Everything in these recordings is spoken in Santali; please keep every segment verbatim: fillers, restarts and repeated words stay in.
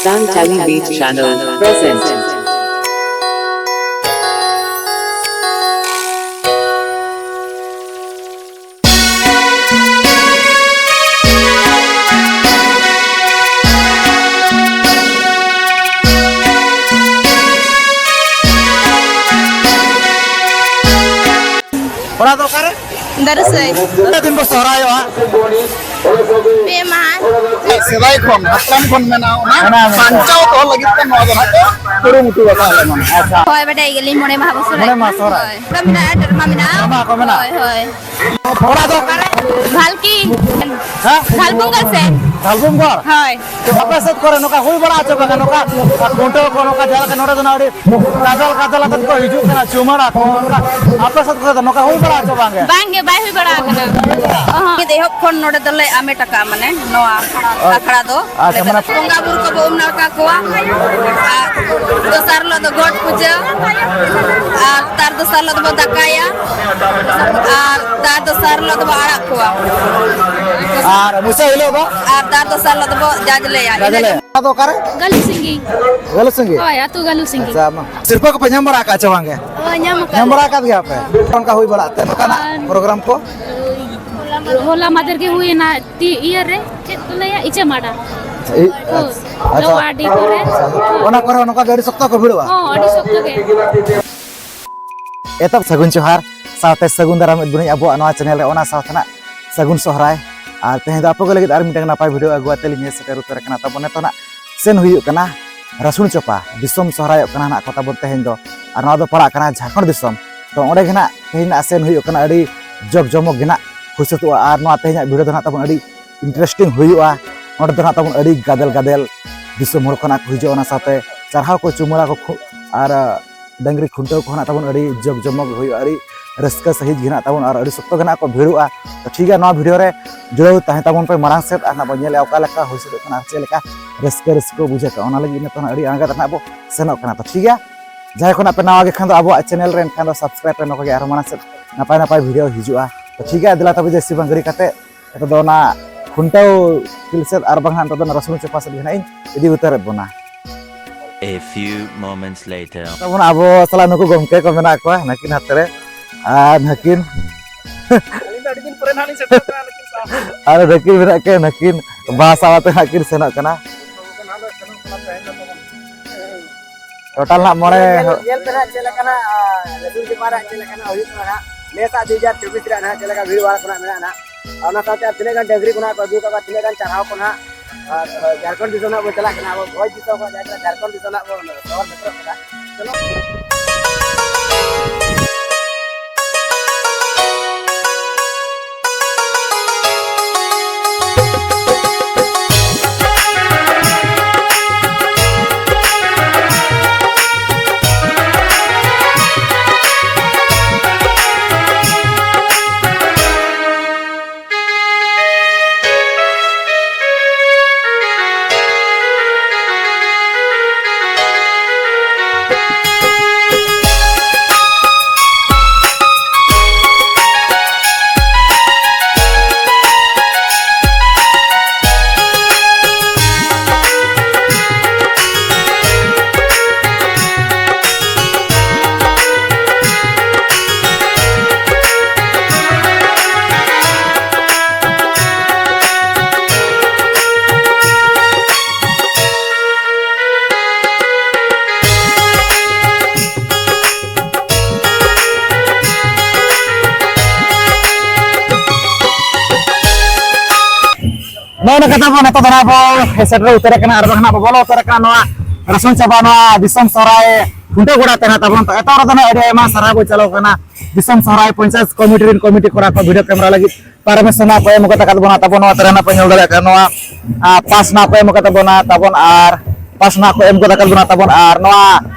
Santali Beat Channel presents. ᱚᱲᱟᱜ ᱫᱚ ᱚᱠᱟᱨᱮ? ᱫᱟᱨᱮᱥᱟᱹᱭ᱾ ᱛᱤᱱᱟᱹᱜ ᱫᱤᱱ ᱵᱚ ᱥᱚᱦᱨᱟᱭᱚᱜᱼᱟ? ᱯᱮ ᱢᱟᱦᱟ᱾ ᱥᱮᱫᱟᱭ ᱠᱷᱚᱱ, ᱦᱟᱯᱲᱟᱢ ᱠᱷᱚᱱ ᱢᱮᱱᱟᱜᱼᱟ, ᱚᱱᱟ ᱢᱮᱱᱟᱜᱼᱟ, ᱢᱮᱱᱟᱜᱼᱟ᱾ ᱵᱟᱧᱪᱟᱣ ᱫᱚᱦᱚ ᱞᱟᱹᱜᱤᱫ ᱛᱮ ᱱᱚᱣᱟ ᱫᱚ ᱱᱟᱦᱟᱜ ᱠᱚ ᱠᱩᱨᱩᱢᱩᱴᱩ ᱟᱠᱟᱫ ᱞᱮ ᱢᱟᱱᱮ᱾ ᱟᱪᱪᱷᱟ᱾ ᱦᱳᱭ, ᱵᱟᱰᱟᱭ ᱜᱮᱭᱟᱞᱤᱧ, ᱢᱚᱬᱮ ᱢᱟᱦᱟ ᱵᱚ ᱥᱚᱦᱨᱟᱭᱚᱜᱼᱟ᱾ ᱢᱚᱬᱮ ᱢᱟᱦᱟ ᱥᱚᱦᱨᱟᱭ᱾ ᱦᱳᱭ᱾ ᱢᱮᱱᱟᱜᱼᱟ, ᱰᱨᱟᱢᱟ ᱢᱮᱱᱟᱜᱼᱟ᱾ ᱰᱨᱟᱢᱟ ᱠᱚ ᱢᱮᱱᱟᱜᱼᱟ᱾ ᱦᱳᱭ, ᱦᱳᱭ᱾ ᱚᱲᱟᱜ ᱫᱚ ᱚᱠᱟᱨᱮ? ᱵᱷᱟᱞᱠᱤ᱾ ᱦᱮᱸ? ᱡᱷᱟᱞᱵᱩᱝᱜᱚᱲ ᱥᱮᱱ᱾ ᱡᱷᱟᱞᱵᱩᱝᱜᱚᱲ? ᱦᱳᱭ᱾ ᱟᱯᱮ ᱥᱮᱫ ᱠᱚᱨᱮ ᱱᱚᱝᱠᱟ ᱦᱩᱭ ᱵᱟᱲᱟ ᱦᱚᱪᱚ ᱠᱟᱱᱟ, ᱱᱚᱝᱠᱟ ᱠᱷᱩᱱᱴᱟᱹᱣ ᱠᱚ, ᱱᱚᱝᱠᱟ ᱡᱟᱦᱟᱸ ᱞᱮᱠᱟ ᱱᱚᱰᱮ ᱫᱚ ᱱᱟᱜ ᱟᱹᱰᱤ ᱜᱟᱫᱮᱞ ᱜᱟᱫᱮᱞ ᱟᱛᱮᱫ ᱠᱚ ᱦᱤᱡᱩᱜ ᱠᱟᱱᱟ, ᱪᱩᱢᱟᱹᱲᱟ ᱠᱚ, ᱱᱚᱝᱠᱟ ᱟᱯᱮ ᱥᱮᱫ ᱠᱚᱨᱮ ᱫᱚ ᱱᱚᱝᱠᱟ ᱦᱩᱭ ᱵᱟᱲᱟ ᱦᱚᱪᱚ ᱵᱟᱝ ᱜᱮ? ᱵᱟᱝ ᱜᱮ, ᱵᱟᱭ ᱦᱩᱭ ᱵᱟᱲᱟ ᱟᱠᱟᱱᱟ᱾ ᱚᱦᱚᱸ᱾ ᱮᱦᱚᱵ ᱠᱷᱚᱱ ᱱᱚᱰᱮ ᱫᱚᱞᱮ ᱟᱢᱮᱴ ᱟᱠᱟᱫᱼᱟ, ᱢᱟᱱᱮ ᱱᱚᱣᱟ ᱟᱪᱪᱷᱟ, ᱟᱠᱷᱲᱟ ᱫᱚ᱾ ᱟᱪᱪᱷᱟ, ᱢᱟᱱᱮ ᱵᱚᱸᱜᱟ ᱵᱩᱨᱩ ᱠᱚᱵᱚ ᱩᱢ ᱱᱟᱲᱠᱟ ᱠᱚᱣᱟ, ᱟᱨ ᱫᱚᱥᱟᱨ ᱦᱤᱞᱳᱜ ᱫᱚ ᱜᱚᱴ ᱯᱩᱡᱟᱹ, ᱟᱨ ᱛᱟᱨ ᱫᱚᱥᱟᱨ ᱦᱤᱞᱳᱜ ᱫᱚᱵᱚ ᱫᱟᱠᱟᱭᱟ, ᱟᱨ ᱛᱟᱨ ᱫᱚᱥᱟᱨ ᱦᱤᱞᱳᱜ ᱫᱚᱵᱚ ᱟᱲᱟᱜ ᱠᱚᱣᱟ᱾ ᱟᱨ ᱢᱩᱪᱟᱹᱫ ᱦᱤᱞᱳᱜ ᱫᱚ? ᱟᱨ ᱛᱟᱨ ᱫᱚᱥᱟᱨ ᱦᱤᱞᱳᱜ ᱫᱚᱵᱚ ᱡᱟᱡᱽᱞᱮᱭᱟ᱾ ᱡᱟᱡᱽᱞᱮ᱾ ᱚᱠᱟ ᱫᱚ ᱚᱠᱟᱨᱮ? ᱜᱟᱹᱞᱩ ᱥᱤᱝᱜᱤ᱾ ᱜᱟᱹᱞᱩ ᱥᱤᱝᱜᱤ? ᱦᱳᱭ, ᱟᱹᱛᱩ ᱜᱟᱹᱞᱩ ᱥᱤᱝᱜᱤ᱾ ᱟᱪᱪᱷᱟ, ᱢᱟ᱾ ᱥᱤᱨᱯᱟᱹ ᱠᱚᱯᱮ ᱧᱟᱢ ᱵᱟᱲᱟ ᱟᱠᱟᱫ ᱪᱮ ᱵᱟᱝ ᱜᱮ? ᱦᱳᱭ, ᱧᱟᱢ ᱟᱠᱟᱫ ᱧᱟᱢ ᱞᱮ᱾ ᱵᱟᱲᱟ ᱟᱠᱟᱫ ᱜᱮᱭᱟ ᱯᱮ? ᱚᱱᱠᱟ ᱦᱩᱭ ᱵᱟᱲᱟᱜ ᱛᱮ ᱱᱚᱝᱠᱟᱱᱟᱜ ᱟᱨ ᱯᱨᱳᱜᱨᱟᱢ ᱠᱚ? ᱦᱚᱞᱟ ᱢᱟᱫᱷᱮᱨ ᱜᱮ ᱦᱩᱭᱮᱱᱟ, ᱛᱤ-, ᱤᱭᱟᱹ ᱨᱮ, ᱪᱮᱫ ᱠᱚ ᱞᱟᱹᱭᱟ, ᱤᱪᱟᱹᱢᱟᱲᱟ᱾ ᱮᱭ, ᱦᱳᱭ, ᱟᱪᱪᱷᱟ, ᱟᱪᱪᱷᱟ᱾ ᱞᱳᱣᱟᱨ ᱰᱤ ᱠᱚᱨᱮ᱾ ᱦᱳᱭ᱾ ᱚᱱᱟ ᱠᱚᱨᱮ ᱦᱚᱸ ᱱᱚᱝᱠᱟ ᱜᱮ ᱟᱹᱰᱤ ᱥᱚᱠᱛᱚ ᱠᱚ ᱵᱷᱤᱲᱚᱜᱼᱟ? ᱦᱚᱸ, ᱟᱹᱰᱤ ᱥᱚᱠᱛᱚ ᱜᱮ᱾ ᱮᱛᱚᱦᱚᱵ ᱥᱟᱹᱜᱩᱱ ᱡᱚᱦᱟᱨ, ᱥᱟᱶᱛᱮ ᱥᱟᱹᱜᱩᱱ ᱫᱟᱨᱟᱢ ᱮᱫ ᱵᱚᱱᱟᱹᱧ ᱟᱵᱚᱣᱟᱜ ᱱᱚᱣᱟ ᱪᱮᱱᱮᱞ ᱨᱮ, ᱚᱱᱟ ᱥᱟᱶᱛᱮ ᱱᱟᱜ ᱥᱟᱹᱜᱩᱱ ᱥᱚᱦᱨᱟᱭ᱾ ᱟᱨ ᱛᱮᱦᱮᱧ ᱫᱚ ᱟᱯᱮ ᱠᱚ ᱞᱟᱹᱜᱤᱫ ᱟᱨ ᱢᱤᱫᱴᱟᱝ ᱱᱟᱯᱟᱭ ᱵᱷᱤᱰᱤᱭᱳ ᱟᱹᱜᱩ ᱟᱛᱮ ᱞᱤᱧ ᱦᱮᱡ ᱥᱮᱴᱮᱨ ᱩᱛᱟᱹᱨ ᱟᱠᱟᱱᱟ᱾ ᱛᱟᱵᱚᱱ ᱱᱤᱛᱚᱜ ᱱᱟᱜ ᱥᱮᱱ ᱦᱩᱭᱩᱜ ᱠᱟᱱᱟ ᱨᱟᱹᱥᱩᱱ ᱪᱚᱯᱟ, ᱫᱤᱥᱚᱢ ᱥᱚᱦᱨᱟᱭᱚᱜ ᱠᱟᱱᱟ ᱱᱟᱜ ᱠᱚ ᱛᱟᱵᱚᱱ ᱛᱮᱦᱮᱧ ᱫᱚ᱾ ᱟᱨ ᱱᱚᱣᱟ ᱫᱚ ᱯᱟᱲᱟᱜ ᱠᱟᱱᱟ ᱡᱷᱟᱲᱠᱷᱚᱸᱰ ᱫᱤᱥᱚᱢ᱾ ᱛᱚ ᱚᱸᱰᱮ ᱜᱮ ᱱᱟᱜ ᱛᱮᱦᱮᱧ ᱱᱟᱜ ᱥᱮᱱ ᱦᱩᱭᱩᱜ ᱠᱟᱱᱟ, ᱟᱹᱰᱤ ᱡᱚᱠ ᱡᱚᱢᱚᱠ ᱜᱮ ᱱᱟᱜ ᱦᱩᱭ ᱥᱟᱹᱛᱚᱜᱼᱟ᱾ ᱟᱨ ᱱᱚᱣᱟ ᱛᱮᱦᱮᱧᱟᱜ ᱵᱷᱤᱰᱤᱭᱳ ᱫᱚ ᱱᱟᱜ ᱛᱟᱵᱚᱱ ᱟᱹᱰᱤ interesting ᱦᱩᱭᱩᱜᱼᱟ᱾ ᱱᱚᱸᱰᱮ ᱫᱚ ᱱᱟᱜ ᱛᱟᱵᱚᱱ ᱟᱹᱰᱤ ᱜᱟᱫᱮᱞ ᱜᱟᱫᱮᱞ ᱫᱤᱥᱚᱢ ᱦᱚᱲ ᱠᱷᱚᱱᱟᱜ ᱠᱚ ᱦᱤᱡᱩᱜᱼᱟ, ᱚᱱᱟ ᱥᱟᱶᱛᱮ ᱪᱟᱨᱦᱟᱣ ᱠᱚ ᱪᱩᱢᱟᱹᱲᱟ ᱠᱚ ᱠᱷᱩ-, ᱟᱨ, ᱟᱨ ᱰᱟᱹᱝᱨᱤ ᱠᱷᱩᱱᱴᱟᱹᱣ ᱠᱚᱦᱚᱸ ᱱᱟᱜ ᱛᱟᱵᱚᱱ ᱟᱹᱰᱤ ᱡᱚᱠ ᱡᱚᱢᱚᱠ ᱜᱮ ᱦᱩᱭᱩᱜᱼᱟ, ᱟᱹᱰᱤ ᱨᱟᱹᱥᱠᱟᱹ ᱥᱟᱺᱦᱤᱡ ᱜᱮ ᱱᱟᱜ ᱛᱟᱵᱚᱱ ᱟᱨ ᱟᱹᱰᱤ ᱥᱚᱠᱛᱚ ᱜᱮ ᱱᱟᱜ ᱠᱚ ᱵᱷᱤᱲᱚᱜᱼᱟ᱾ ᱛᱚ ᱴᱷᱤᱠ ᱜᱮᱭᱟ, ᱱᱚᱣᱟ ᱵᱷᱤᱰᱤᱭᱳ ᱨᱮ ᱡᱩᱲᱟᱹᱣ ᱛᱟᱦᱮᱸ ᱛᱟᱵᱚᱱ ᱯᱮ ᱢᱟᱲᱟᱝ ᱥᱮᱫ, ᱟᱨ ᱱᱟᱜ ᱵᱚᱱ ᱧᱮᱞᱮᱜᱼᱟ ᱚᱠᱟ ᱞᱮᱠᱟ ᱦᱩᱭ ᱥᱟᱹᱛᱚᱜ ᱠᱟᱱᱟ ᱟᱨ ᱪᱮᱫ ᱞᱮᱠᱟ ᱨᱟᱹᱥᱠᱟᱹ ᱨᱟᱹᱥᱠᱟᱹ ᱵᱩᱡᱷᱟᱹᱜ ᱠᱟᱱᱟ, ᱚᱱᱟ ᱞᱟᱹᱜᱤᱫ ᱱᱤᱛᱚᱜ ᱱᱟᱜ ᱟᱹᱰᱤ ᱟᱬᱜᱟᱛ ᱨᱮ ᱱᱟᱜ ᱵᱚ ᱥᱮᱱᱚᱜ ᱠᱟᱱᱟ᱾ ᱛᱚ ᱴᱷᱤᱠ ᱜᱮᱭᱟ, ᱡᱟᱦᱟᱸᱭ ᱠᱷᱚᱱᱟᱜ ᱯᱮ ᱱᱟᱣᱟ ᱜᱮ ᱠᱷᱟᱱ ᱫᱚ ᱟᱵᱚᱣᱟᱜ ᱪᱮᱱᱮᱞ ᱨᱮ ᱮᱱᱠᱷᱟᱱ ᱫᱚ subscribe ᱯᱮ, ᱱᱚᱝᱠᱟ ᱜᱮ ᱟᱨᱦᱚᱸ ᱢᱟᱲᱟᱝ ᱥᱮᱫ ᱱᱟᱯᱟᱭ ᱱᱟᱯᱟᱭ ᱵᱷᱤᱰᱤᱭᱳ ᱦᱤᱡᱩᱜᱼᱟ᱾ ᱛᱚ ᱴᱷᱤᱠ ᱜᱮᱭᱟ, ᱫᱮᱞᱟ ᱛᱚᱵᱮ ᱡᱟᱹᱥᱛᱤ ᱵᱟᱝ ᱜᱟᱹᱲᱤ ᱠᱟᱛᱮ ᱱᱤᱛᱚᱜ ᱫᱚ ᱚᱱᱟ ᱠᱷᱩᱱᱴᱟᱹᱣ ᱯᱷᱤᱞᱰ ᱥᱮᱫ ᱟᱨ ᱵᱟᱝ ᱦᱟᱸᱜ ᱱᱤᱛᱚᱜ ᱫᱚ ᱨᱟᱥᱩᱱ ᱪᱟᱯᱟ ᱥᱮᱫ ᱜᱮ ᱦᱟᱸᱜ ᱤᱧ ᱤᱫᱤ ᱩᱛᱟᱹᱨᱮᱫ ᱵᱚᱱᱟ᱾ A few moments later. ᱛᱟᱵᱚᱱ ᱟᱵᱚ ᱥᱟᱞᱟᱜ ᱱᱩᱠᱩ ᱜᱚᱢᱠᱮ ᱠᱚ ᱢᱮᱱᱟᱜ ᱠᱚᱣᱟ ᱱᱟᱹᱠᱤᱱ ᱦᱟᱛᱮ ᱨᱮ, ᱟᱨ ᱱᱟᱹᱠᱤᱱ ᱟᱹᱞᱤᱧ ᱫᱚ ᱟᱹᱰᱤ ᱫᱤᱱ ᱯᱚᱨᱮ ᱱᱟᱦᱟᱜ ᱞᱤᱧ ᱥᱮᱴᱮᱨ ᱠᱟᱱᱟ, ᱞᱮᱠᱤᱱ ᱥᱟᱦ- ᱟᱨ ᱱᱟᱹᱠᱤᱱ ᱢᱮᱱᱟᱜ ᱠᱤᱱ, ᱱᱟᱹᱠᱤᱱ ᱵᱟᱦᱟ ᱥᱟᱶ ᱛᱮ ᱦᱟᱸᱜ ᱠᱤᱱ ᱥᱮᱱᱚᱜ ᱠᱟᱱᱟ᱾ ᱱᱟᱦᱟᱜ ᱫᱚ ᱥᱮᱱᱚᱜ ᱠᱟᱱᱟ, ᱛᱟᱦᱮᱱ ᱫᱚ ᱛᱟᱵᱚᱱ᱾ ᱴᱳᱴᱟᱞ ᱱᱟᱜ ᱢᱚᱬᱮ ᱧᱮᱞ, ᱦᱚᱲ᱾ ᱧᱮᱞ ᱯᱮ ᱱᱟᱦᱟᱜ ᱪᱮᱫ ᱞᱮᱠᱟ ᱱᱟᱦᱟᱜ, ᱟᱨ ᱞᱟᱹᱴᱩ ᱡᱩᱢᱟ ᱨᱮᱭᱟᱜ ᱪᱮᱫ ᱞᱮᱠᱟ ᱱᱟᱦᱟᱜ ᱦᱩᱭᱩᱜ ᱠᱟᱱᱟ ᱱᱟᱦᱟᱜ᱾ ᱱᱮᱥᱟᱜ ᱫᱩ ᱦᱟᱡᱟᱨ ᱪᱚᱵᱵᱤᱥ ᱨᱮᱭᱟᱜ ᱱᱟᱦᱟᱜ ᱪᱮᱫ ᱞᱮᱠᱟ ᱵᱷᱤᱲ ᱵᱷᱟᱲ ᱠᱚ ᱱᱟᱦᱟᱜ ᱢᱮᱱᱟᱜᱼᱟ ᱱᱟᱦᱟᱜ᱾ ᱟᱨ ᱚᱱᱟ ᱥᱟᱶᱛᱮ ᱟᱨ ᱛᱤᱱᱟᱹᱜ ᱜᱟᱱ ᱰᱟᱹᱝᱨᱤ ᱠᱚ ᱱᱟᱦᱟᱜ ᱠᱚ ᱟᱹᱜᱩ ᱠᱟᱜ ᱠᱚᱣᱟ, ᱛᱤᱱᱟᱹᱜ ᱜᱟᱱ ᱪᱟᱨᱦᱟᱣ ᱠᱚ ᱱᱟᱦᱟᱜ᱾ ᱟᱨ, ᱟᱨ ᱡᱷᱟᱲᱠᱷᱚᱸᱰ ᱫᱤᱥᱚᱢ ᱱᱟᱦᱟᱜ ᱵᱚᱱ ᱪᱟᱞᱟᱜ ᱠᱟᱱᱟ, ᱟᱵᱚ ᱵᱷᱚᱸᱡᱽ ᱫᱤᱥᱚᱢ ᱠᱷᱚᱱᱟᱜ ᱡᱟᱦᱟᱸ ᱛᱤᱱᱟᱹᱜ ᱡᱷᱟᱲᱠᱷᱚᱸᱰ ᱫᱤᱥᱚᱢ ᱱᱟᱦᱟᱜ ᱵᱚᱱ ᱥᱚᱦᱚᱨ ᱥᱮᱴᱮᱨᱚᱜ ᱠᱟᱱᱟ᱾ ᱪᱚᱞᱚ᱾ ᱱᱚᱜᱼᱚ ᱱᱚᱝᱠᱟ ᱛᱟᱵᱚᱱ ᱱᱤᱛᱚᱜ ᱫᱚ ᱱᱟᱦᱟᱜ ᱵᱚ ᱦᱮᱡ ᱥᱮᱴᱮᱨ ᱩᱛᱟᱹᱨ ᱟᱠᱟᱱᱟ, ᱟᱨ ᱵᱟᱝ ᱱᱟᱦᱟᱜ ᱵᱚ ᱵᱚᱞᱚ ᱩᱛᱟᱹᱨ ᱟᱠᱟᱱᱟ ᱱᱚᱣᱟ ᱨᱟᱥᱩᱱ ᱪᱟᱵᱟ ᱱᱚᱣᱟ ᱫᱤᱥᱚᱢ ᱥᱚᱦᱨᱟᱭ ᱠᱷᱩᱱᱴᱟᱹᱣ ᱜᱚᱰᱟ ᱛᱮ ᱱᱟᱦᱟᱜ ᱛᱟᱵᱚᱱ᱾ ᱛᱚ ᱮᱛᱚᱦᱚᱵ ᱨᱮᱫᱚ ᱱᱟᱦᱟᱜ ᱟᱹᱰᱤ ᱟᱭᱢᱟ ᱥᱟᱨᱦᱟᱣ ᱵᱚ ᱪᱟᱞᱟᱣ ᱠᱟᱱᱟ ᱫᱤᱥᱚᱢ ᱥᱚᱦᱨᱟᱭ ᱯᱚᱧᱪᱟᱭᱮᱛ ᱠᱚᱢᱤᱴᱤ ᱨᱮᱱ ᱠᱚᱢᱤᱴᱤ ᱠᱚᱲᱟ ᱠᱚ video camera ᱞᱟᱹᱜᱤᱫ permission ᱱᱟᱦᱟᱜ ᱠᱚ ᱮᱢ ᱠᱟᱛᱮ ᱠᱟᱛᱮ ᱵᱚᱱ ᱱᱟᱦᱟᱜ ᱛᱟᱵᱚᱱ ᱱᱚᱣᱟ ᱛᱮ ᱱᱟᱦᱟᱜ ᱯᱮ ᱧᱮᱞ ᱫᱟᱲᱮᱭᱟᱜ ᱠᱟᱱᱟ ᱱᱚᱣᱟ, ᱟ, pass ᱱᱟᱦᱟᱜ ᱠᱚ ᱮᱢ ᱠᱟᱛᱮ ᱵᱚᱱᱟ ᱛᱟᱵᱚᱱ, ᱟᱨ pass ᱱᱟᱦᱟᱜ ᱠᱚ ᱮᱢ ᱠᱟᱛᱮ ᱠᱟᱛᱮ ᱵᱚᱱᱟ ᱛᱟᱵᱚᱱ, ᱟᱨ ᱱᱚᱣᱟ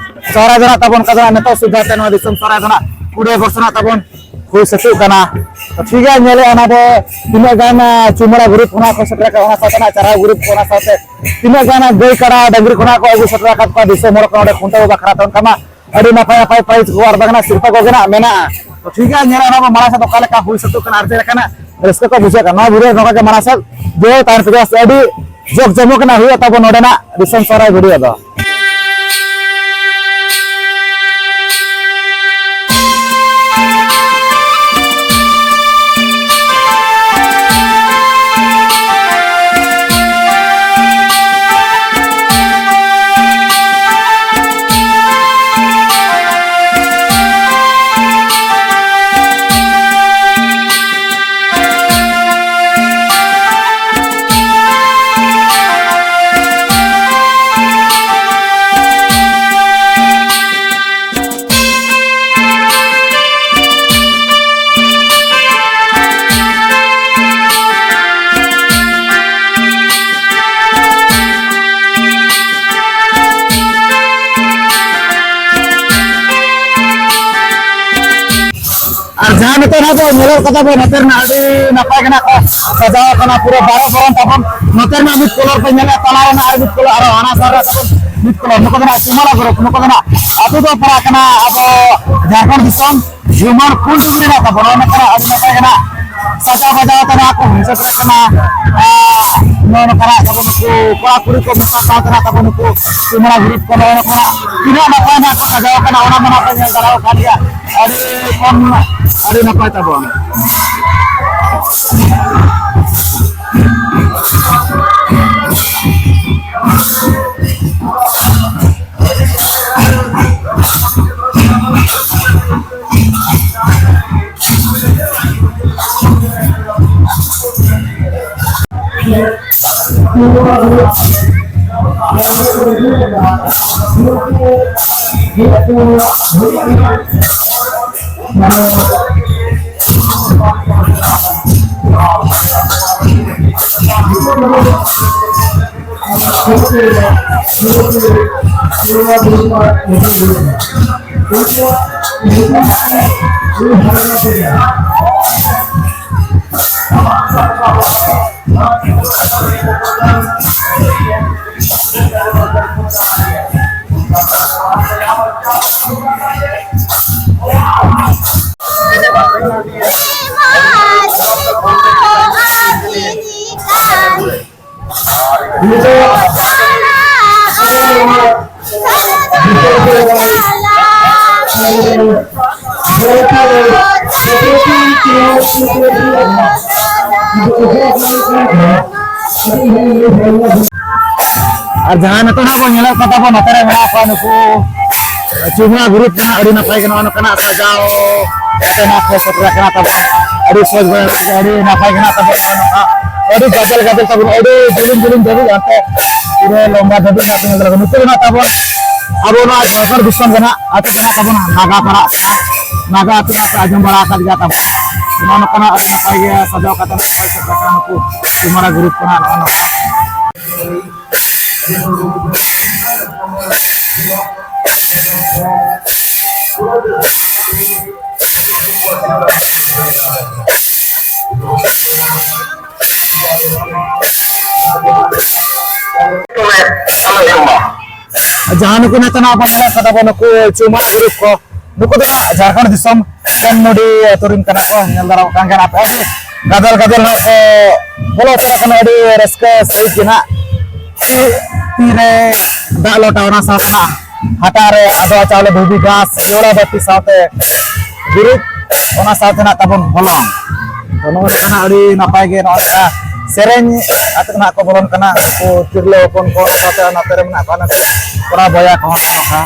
ᱥᱚᱦᱨᱟᱭ ᱫᱚ ᱱᱟᱦᱟᱜ ᱛᱟᱵᱚᱱ ᱠᱟᱫᱟ ᱱᱤᱛᱚᱜ ᱥᱩᱫᱷᱟ ᱛᱮ ᱱᱚᱣᱟ ᱫᱤᱥᱚᱢ ᱥᱚᱦᱨᱟᱭ ᱫᱚ ᱱᱟᱦᱟᱜ ᱠᱩᱲᱤ ᱵᱚᱨᱥᱚ ᱱᱟᱦᱟᱜ ᱛᱟᱵᱚᱱ ᱦᱩᱭ ᱥᱟᱹᱛᱚᱜ ᱠᱟᱱᱟ᱾ ᱛᱚ ᱴᱷᱤᱠ ᱜᱮᱭᱟ, ᱧᱮᱞᱮᱜᱼᱟ ᱚᱱᱟ ᱫᱚ ᱛᱤᱱᱟᱹᱜ ᱜᱟᱱ, ᱟ, ᱪᱩᱢᱟᱹᱲᱟ group ᱠᱷᱚᱱᱟᱜ ᱠᱚ ᱥᱮᱴᱮᱨ ᱟᱠᱟᱫ, ᱚᱱᱟ ᱥᱟᱶᱛᱮ ᱱᱟᱜ ᱪᱟᱨᱦᱟᱣ group ᱠᱚ, ᱚᱱᱟ ᱥᱟᱶᱛᱮ ᱛᱤᱱᱟᱹᱜ ᱜᱟᱱ ᱜᱟᱹᱭ ᱠᱟᱰᱟ ᱰᱟᱹᱝᱨᱤ ᱠᱷᱚᱱᱟᱜ ᱠᱚ ᱟᱹᱜᱩ ᱥᱮᱴᱮᱨ ᱟᱠᱟᱫ ᱠᱚᱣᱟ ᱫᱤᱥᱚᱢ ᱦᱚᱲ ᱠᱚ ᱱᱚᱰᱮ ᱠᱷᱩᱱᱴᱟᱹᱣ ᱵᱟᱠᱷᱨᱟ ᱛᱮ᱾ ᱚᱱᱠᱟ ᱢᱟ ᱟᱹᱰᱤ ᱱᱟᱯᱟᱭ ᱱᱟᱯᱟᱭ prize ᱠᱚ ᱟᱨ ᱵᱟᱝ ᱥᱤᱨᱯᱟᱹ ᱠᱚᱜᱮ ᱱᱟᱜ ᱢᱮᱱᱟᱜᱼᱟ᱾ ᱛᱚ ᱴᱷᱤᱠ ᱜᱮᱭᱟ, ᱧᱮᱞᱟ ᱚᱱᱟ ᱠᱚ ᱢᱟᱲᱟᱝ ᱥᱮᱫ ᱚᱠᱟ ᱞᱮᱠᱟ ᱦᱩᱭ ᱥᱟᱹᱛᱚᱜ ᱠᱟᱱᱟ ᱟᱨ ᱪᱮᱫ ᱞᱮᱠᱟᱱᱟᱜ ᱨᱟᱹᱥᱠᱟᱹ ᱠᱚ ᱵᱩᱡᱷᱟᱹᱜ ᱠᱟᱱᱟ᱾ ᱱᱚᱣᱟ ᱵᱷᱤᱰᱤᱭᱳ ᱱᱚᱝᱠᱟ ᱜᱮ ᱢᱟᱲᱟᱝ ᱥᱮᱫ ᱡᱮ ᱛᱟᱦᱮᱱ ᱯᱮ, ᱟᱹᱰᱤ ᱡᱚᱠ ᱡᱚᱢᱚᱠ ᱨᱮᱱᱟᱜ ᱦᱩᱭᱩᱜᱼᱟ ᱛᱟᱵᱚ ᱱᱚᱰᱮᱱᱟᱜ ᱫᱤᱥᱚᱢ ᱥᱚᱦᱨᱟᱭ ᱵᱷᱤᱰᱤᱭᱳ ᱫᱚ᱾ ᱟᱨ ᱡᱟᱦᱟᱸ ᱱᱤᱛᱚᱜ ᱱᱟᱦᱟᱜ ᱵᱚ ᱧᱮᱞᱮᱫ ᱠᱟᱫᱟ ᱵᱚ, ᱱᱚᱛᱮ ᱨᱮᱱᱟᱜ ᱟᱹᱰᱤ ᱱᱟᱯᱟᱭ ᱜᱮ ᱱᱟᱦᱟᱜ ᱠᱚ ᱥᱟᱡᱟᱣ ᱠᱟᱱᱟ, ᱯᱩᱨᱟᱹ ᱵᱟᱨᱚ ᱵᱚᱨᱚᱱ ᱛᱟᱵᱚᱱ᱾ ᱱᱚᱛᱮ ᱨᱮᱱᱟᱜ ᱢᱤᱫ ᱠᱚᱞᱚᱨ ᱯᱮ ᱧᱮᱞᱮᱫ, ᱛᱟᱞᱟ ᱨᱮᱱᱟᱜ ᱟᱨ ᱢᱤᱫ ᱠᱚᱞᱚᱨ, ᱟᱨᱚ ᱦᱟᱱᱟ ᱥᱟᱨ ᱨᱮ ᱛᱟᱵᱚᱱ ᱢᱤᱫ ᱠᱚᱞᱚᱨ᱾ ᱱᱩᱠᱩ ᱫᱚ ᱱᱟᱦᱟᱜ ᱥᱤᱢᱟᱞᱟ ᱜᱨᱩᱯ, ᱱᱩᱠᱩ ᱫᱚ ᱱᱟᱦᱟᱜ ᱟᱹᱛᱩ ᱫᱚ ᱯᱟᱲᱟᱜ ᱠᱟᱱᱟ ᱟᱵᱚ ᱡᱷᱟᱲᱠᱷᱚᱸᱰ ᱫᱤᱥᱚᱢ, ᱡᱷᱩᱢᱟᱨ ᱠᱩᱞ ᱰᱩᱜᱽᱨᱤ ᱨᱮᱱᱟᱜ ᱛᱟᱵᱚᱱ᱾ ᱱᱚᱜᱼᱚ ᱱᱚᱝᱠᱟᱱᱟᱜ ᱟᱹᱰᱤ ᱱᱟᱯᱟᱭ ᱜᱮ ᱱᱟᱦᱟᱜ ᱥᱟᱡᱟᱣ ᱵᱟᱡᱟᱣ ᱛᱮ ᱱᱟᱦᱟᱜ ᱠᱚ ᱦᱩᱭ ᱥᱮᱴᱮᱨᱚᱜ ᱠᱟᱱᱟ᱾ ᱟᱨ ᱱᱚᱜᱼᱚ ᱱᱚᱝᱠᱟᱱᱟᱜ ᱛᱟᱵᱚᱱ ᱱᱩᱠᱩ ᱠᱚᱲᱟ ᱠᱩᱲᱤ ᱠᱚ ᱢᱮᱥᱟ ᱥᱟᱶᱛᱮ ᱱᱟᱦᱟᱜ ᱛᱟᱵᱚᱱ ᱱᱩᱠᱩ ᱥᱤᱢᱟᱞᱟ ᱜᱨᱩᱯ ᱠᱚ ᱱᱚᱜᱼᱚ ᱱᱚᱝᱠᱟᱱᱟᱜ ᱛᱤᱱᱟᱹᱜ ᱱᱟᱯᱟᱭ ᱱᱟᱦᱟᱜ ᱠᱚ ᱥᱟᱡᱟᱣ ᱠᱟᱱᱟ, ᱚᱱᱟ ᱢᱟ ᱱᱟᱦᱟᱜ ᱯᱮ ᱧᱮᱞ ᱫᱟᱲᱮᱭᱟᱜ ᱠᱟᱱ ᱜᱮᱭᱟ᱾ ᱟᱹᱰᱤ ᱠᱷᱚᱱ ᱟᱹᱰᱤ ᱱᱟᱯᱟᱭ ᱛᱟᱵᱚᱱ᱾ ᱟᱨ ᱡᱟᱦᱟᱸ ᱱᱤᱛᱚᱜ ᱱᱟᱜ ᱵᱚᱱ ᱧᱮᱞᱮᱫ ᱠᱚ ᱛᱟᱵᱚᱱ, ᱱᱚᱛᱮ ᱨᱮ ᱢᱮᱱᱟᱜ ᱠᱚᱣᱟ ᱱᱩᱠᱩ ᱪᱩᱢᱲᱟ ᱜᱨᱩᱯ ᱨᱮᱱᱟᱜ ᱟᱹᱰᱤ ᱱᱟᱯᱟᱭ ᱜᱮ ᱱᱚᱜᱼᱚ ᱱᱚᱝᱠᱟᱱᱟᱜ ᱥᱟᱡᱟᱣ ᱠᱟᱛᱮ ᱱᱟᱜ ᱠᱚ ᱥᱮᱴᱮᱨ ᱟᱠᱟᱱᱟ ᱛᱟᱵᱚᱱ᱾ ᱟᱹᱰᱤ ᱥᱚᱡᱽ ᱵᱟᱲᱟ ᱠᱟᱛᱮ ᱟᱹᱰᱤ ᱱᱟᱯᱟᱭ ᱜᱮ ᱱᱟᱜ ᱛᱟᱵᱚᱱ ᱱᱚᱜᱼᱚ ᱱᱚᱝᱠᱟ ᱟᱹᱰᱤ ᱜᱟᱫᱮᱞ ᱜᱟᱫᱮᱞ ᱛᱟᱵᱚᱱ ᱟᱹᱰᱤ ᱡᱤᱞᱤᱧ ᱡᱤᱞᱤᱧ ᱫᱷᱟᱹᱵᱤᱡ ᱦᱟᱱᱛᱮ ᱯᱩᱨᱟᱹ ᱞᱚᱢᱵᱟ ᱫᱷᱟᱹᱵᱤᱡ ᱱᱟᱜ ᱯᱮ ᱧᱮᱞ ᱫᱟᱲᱮᱭᱟᱜᱼᱟ᱾ ᱱᱩᱠᱩ ᱫᱚ ᱱᱟᱜ ᱛᱟᱵᱚᱱ ᱟᱵᱚ ᱱᱚᱣᱟ ᱡᱷᱟᱲᱠᱷᱚᱸᱰ ᱫᱤᱥᱚᱢ ᱨᱮᱱᱟᱜ ᱟᱹᱛᱩ ᱠᱟᱱᱟ ᱛᱟᱵᱚᱱ ᱱᱟᱜᱟ ᱯᱟᱲᱟ ᱠᱟᱱᱟ᱾ ᱱᱟᱜᱟ ᱟᱹᱛᱩ ᱱᱟᱜ ᱯᱮ ᱟᱸᱡᱚᱢ ᱵᱟᱲᱟ ᱟᱠᱟᱫ ᱜᱮᱭᱟ ᱛᱟᱵᱚᱱ᱾ ᱱᱚᱜᱼᱚ ᱱᱚᱝᱠᱟᱱᱟᱜ ᱟᱹᱰᱤ ᱱᱟᱯᱟᱭ ᱜᱮ ᱥᱟᱡᱟᱣ ᱠᱟᱛᱮ ᱱᱟᱜ ᱠᱚ ᱥᱮᱴᱮᱨ ᱟᱠᱟᱱᱟ ᱱᱩᱠᱩ ᱪᱩᱢᱟᱲᱟ ᱜᱨᱩᱯ ᱠᱚ ᱱᱟᱜ ᱱᱚᱜᱼᱚ ᱱᱚᱝᱠᱟ᱾ ᱡᱟᱦᱟᱸ ᱱᱩᱠᱩ ᱱᱮᱛᱟᱨ ᱱᱟᱜ ᱵᱚᱱ ᱧᱮᱞᱮᱫ ᱠᱚ ᱛᱟᱵᱚᱱ ᱱᱩᱠᱩ ᱪᱩᱢᱟᱲᱟ ᱜᱨᱩᱯ ᱠᱚ, ᱱᱩᱠᱩ ᱫᱚ ᱱᱟᱜ ᱡᱷᱟᱲᱠᱷᱚᱸᱰ ᱫᱤᱥᱚᱢ ᱠᱚᱱᱢᱩᱰᱤ ᱟᱹᱛᱩ ᱨᱮᱱ ᱠᱟᱱᱟ ᱠᱚ᱾ ᱧᱮᱞ ᱫᱟᱲᱮᱭᱟᱜ ᱠᱟᱱ ᱜᱮᱭᱟ ᱱᱟᱜ ᱯᱮ, ᱟᱹᱰᱤ ᱜᱟᱫᱮᱞ ᱜᱟᱫᱮᱞ ᱱᱟᱜ ᱠᱚ ᱵᱚᱞᱚ ᱩᱛᱟᱹᱨ ᱟᱠᱟᱱᱟ ᱟᱹᱰᱤ ᱨᱟᱹᱥᱠᱟᱹ ᱥᱟᱹᱦᱤᱡ ᱜᱮ ᱱᱟᱜ᱾ ᱛᱤ, ᱛᱤᱨᱮ ᱫᱟᱜ ᱞᱚᱴᱟ, ᱚᱱᱟ ᱥᱟᱶᱛᱮ ᱱᱟᱜ ᱦᱟᱴᱟᱜ ᱨᱮ ᱟᱫᱣᱟ ᱪᱟᱣᱞᱮ, ᱫᱷᱩᱵᱤ ᱜᱷᱟᱥ, ᱡᱚᱲᱟ ᱵᱟᱹᱛᱤ ᱥᱟᱶᱛᱮ ᱜᱩᱨᱤᱡ, ᱚᱱᱟ ᱥᱟᱶᱛᱮ ᱱᱟᱜ ᱛᱟᱵᱚᱱ ᱦᱚᱞᱚᱝ᱾ ᱛᱚ, ᱱᱚᱜᱼᱚ ᱱᱚᱝᱠᱟ ᱱᱟᱜ ᱟᱹᱰᱤ ᱱᱟᱯᱟᱭ ᱜᱮ ᱱᱚᱜᱼᱚ ᱱᱚᱝᱠᱟ ᱥᱮᱨᱮᱧ ᱟᱛᱮ ᱱᱟᱜ ᱠᱚ ᱵᱚᱞᱚᱱ ᱠᱟᱱᱟ᱾ ᱩᱱᱠᱩ ᱛᱤᱨᱞᱟᱹ ᱦᱚᱯᱚᱱ ᱠᱚ, ᱚᱱᱟ ᱥᱟᱶᱛᱮ ᱚᱱᱟ ᱛᱮᱨᱮ ᱢᱮᱱᱟᱜ ᱠᱚᱣᱟ, ᱚᱱᱟ ᱠᱚ ᱠᱚᱲᱟ ᱵᱚᱭᱦᱟ ᱠᱚᱦᱚᱸ ᱱᱚᱜᱼᱚ ᱱᱚᱝᱠᱟ᱾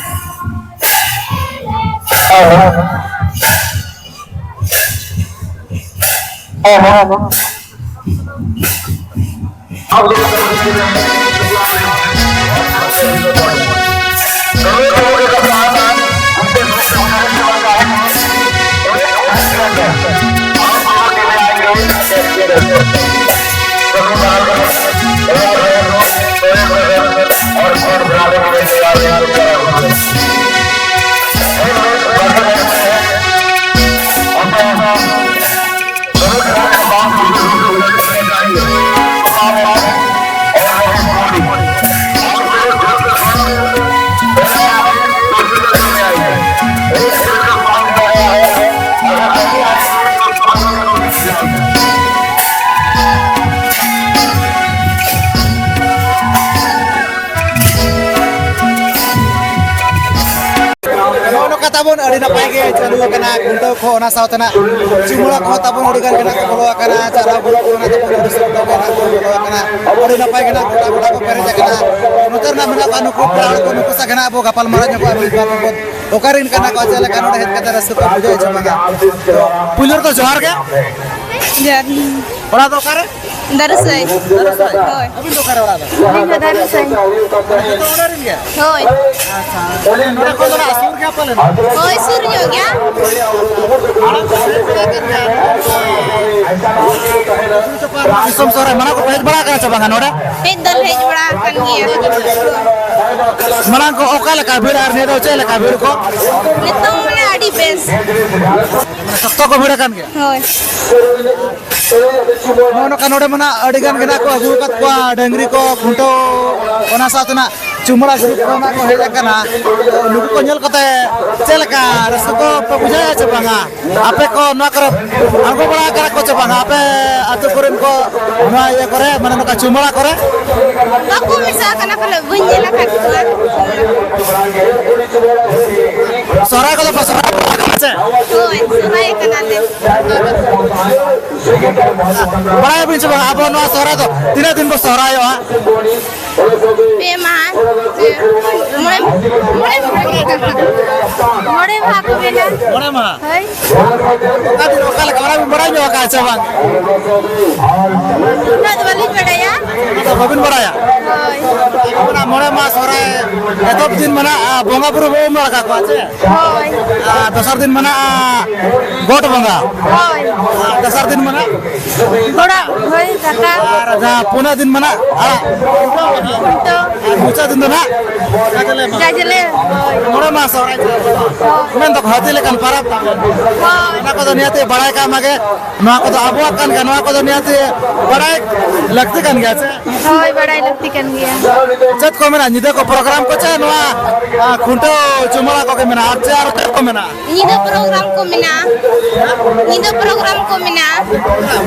ᱛᱟᱵᱚᱱ ᱟᱹᱰᱤ ᱱᱟᱯᱟᱭ ᱜᱮ ᱪᱟᱹᱞᱩ ᱟᱠᱟᱱᱟ ᱠᱷᱩᱱᱴᱟᱹᱣ ᱠᱚ, ᱚᱱᱟ ᱥᱟᱶᱛᱮ ᱱᱟᱜ ᱪᱩᱢᱟᱹᱲᱟ ᱠᱚᱦᱚᱸ ᱛᱟᱵᱚᱱ ᱟᱹᱰᱤ ᱜᱟᱱ ᱜᱮ ᱱᱟᱜ ᱠᱚ ᱵᱚᱞᱚ ᱟᱠᱟᱱᱟ, ᱪᱟᱨᱦᱟᱣ ᱜᱩᱨᱩ ᱠᱚᱦᱚᱸ ᱱᱟᱜ ᱛᱟᱵᱚᱱ ᱟᱹᱰᱤ ᱥᱚᱠᱛᱚ ᱜᱮ ᱱᱟᱜ ᱠᱚ ᱵᱚᱞᱚ ᱟᱠᱟᱱᱟ᱾ ᱟᱹᱰᱤ ᱱᱟᱯᱟᱭ ᱜᱮ ᱱᱟᱜ ᱜᱚᱴᱟ ᱜᱚᱴᱟ ᱠᱚ ᱯᱮᱨᱮᱡ ᱟᱠᱟᱱᱟ᱾ ᱱᱚᱛᱮ ᱨᱮᱱᱟᱜ ᱢᱮᱱᱟᱜ ᱠᱚᱣᱟ ᱱᱩᱠᱩ ᱯᱮᱲᱟ ᱦᱚᱲ ᱠᱚ, ᱱᱩᱠᱩ ᱥᱟᱶ ᱜᱮ ᱱᱟᱜ ᱟᱵᱚ ᱜᱟᱯᱟᱞ ᱢᱟᱨᱟᱣ ᱧᱚᱜᱚᱜᱼᱟ ᱢᱤᱫ ᱵᱟᱨ ᱵᱟᱵᱚᱫ᱾ ᱚᱠᱟᱨᱮᱱ ᱠᱟᱱᱟ ᱠᱚ, ᱪᱮᱫ ᱞᱮᱠᱟ ᱱᱚᱰᱮ ᱦᱮᱡ ᱠᱟᱛᱮ ᱨᱟᱹᱥᱠᱟᱹ ᱠᱚ ᱵᱩᱡᱷᱟᱹᱣ ᱦᱚᱪᱚ ᱵᱚᱱᱟ᱾ ᱛᱚ, ᱯᱩᱭᱞᱩ ᱨᱮᱫᱚ ᱡᱚᱦᱟᱨ ᱜᱮ᱾ ᱡᱚᱦᱟᱨ ᱜᱮ᱾ ᱚᱲᱟᱜ ᱫᱚ ᱚᱠᱟᱨᱮ? ᱫᱟᱨᱩᱥᱟᱹᱭ᱾ ᱫᱟᱨᱩᱥᱟᱹᱭ? ᱦᱳᱭ᱾ ᱟᱹᱵᱤᱱ ᱫᱚ ᱚᱠᱟᱨᱮ ᱚᱲᱟᱜ ᱫᱚ? ᱟᱹᱞᱤᱧ ᱫᱚ ᱫᱟᱨᱩᱥᱟᱹᱭ᱾ ᱟᱹᱵᱤᱱ ᱫᱚ ᱚᱲᱟᱜ ᱨᱮᱱ ᱜᱮ? ᱦᱳᱭ᱾ ᱟᱪᱪᱷᱟ᱾ ᱱᱚᱰᱮ ᱠᱷᱚᱱ ᱫᱚ ᱱᱟᱜ ᱥᱩᱨ ᱜᱮᱭᱟ ᱯᱟᱞᱮᱱ? ᱦᱳᱭ, ᱥᱩᱨ ᱧᱚᱜ ᱜᱮᱭᱟ᱾ ᱫᱤᱥᱚᱢ ᱥᱚᱦᱨᱟᱭ ᱢᱟᱱᱟᱣ ᱠᱚᱯᱮ ᱦᱮᱡ ᱵᱟᱲᱟ ᱟᱠᱟᱱᱟ ᱥᱮ ᱵᱟᱝᱟ ᱱᱚᱰᱮ? ᱦᱮᱡ ᱫᱚᱞᱮ ᱦᱮᱡ ᱵᱟᱲᱟ ᱟᱠᱟᱱ ᱜᱮᱭᱟ᱾ ᱢᱟᱲᱟᱝ ᱠᱚ ᱚᱠᱟ ᱞᱮᱠᱟ ᱵᱷᱤᱲ ᱟᱨ ᱱᱤᱭᱟᱹ ᱫᱚ ᱪᱮᱫ ᱞᱮᱠᱟ ᱵᱷᱤᱲ ᱠᱚ? ᱱᱤᱛᱚᱝ ᱢᱟᱱᱮ ᱟᱹᱰᱤ ᱵᱮᱥ᱾ ᱢᱟᱱᱮ ᱥᱚᱠᱛᱚ ᱠᱚ ᱵᱷᱤᱲ ᱟᱠᱟᱱ ᱜᱮᱭᱟ? ᱦᱳᱭ᱾ ᱱᱚᱜᱼᱚ ᱱᱚᱝᱠᱟ ᱱᱚᱰᱮ ᱢᱟ ᱱᱟᱜ ᱟᱹᱰᱤ ᱜᱟᱱ ᱜᱮ ᱱᱟᱜ ᱠᱚ ᱟᱹᱜᱩ ᱟᱠᱟᱫ ᱠᱚᱣᱟ, ᱰᱟᱹᱝᱨᱤ ᱠᱚ ᱠᱷᱩᱱᱴᱟᱹᱣ, ᱚᱱᱟ ᱥᱟᱶᱛᱮ ᱱᱟᱜ ᱪᱩᱢᱟᱹᱲᱟ ᱜᱩᱨᱩ ᱠᱚ ᱱᱟᱜ ᱠᱚ ᱦᱮᱡ ᱟᱠᱟᱱᱟ᱾ ᱛᱚ, ᱱᱩᱠᱩ ᱠᱚ ᱧᱮᱞ ᱠᱟᱛᱮ ᱪᱮᱫ ᱞᱮᱠᱟ ᱨᱟᱹᱥᱠᱟᱹ ᱠᱚ ᱯᱮ ᱵᱩᱡᱷᱟᱹᱣᱮᱫᱼᱟ ᱪᱮ ᱵᱟᱝᱟ? ᱟᱯᱮ ᱠᱚ ᱱᱚᱣᱟ ᱠᱚᱨᱮ ᱟᱬᱜᱚ ᱵᱟᱲᱟ ᱟᱠᱟᱱᱟ ᱠᱚ ᱪᱮ ᱵᱟᱝᱟ? ᱟᱯᱮ ᱟᱹᱛᱩ ᱠᱚᱨᱮᱱ ᱠᱚ ᱱᱚᱣᱟ ᱤᱭᱟᱹ ᱠᱚᱨᱮ, ᱢᱟᱱᱮ ᱱᱚᱝᱠᱟ ᱪᱩᱢᱟᱹᱲᱟ ᱠᱚᱨᱮ? ᱵᱟᱠᱚ ᱢᱮᱥᱟ ᱟᱠᱟᱱᱟ ᱯᱟᱞᱮ, ᱵᱟᱹᱧ ᱧᱮᱞ ᱟᱠᱟᱫ ᱠᱚᱣᱟ᱾ ᱥᱚᱦᱨᱟᱭ ᱠᱚᱫᱚ ᱯᱮ ᱥᱚᱦᱨᱟᱭ ᱵᱟᱲᱟ ᱟᱠᱟᱱᱟ ᱥᱮ? ᱦᱳᱭ, ᱥᱚᱦᱨᱟᱭ ᱠᱟᱱᱟᱞᱮ᱾ ᱵᱟᱲᱟᱭᱟᱵᱤᱱ ᱥᱮ ᱵᱟᱝ, ᱟᱵᱚ ᱱᱚᱣᱟ ᱥᱚᱦᱨᱟᱭ ᱫᱚ ᱛᱤᱱᱟᱹᱜ ᱫᱤᱱ ᱵᱚ ᱥᱚᱦᱨᱟᱭᱚᱜᱼᱟ? ᱯᱮ ᱢᱟᱦᱟ᱾ ᱢᱚᱬᱮ, ᱢᱚᱬᱮ ᱢᱟᱦᱟ᱾ ᱢᱚᱬᱮ ᱢᱟᱦᱟ ᱠᱚ ᱢᱮᱱᱟ᱾ ᱢᱚᱬᱮ ᱢᱟᱦᱟ? ᱦᱳᱭ᱾ ᱚᱠᱟ ᱫᱤᱱ ᱚᱠᱟ ᱞᱮᱠᱟ, ᱚᱱᱟ ᱵᱤᱱ ᱵᱟᱲᱟᱭ ᱧᱚᱜ ᱟᱠᱟᱫᱼᱟ ᱥᱮ ᱵᱟᱝ? ᱩᱱᱟᱹᱜ ᱫᱚ ᱵᱟᱹᱞᱤᱧ ᱵᱟᱲᱟᱭᱟ᱾ ᱚᱱᱟ ᱫᱚ ᱵᱟᱹᱵᱤᱱ ᱵᱟᱲᱟᱭᱟ? ᱦᱳᱭ᱾ ᱚᱱᱟ ᱢᱚᱬᱮ ᱢᱟᱦᱟ ᱥᱚᱦᱨᱟᱭ ᱮᱛᱚᱦᱚᱵ ᱫᱤᱱ ᱢᱟ ᱱᱟᱜ, ᱵᱚᱸᱜᱟ ᱵᱩᱨᱩ ᱵᱚ ᱩᱢ ᱱᱟᱲᱠᱟ ᱠᱚᱣᱟ ᱪᱮ? ᱦᱳᱭ᱾ ᱟᱨ ᱫᱚᱥᱟᱨ ᱫᱤᱱ ᱢᱟ ᱱᱟᱜ, ᱜᱚᱴ ᱵᱚᱸᱜᱟ᱾ ᱦᱳᱭ᱾ ᱟᱨ ᱛᱮᱥᱟᱨ ᱫᱤᱱ ᱢᱟ ᱱᱟᱜ, ᱜᱚᱲᱟ, ᱦᱳᱭ, ᱫᱟᱠᱟ᱾ ᱟᱨ ᱡᱟᱦᱟᱸ ᱯᱩᱱᱟᱜ ᱫᱤᱱ ᱢᱟ ᱱᱟᱜ, ᱟᱲᱟᱜ᱾ ᱠᱷᱩᱱᱴᱟᱹᱣ᱾ ᱟᱨ ᱢᱩᱪᱟᱹᱫ ᱫᱤᱱ ᱫᱚ ᱱᱟᱜ, ᱡᱟᱡᱽᱞᱮ ᱢᱟ᱾ ᱡᱟᱡᱽᱞᱮ, ᱦᱳᱭ᱾ ᱢᱚᱬᱮ ᱢᱟᱦᱟ ᱥᱚᱦᱨᱟᱭ᱾ ᱦᱳᱭ᱾ ᱢᱮᱱ ᱫᱚᱠᱚ ᱦᱟᱹᱛᱤ ᱞᱮᱠᱟᱱ ᱯᱟᱨᱟᱵᱽ ᱛᱟᱵᱚᱱ᱾ ᱦᱳᱭ᱾ ᱚᱱᱟ ᱠᱚᱫᱚ ᱱᱤᱦᱟᱹᱛᱤ ᱵᱟᱲᱟᱭ ᱠᱟᱜ ᱢᱟᱜᱮ᱾ ᱱᱚᱣᱟ ᱠᱚᱫᱚ ᱟᱵᱚᱣᱟᱜ ᱠᱟᱱ ᱜᱮᱭᱟ, ᱱᱚᱣᱟ ᱠᱚᱫᱚ ᱱᱤᱦᱟᱹᱛᱤ ᱵᱟᱲᱟᱭ ᱞᱟᱹᱠᱛᱤ ᱠᱟᱱ ᱜᱮᱭᱟ ᱥᱮ? ᱦᱳᱭ, ᱵᱟᱲᱟᱭ ᱞᱟᱹᱠᱛᱤ ᱠᱟᱱ ᱜᱮᱭᱟ᱾ ᱪᱮᱫ ᱠᱚ ᱢᱮᱱᱟᱜᱼᱟ? ᱧᱤᱫᱟᱹ ᱠᱚ ᱯᱨᱳᱜᱨᱟᱢ ᱠᱚ ᱪᱮ ᱱᱚᱣᱟ, ᱟ, ᱠᱷᱩᱱᱴᱟᱹᱣ ᱪᱩᱢᱟᱹᱲᱟ ᱠᱚᱜᱮ ᱢᱮᱱᱟᱜᱼᱟ? ᱟᱨ ᱪᱮᱫ ᱟᱨ ᱪᱮᱫ ᱠᱚ ᱢᱮᱱᱟᱜᱼᱟ? ᱧᱤᱫᱟᱹ ᱯᱨᱳᱜᱨᱟᱢ ᱠᱚ ᱢᱮᱱᱟᱜᱼᱟ᱾ ᱧᱤᱫᱟᱹ ᱯᱨᱳᱜᱨᱟᱢ ᱠᱚ ᱢᱮᱱᱟᱜᱼᱟ᱾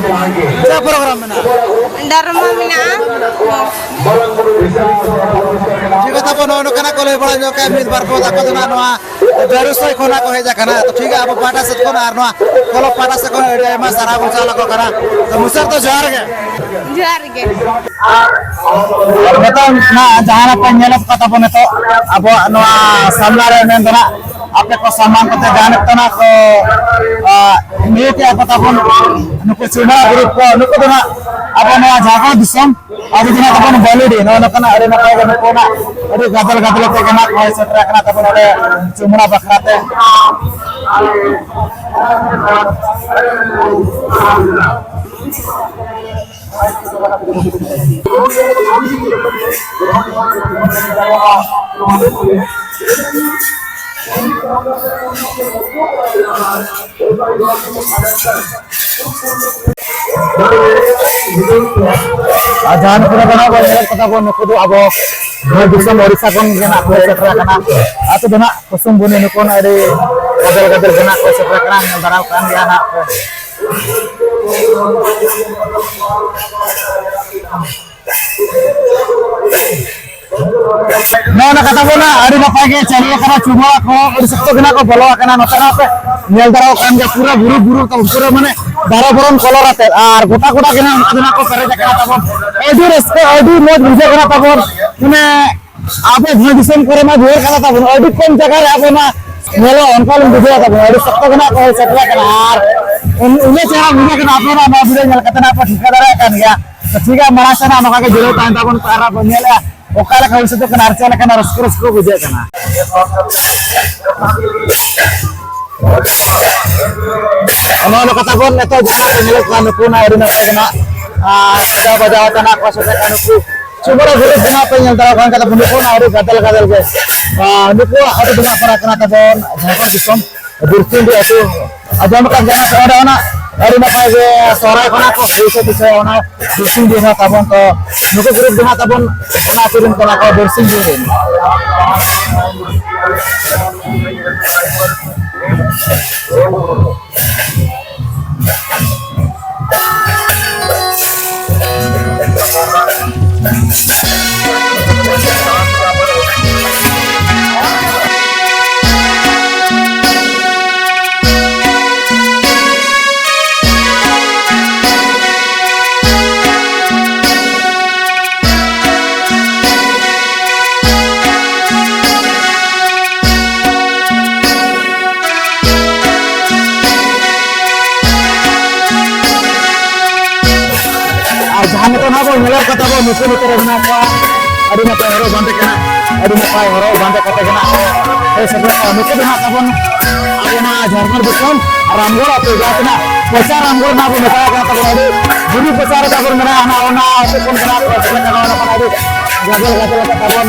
ᱪᱮᱫ ᱯᱨᱳᱜᱨᱟᱢ ᱢᱮᱱᱟᱜᱼᱟ? ᱰᱨᱟᱢᱟ ᱢᱮᱱᱟᱜᱼᱟ᱾ ᱴᱷᱤᱠ ᱜᱮᱭᱟ, ᱛᱟᱯᱚᱨ ᱱᱚᱜᱼᱚ ᱱᱚᱝᱠᱟᱱᱟᱜ ᱠᱚ ᱞᱟᱹᱭ ᱵᱟᱲᱟ ᱧᱚᱜ ᱠᱟᱜᱼᱟ, ᱢᱤᱫ ᱵᱟᱨ ᱠᱚ ᱟᱠᱚ ᱫᱚ ᱱᱟᱜ ᱱᱚᱣᱟ ᱵᱮᱨᱩᱥᱟᱹᱭ ᱠᱷᱚᱱᱟᱜ ᱠᱚ ᱦᱮᱡ ᱟᱠᱟᱱᱟ᱾ ᱛᱚ ᱴᱷᱤᱠ ᱜᱮᱭᱟ, ᱟᱵᱚ ᱯᱟᱦᱴᱟ ᱥᱮᱫ ᱠᱷᱚᱱ ᱟᱨ ᱱᱚᱣᱟ ᱠᱞᱟᱵᱽ ᱯᱟᱦᱴᱟ ᱥᱮᱫ ᱠᱷᱚᱱ ᱟᱹᱰᱤ ᱟᱭᱢᱟ ᱥᱟᱨᱦᱟᱣ ᱵᱚᱱ ᱪᱟᱞ ᱟᱠᱚ ᱠᱟᱱᱟ᱾ ᱛᱚ ᱢᱩᱪᱟᱹᱫ ᱫᱚ ᱡᱚᱦᱟᱨ ᱜᱮ᱾ ᱡᱚᱦᱟᱨ ᱜᱮ᱾ ᱱᱤᱛᱚᱜ ᱱᱟᱜ ᱡᱟᱦᱟᱸ ᱞᱮᱠᱟ ᱧᱮᱞᱚᱜ ᱠᱟᱱ ᱛᱟᱵᱚᱱ ᱱᱤᱛᱚᱜ ᱟᱵᱚᱣᱟᱜ ᱱᱚᱣᱟ ᱥᱟᱢᱱᱟ ᱨᱮ ᱢᱮᱱ ᱫᱚ ᱱᱟᱜ ᱟᱯᱮ ᱠᱚ ᱥᱟᱢᱟᱝ ᱠᱚᱛᱮ ᱡᱟᱦᱟᱸ ᱱᱤᱛᱚᱜ ᱱᱟᱜ ᱠᱚ, ᱟ, ᱱᱤᱭᱟᱹ ᱠᱮᱜᱼᱟ ᱠᱚ ᱛᱟᱵᱚᱱ ᱱᱩᱠᱩ ᱪᱩᱢᱟᱲᱟ ᱜᱨᱩᱯ ᱠᱚ, ᱱᱩᱠᱩ ᱫᱚ ᱱᱟᱜ ᱟᱵᱚ ᱱᱚᱣᱟ ᱡᱷᱟᱲᱠᱷᱚᱸᱰ ᱫᱤᱥᱚᱢ ᱟᱹᱰᱤ ᱫᱤᱱ ᱛᱟᱵᱚᱱ ᱵᱟᱹᱞᱤᱰᱤ, ᱱᱚᱜᱼᱚ ᱱᱚᱝᱠᱟᱱᱟᱜ ᱟᱹᱰᱤ ᱱᱟᱯᱟᱭ ᱜᱮ ᱱᱩᱠᱩ ᱱᱟᱜ ᱟᱹᱰᱤ ᱜᱟᱫᱮᱞ ᱜᱟᱫᱮᱞ ᱟᱛᱮ ᱜᱮ ᱱᱟᱜ ᱠᱚ ᱦᱮᱡ ᱥᱮᱴᱮᱨ ᱟᱠᱟᱱᱟ ᱛᱟᱵᱚᱱ ᱱᱚᱰᱮ ᱪᱩᱢᱟᱲᱟ ᱵᱟᱠᱷᱨᱟ ᱛᱮ᱾ ᱟᱨ ᱡᱟᱦᱟᱸ ᱱᱩᱠᱩ ᱫᱚ ᱱᱟᱜ ᱵᱚᱱ ᱧᱮᱞᱮᱫ ᱠᱚᱛᱟ ᱵᱚᱱ, ᱱᱩᱠᱩ ᱫᱚ ᱟᱵᱚ ᱱᱚᱣᱟ ᱫᱤᱥᱚᱢ ᱳᱰᱤᱥᱟ ᱠᱷᱚᱱ ᱜᱮ ᱱᱟᱜ ᱠᱚ ᱥᱮᱴᱮᱨ ᱟᱠᱟᱱᱟ᱾ ᱟᱹᱛᱩ ᱫᱚ ᱱᱟᱜ ᱠᱩᱥᱩᱢ ᱵᱩᱱᱤ, ᱱᱩᱠᱩ ᱦᱚᱸ ᱟᱹᱰᱤ ᱜᱟᱫᱮᱞ ᱜᱟᱫᱮᱞ ᱜᱮ ᱱᱟᱜ ᱠᱚ ᱥᱮᱴᱮᱨ ᱟᱠᱟᱱᱟ, ᱧᱮᱞ ᱫᱟᱨᱟᱢ ᱠᱟᱱ ᱜᱮᱭᱟ ᱱᱟᱜ ᱯᱮ᱾ ᱱᱚᱜᱼᱚ ᱱᱚᱝᱠᱟ ᱛᱟᱵᱚᱱ ᱟᱹᱰᱤ ᱱᱟᱯᱟᱭ ᱜᱮ ᱪᱟᱹᱞᱩ ᱟᱠᱟᱱᱟ, ᱪᱩᱢᱟᱹᱲᱟ ᱠᱚ ᱟᱹᱰᱤ ᱥᱚᱠᱛᱚ ᱜᱮ ᱱᱟᱜ ᱠᱚ ᱵᱚᱞᱚ ᱟᱠᱟᱱᱟ᱾ ᱱᱚᱛᱮ ᱱᱟᱜ ᱯᱮ ᱧᱮᱞ ᱫᱟᱲᱮᱭᱟᱜ ᱠᱟᱱ ᱜᱮᱭᱟ, ᱯᱩᱨᱟᱹ ᱵᱩᱨᱩ ᱵᱩᱨᱩ ᱛᱟᱵᱚᱱ, ᱯᱩᱨᱟᱹ ᱢᱟᱱᱮ ᱫᱟᱨᱮ ᱵᱚᱨᱚᱱ ᱠᱚᱞᱚᱨ ᱟᱛᱮ, ᱟᱨ ᱜᱚᱴᱟ ᱜᱚᱴᱟ ᱜᱮ ᱱᱟᱜ ᱚᱱᱠᱟ ᱫᱚ ᱱᱟᱜ ᱠᱚ ᱯᱮᱨᱮᱡ ᱟᱠᱟᱱᱟ ᱛᱟᱵᱚᱱ᱾ ᱟᱹᱰᱤ ᱨᱟᱹᱥᱠᱟᱹ, ᱟᱹᱰᱤ ᱢᱚᱡᱽ ᱵᱩᱡᱷᱟᱹᱜ ᱠᱟᱱᱟ ᱛᱟᱵᱚᱱ, ᱢᱟᱱᱮ ᱟᱵᱚ ᱵᱷᱚᱸᱡᱽ ᱫᱤᱥᱚᱢ ᱠᱚᱨᱮ ᱢᱟ ᱵᱷᱤᱲ ᱠᱟᱱᱟ ᱛᱟᱵᱚᱱ, ᱟᱹᱰᱤ ᱠᱚᱢ ᱡᱟᱭᱜᱟ ᱨᱮ ᱟᱵᱚ ᱱᱚᱣᱟ ᱧᱮᱞᱚᱜᱼᱟ, ᱚᱱᱠᱟ ᱞᱤᱧ ᱵᱩᱡᱷᱟᱹᱣ ᱛᱟᱵᱚᱱ᱾ ᱟᱹᱰᱤ ᱥᱚᱠᱛᱚ ᱜᱮ ᱱᱟᱜ ᱠᱚ ᱦᱮᱡ ᱥᱮᱴᱮᱨ ᱟᱠᱟᱱᱟ, ᱟᱨ ᱩᱱ-, ᱩᱱᱟᱹᱜ ᱪᱮᱦᱨᱟ ᱵᱩᱡᱷᱟᱹᱜ ᱠᱟᱱᱟ᱾ ᱟᱯᱮ ᱦᱚᱸ ᱱᱚᱣᱟ ᱵᱷᱤᱰᱤᱭᱳ ᱧᱮᱞ ᱠᱟᱛᱮ ᱱᱟᱜ ᱯᱮ ᱴᱷᱤᱠᱟᱹ ᱫᱟᱲᱮᱭᱟᱜ ᱠᱟᱱ ᱜᱮᱭᱟ᱾ ᱛᱚ ᱴᱷᱤᱠ ᱜᱮᱭᱟ, ᱢᱟᱲᱟᱝ ᱥᱮᱫ ᱱᱟᱜ ᱱᱚᱝᱠᱟ ᱜᱮ ᱡᱩᱲᱟᱹᱣ ᱛᱟᱦᱮᱱ ᱛᱟᱵᱚᱱ ᱯᱮ, ᱟᱨ ᱵᱚᱱ ᱧᱮᱞᱮᱜᱼᱟ ᱚᱠᱟ ᱞᱮᱠᱟ ᱦᱩᱭ ᱥᱟᱹᱛᱚᱜ ᱠᱟᱱᱟ ᱟᱨ ᱪᱮᱫ ᱞᱮᱠᱟᱱᱟᱜ ᱨᱟᱹᱥᱠᱟᱹ ᱨᱟᱹᱥᱠᱟᱹ ᱵᱩᱡᱷᱟᱹᱜ ᱠᱟᱱᱟ᱾ ᱱᱚᱜᱼᱚ ᱱᱚᱝᱠᱟ ᱛᱟᱵᱚᱱ ᱱᱤᱛᱚᱜ ᱡᱟᱦᱟᱸ ᱠᱚ ᱧᱮᱞᱚᱜ ᱠᱟᱱᱟ, ᱱᱩᱠᱩ ᱱᱟᱜ ᱟᱹᱰᱤ ᱱᱟᱯᱟᱭ ᱜᱮ ᱱᱟᱜ, ᱟᱨ, ᱥᱟᱡᱟᱣ ᱵᱟᱡᱟᱣ ᱟᱛᱮ ᱱᱟᱜ ᱠᱚ ᱥᱮᱴᱮᱨ ᱠᱟᱱᱟ᱾ ᱱᱩᱠᱩ ᱪᱩᱢᱟᱹᱲᱟ ᱜᱨᱩᱯ ᱡᱟᱦᱟᱸ ᱯᱮ ᱧᱮᱞ ᱫᱟᱲᱮᱭᱟᱜ ᱠᱟᱱ ᱠᱟᱛᱷᱟ ᱵᱚᱱ ᱱᱩᱠᱩ ᱱᱟᱜ ᱟᱹᱰᱤ ᱜᱟᱫᱮᱞ ᱜᱟᱫᱮᱞ ᱜᱮ, ᱟᱨ, ᱱᱩᱠᱩᱣᱟᱜ ᱟᱹᱛᱩ ᱫᱚ ᱱᱟᱜ ᱯᱟᱲᱟᱜ ᱠᱟᱱᱟ ᱛᱟᱵᱚᱱ ᱡᱷᱟᱲᱠᱷᱚᱸᱰ ᱫᱤᱥᱚᱢ ᱵᱤᱨᱥᱤᱝᱰᱤ ᱟᱹᱛᱩ᱾ ᱟᱸᱡᱚᱢ ᱟᱠᱟᱫ ᱜᱮᱭᱟ ᱥᱮ ᱚᱸᱰᱮ ᱚᱱᱟ ᱟᱹᱰᱤ ᱱᱟᱯᱟᱭ ᱜᱮ ᱥᱚᱦᱨᱟᱭ ᱠᱷᱚᱱᱟᱜ ᱠᱚ ᱦᱩᱭ ᱥᱟᱹᱛ ᱦᱚᱪᱚᱭᱟ ᱚᱱᱟ ᱵᱤᱨᱥᱤᱝᱰᱤ ᱨᱮ ᱛᱟᱵᱚᱱ᱾ ᱛᱚ ᱱᱩᱠᱩ ᱜᱨᱩᱯ ᱡᱟᱦᱟᱸ ᱛᱟᱵᱚᱱ ᱚᱱᱟ ᱟᱹᱛᱩ ᱨᱮᱱ ᱠᱟᱱᱟ ᱠᱚ ᱵᱤᱨᱥᱤᱝᱰᱤ ᱨᱮᱱ᱾ ᱡᱟᱦᱟᱸ ᱱᱤᱛᱚᱜ ᱱᱟᱦᱟᱜ ᱵᱚᱱ ᱧᱮᱞᱮᱫ ᱠᱚ ᱛᱟᱵᱚᱱ, ᱱᱩᱠᱩ ᱱᱚᱛᱮ ᱨᱮ ᱢᱮᱱᱟᱜ ᱠᱚᱣᱟ, ᱟᱹᱰᱤ ᱱᱟᱯᱟᱭ ᱦᱚᱨᱚᱜ ᱵᱟᱸᱫᱮ ᱠᱟᱱᱟ, ᱟᱹᱰᱤ ᱱᱟᱯᱟᱭ ᱦᱚᱨᱚᱜ ᱵᱟᱸᱫᱮ ᱠᱟᱛᱮ ᱜᱮ ᱱᱟᱦᱟᱜ ᱠᱚ ᱦᱮᱡ ᱥᱮᱴᱮᱨᱚᱜ ᱠᱟᱱᱟ᱾ ᱱᱩᱠᱩ ᱫᱚ ᱱᱟᱦᱟᱜ ᱛᱟᱵᱚᱱ ᱟᱵᱚ ᱱᱚᱣᱟ ᱡᱷᱟᱲᱠᱷᱚᱸᱰ ᱫᱤᱥᱚᱢ ᱨᱟᱢᱜᱚᱲ ᱟᱹᱛᱩ, ᱡᱟᱦᱟᱸ ᱛᱤᱱᱟᱹᱜ ᱯᱚᱪᱟ ᱨᱟᱢᱜᱚᱲ ᱱᱟᱦᱟᱜ ᱵᱚᱱ ᱢᱮᱛᱟᱜ ᱠᱟᱱ ᱛᱟᱵᱚᱱᱟ, ᱟᱹᱰᱤ ᱵᱩᱨᱩ ᱯᱚᱪᱟ ᱨᱮ ᱛᱟᱵᱚᱱ ᱢᱮᱱᱟᱜᱼᱟ, ᱚᱱᱟ, ᱚᱱᱟ ᱟᱹᱛᱩ ᱠᱷᱚᱱ ᱜᱮ ᱱᱟᱦᱟᱜ ᱠᱚ ᱥᱮᱴᱮᱨ ᱠᱟᱱᱟ, ᱚᱱᱟ ᱠᱷᱚᱱ ᱟᱹᱰᱤ ᱜᱟᱫᱮᱞ ᱜᱟᱫᱮᱞ ᱠᱟᱛᱮ ᱛᱟᱵᱚᱱ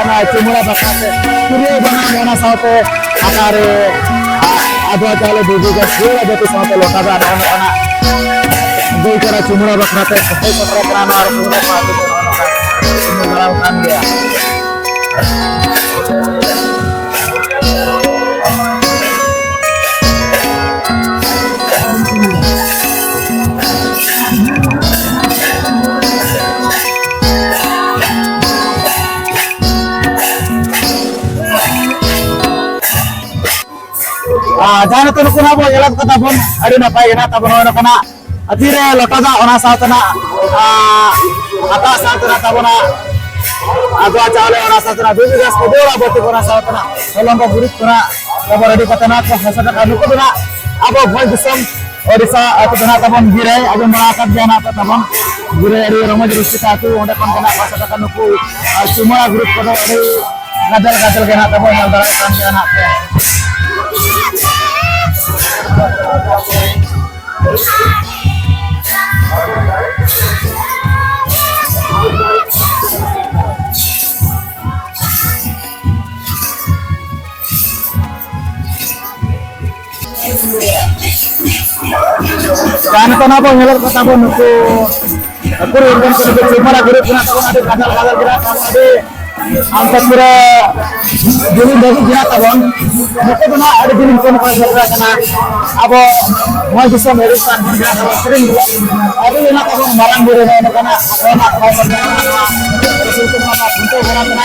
ᱚᱱᱟ ᱪᱩᱢᱟᱹᱲᱟ ᱵᱟᱠᱷᱨᱟ ᱛᱮ ᱛᱤᱨᱭᱳ ᱵᱟᱱᱟᱢ, ᱚᱱᱟ ᱥᱟᱶᱛᱮ ᱦᱟᱛᱟᱣ ᱨᱮ ᱟᱫᱽᱣᱟ ᱪᱟᱣᱞᱮ ᱫᱷᱩᱵᱤ ᱜᱷᱟᱥ ᱜᱟᱹᱭ ᱡᱟᱹᱛᱤ ᱥᱟᱶᱛᱮ ᱞᱚᱴᱟ ᱫᱟᱜ, ᱱᱚᱜᱼᱚ ᱱᱚᱝᱠᱟᱱᱟᱜ ᱜᱟᱹᱭ ᱠᱟᱰᱟ ᱪᱩᱢᱟᱹᱲᱟ ᱵᱟᱠᱷᱨᱟ ᱛᱮ ᱥᱟᱯᱲᱟᱣ ᱥᱟᱯᱲᱟᱣ ᱠᱟᱱᱟ᱾ ᱱᱚᱣᱟ ᱨᱮ ᱠᱚ ᱢᱮᱛᱟ ᱠᱚᱣᱟ ᱟᱹᱛᱩ ᱫᱚ ᱱᱚᱜᱼᱚ ᱱᱚᱝᱠᱟ ᱪᱩᱢᱟᱹᱲᱟ ᱵᱟᱲᱟ ᱟᱠᱟᱱ ᱜᱮᱭᱟ᱾ ᱟᱨ ᱡᱟᱦᱟᱸ ᱱᱤᱛᱚᱜ ᱱᱩᱠᱩ ᱱᱟᱜ ᱵᱚᱱ ᱧᱮᱞᱮᱫ ᱠᱚ ᱛᱟᱵᱚᱱ, ᱟᱹᱰᱤ ᱱᱟᱯᱟᱭ ᱜᱮ ᱱᱟᱜ ᱛᱟᱵᱚᱱ ᱱᱚᱜᱼᱚᱭ ᱱᱚᱝᱠᱟᱱᱟᱜ ᱛᱤ ᱨᱮ ᱞᱚᱴᱟ ᱫᱟᱜ, ᱚᱱᱟ ᱥᱟᱶᱛᱮ ᱱᱟᱜ, ᱟᱨ ᱦᱟᱴᱟᱜ ᱥᱟᱶᱛᱮ ᱱᱟᱜ ᱛᱟᱵᱚᱱᱟ ᱟᱫᱽᱣᱟ ᱪᱟᱣᱞᱮ, ᱚᱱᱟ ᱥᱟᱶᱛᱮ ᱱᱟᱜ ᱵᱤᱵᱤ ᱜᱷᱟᱥ ᱠᱚ ᱫᱟᱹᱲᱟ ᱵᱟᱹᱴᱤ ᱠᱚ, ᱚᱱᱟ ᱥᱟᱶᱛᱮ ᱱᱟᱜ ᱦᱚᱞᱚᱝ ᱠᱚ ᱜᱩᱨᱤᱡ ᱠᱚ ᱱᱟᱜ ᱛᱟᱵᱚᱱ ᱨᱮᱰᱤ ᱠᱟᱛᱮ ᱱᱟᱜ ᱠᱚ ᱦᱟᱥᱟ ᱴᱟᱠᱟ ᱱᱩᱠᱩ ᱫᱚ ᱱᱟᱜ ᱟᱵᱚ ᱵᱷᱚᱸᱡᱽ ᱫᱤᱥᱚᱢ ᱳᱰᱤᱥᱟ ᱟᱹᱛᱩ ᱫᱚ ᱱᱟᱜ ᱛᱟᱵᱚᱱ ᱜᱤᱨᱟᱹᱭ, ᱟᱸᱡᱚᱢ ᱵᱟᱲᱟ ᱟᱠᱟᱫ ᱜᱮᱭᱟ ᱱᱟᱜ ᱛᱟᱵᱚᱱ ᱜᱤᱨᱟᱹᱭ, ᱟᱹᱰᱤ ᱨᱚᱢᱚᱡᱽ ᱨᱟᱹᱥᱠᱟᱹ ᱟᱹᱛᱩ, ᱚᱸᱰᱮ ᱠᱷᱚᱱ ᱜᱮ ᱱᱟᱜ ᱦᱟᱥᱟ ᱴᱟᱠᱟ ᱱᱩᱠᱩ ᱟᱨ ᱪᱩᱢᱟᱹᱲᱟ ᱜᱩᱨᱤᱡ ᱠᱚᱫᱚ ᱟᱹᱰᱤ ᱜᱟᱫᱮᱞ ᱜᱟᱫᱮᱞ ᱜᱮ ᱱᱟᱜ ᱛᱟᱵᱚᱱ ᱧᱮᱞ ᱫᱟᱲᱮᱭᱟᱜ ᱠᱟᱱ ᱜᱮᱭᱟ ᱱᱟᱜ ᱯᱮ᱾ ᱡᱟᱦᱟᱸ ᱱᱤᱛᱚᱜ ᱱᱟᱜ ᱵᱚᱱ ᱧᱮᱞᱮᱫ ᱠᱚ ᱛᱟᱵᱚᱱ ᱱᱩᱠᱩ ᱠᱩᱲᱤ ᱦᱚᱯᱚᱱ ᱠᱚ ᱱᱩᱠᱩ ᱪᱩᱢᱟᱹᱲᱟ ᱜᱩᱨᱤᱡ ᱠᱟᱱᱟ ᱛᱟᱵᱚᱱ, ᱟᱹᱰᱤ ᱜᱟᱫᱮᱞ ᱜᱟᱫᱮᱞ ᱜᱮ ᱱᱟᱜ ᱛᱟᱵᱚᱱ, ᱟᱹᱰᱤ ᱟᱢ ᱛᱚ ᱯᱩᱨᱟᱹ ᱡᱤᱞᱤᱧ ᱫᱷᱟᱹᱵᱤᱡ ᱜᱮ ᱱᱟᱜ ᱛᱟᱵᱚᱱ᱾ ᱱᱩᱠᱩ ᱫᱚ ᱱᱟᱜ ᱟᱹᱰᱤ ᱫᱤᱱ ᱠᱷᱚᱱ ᱠᱚ ᱥᱮᱴᱮᱨ ᱟᱠᱟᱱᱟ᱾ ᱟᱵᱚ ᱱᱚᱣᱟ ᱫᱤᱥᱚᱢ ᱦᱮᱡ ᱠᱟᱱ ᱵᱚᱱ ᱱᱟᱜ ᱛᱟᱵᱚᱱ ᱥᱮᱨᱮᱧ ᱫᱚ ᱟᱹᱰᱤ ᱜᱮ ᱱᱟᱜ ᱛᱟᱵᱚᱱ ᱢᱟᱨᱟᱝ ᱵᱩᱨᱩ ᱱᱚᱜᱼᱚ ᱱᱚᱝᱠᱟᱱᱟᱜ ᱟᱵᱚᱱᱟᱜ ᱴᱷᱟᱶ ᱠᱚᱨᱮ ᱱᱟᱜ ᱱᱚᱣᱟ ᱨᱟᱹᱥᱩᱞ ᱠᱚ ᱱᱚᱣᱟ ᱠᱷᱩᱱᱴᱟᱹᱣ ᱵᱚᱸᱜᱟ ᱠᱟᱱᱟ᱾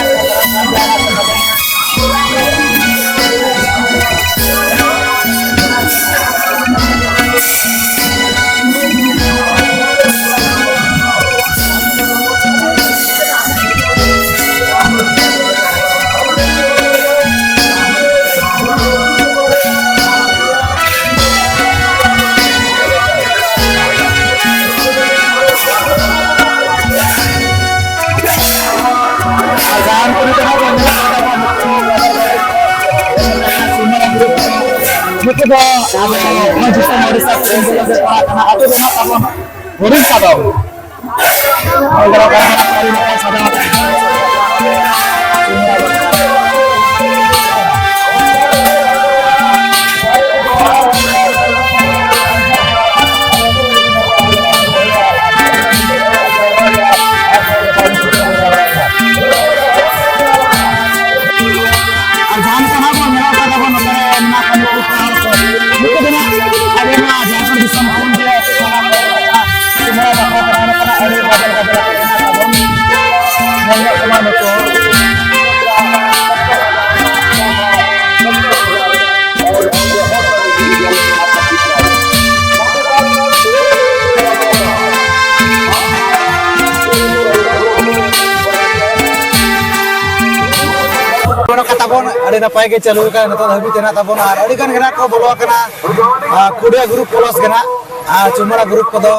ᱟᱵᱚ ᱱᱚᱣᱟ ᱫᱤᱥᱚᱢ ᱳᱰᱤᱥᱟ ᱥᱮᱫ ᱵᱚᱱ ᱯᱟᱲᱟᱜ ᱠᱟᱱᱟ᱾ ᱟᱹᱛᱩ ᱫᱚ ᱱᱟᱦᱟᱜ ᱛᱟᱵᱚᱱ ᱦᱩᱰᱤᱧ ᱛᱟᱵᱚᱱ᱾ ᱟᱨ ᱡᱟᱦᱟᱸ ᱞᱮᱠᱟ ᱱᱟᱦᱟᱜ ᱵᱚᱱ ᱧᱮᱞ ᱠᱟᱫᱟ ᱵᱚᱱ, ᱱᱚᱛᱮ ᱨᱮ ᱢᱮᱱᱟᱜ ᱠᱚᱣᱟ ᱱᱩᱠᱩ ᱠᱚ ᱦᱚᱲ ᱠᱚ᱾ ᱱᱩᱠᱩ ᱫᱚ ᱱᱟᱦᱟᱜ ᱟᱵᱚ ᱱᱚᱣᱟ ᱡᱷᱟᱲᱠᱷᱚᱸᱰ ᱫᱤᱥᱚᱢ ᱠᱷᱚᱱ ᱜᱮ ᱥᱚᱦᱨᱟᱭ ᱯᱚᱨᱚᱵᱽ ᱨᱮᱱᱟᱜ ᱥᱚᱦᱨᱟᱭ ᱵᱟᱠᱷᱨᱟ ᱛᱮ ᱱᱚᱜᱼᱚ ᱱᱚᱝᱠᱟᱱᱟᱜ ᱟᱹᱰᱤ ᱜᱟᱫᱮᱞ ᱜᱟᱫᱮᱞ ᱟᱛᱮ ᱢᱮᱱᱟᱜ ᱛᱟᱵᱚᱱ᱾ ᱧᱮᱞ ᱧᱚᱜ ᱠᱚᱢᱟ ᱱᱩᱠᱩ᱾ ᱵᱚᱞᱚ ᱠᱟᱛᱟ ᱵᱚᱱ, ᱟᱹᱰᱤ ᱱᱟᱯᱟᱭ ᱜᱮ ᱪᱟᱹᱞᱩ ᱟᱠᱟᱱᱟ, ᱱᱤᱛᱚᱜ ᱫᱷᱟᱹᱵᱤᱡ ᱛᱮ ᱦᱮᱱᱟᱜ ᱛᱟᱵᱚᱱᱟ᱾ ᱟᱨ ᱟᱹᱰᱤ ᱜᱟᱱ ᱜᱮ ᱱᱟᱜ ᱠᱚ ᱵᱚᱞᱚ ᱟᱠᱟᱱᱟ, ᱟᱨ ᱠᱩᱰᱤᱭᱟ ᱜᱨᱩᱯ ᱯᱞᱟᱥ ᱜᱮ ᱱᱟᱜ, ᱟᱨ ᱪᱩᱢᱟᱲᱟ ᱜᱨᱩᱯ ᱠᱚᱫᱚ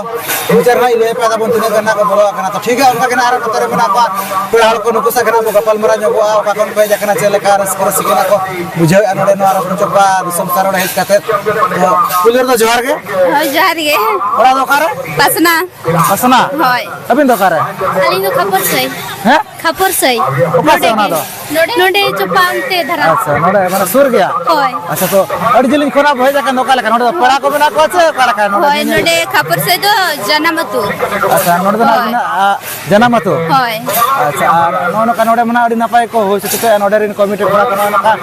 ᱢᱩᱪᱟᱹᱫ ᱨᱮ ᱱᱟᱜ ᱤᱧ ᱞᱟᱹᱭ ᱟᱯᱮ ᱛᱟᱵᱚᱱ ᱛᱤᱱᱟᱹᱜ ᱜᱟᱱ ᱱᱟᱜ ᱠᱚ ᱵᱚᱞᱚ ᱟᱠᱟᱱᱟ᱾ ᱛᱚ ᱴᱷᱤᱠ ᱜᱮᱭᱟ, ᱚᱱᱠᱟ ᱜᱮ ᱱᱟᱜ ᱟᱨᱚ ᱱᱚᱛᱮ ᱨᱮ ᱢᱮᱱᱟᱜ ᱠᱚᱣᱟ ᱯᱮᱲᱟ ᱦᱚᱲ ᱠᱚ, ᱱᱩᱠᱩ ᱥᱟᱶ ᱜᱮ ᱱᱟᱜ ᱵᱚ ᱜᱟᱯᱟᱞ ᱢᱟᱨᱟᱣ ᱧᱚᱜᱚᱜᱼᱟ, ᱚᱠᱟ ᱠᱷᱚᱱ ᱠᱚ ᱦᱮᱡ ᱟᱠᱟᱱᱟ, ᱪᱮᱫ ᱞᱮᱠᱟ ᱨᱟᱹᱥᱠᱟᱹ ᱨᱟᱹᱥᱠᱟᱹ ᱱᱟᱜ ᱠᱚ ᱵᱩᱡᱷᱟᱹᱣᱮᱫᱼᱟ ᱱᱚᱰᱮ ᱱᱚᱣᱟ ᱨᱚᱛᱱ ᱪᱚᱯᱟ ᱫᱤᱥᱚᱢ ᱥᱟᱨ ᱨᱮ ᱦᱮᱡ ᱠᱟᱛᱮ᱾ ᱛᱚ ᱯᱩᱭᱞᱩ ᱨᱮᱫᱚ ᱡᱚᱦᱟᱨ ᱜᱮ᱾ ᱦᱳᱭ, ᱡᱚᱦᱟᱨ ᱜᱮ᱾ ᱚᱲᱟᱜ ᱫᱚ ᱚᱠᱟᱨᱮ? ᱯᱟᱥᱱᱟ᱾ ᱯᱟᱥᱱᱟ? ᱦᱳᱭ᱾ ᱟᱹᱵᱤᱱ ᱫᱚ ᱚᱠᱟᱨᱮ? ᱟᱹᱞᱤᱧ ᱫᱚ ᱠᱷᱟᱯᱚᱨ ᱥᱟᱹᱭ᱾ ᱦᱮᱸ? ᱠᱷᱟᱯᱚᱨ ᱥᱟᱹᱭ᱾ ᱚᱠᱟ ᱥᱮᱫ ᱱᱚᱰᱮ ᱚᱱᱟ ᱜᱮ᱾ ᱫᱚ? ᱱᱚᱰᱮ ᱪᱚᱯᱟ ᱚᱱᱛᱮ ᱫᱷᱟᱨᱟ᱾ ᱟᱪᱪᱷᱟ, ᱱᱚᱰᱮ ᱢᱟᱱᱮ ᱥᱩᱨ ᱜᱮᱭᱟ? ᱦᱳᱭ᱾ ᱟᱪᱪᱷᱟ, ᱛᱚ ᱟᱹᱰᱤ ᱡᱤᱞᱤᱧ ᱠᱷᱚᱱᱟᱜ ᱵᱚ ᱦᱮᱡ ᱟᱠᱟᱱ ᱫᱚ ᱚᱠᱟ ᱞᱮᱠᱟ? ᱱᱚᱰᱮ ᱫᱚ ᱯᱮᱲᱟ ᱠᱚ ᱢᱮᱱᱟᱜ ᱠᱚᱣᱟ ᱥᱮ ᱚᱠᱟ ᱞᱮᱠᱟ? ᱱᱚᱰᱮ ᱦᱳᱭ, ᱧᱮᱧᱮᱞ? ᱱᱚᱰᱮ ᱠᱷᱟᱯᱚᱨ ᱥᱟᱹᱭ ᱫᱚ ᱡᱟᱱᱟᱢ ᱟᱹᱛᱩ᱾ ᱟᱪᱪᱷᱟ, ᱱᱚᱰᱮ ᱫᱚ ᱱᱟᱜ ᱦᱳᱭ᱾ ᱟᱹᱵᱤᱱᱟᱜ, ᱟ, ᱡᱟᱱᱟᱢ ᱟᱹᱛᱩ? ᱦᱳᱭ᱾ ᱟᱪᱪᱷᱟ, ᱟᱨ ᱱᱚᱜᱼᱚ ᱱᱚᱝᱠᱟ ᱱᱚᱰᱮ ᱢᱟ ᱱᱟᱜ ᱟᱹᱰᱤ ᱱᱟᱯᱟᱭ ᱠᱚ ᱦᱩᱭ ᱥᱟᱹᱛ ᱠᱟᱜᱼᱟ ᱱᱚᱰᱮ ᱨᱮᱱ ᱠᱚᱢᱤᱴᱤ ᱠᱚᱲᱟ ᱠᱚ, ᱱᱚᱜᱼᱚ ᱱᱚᱝᱠᱟ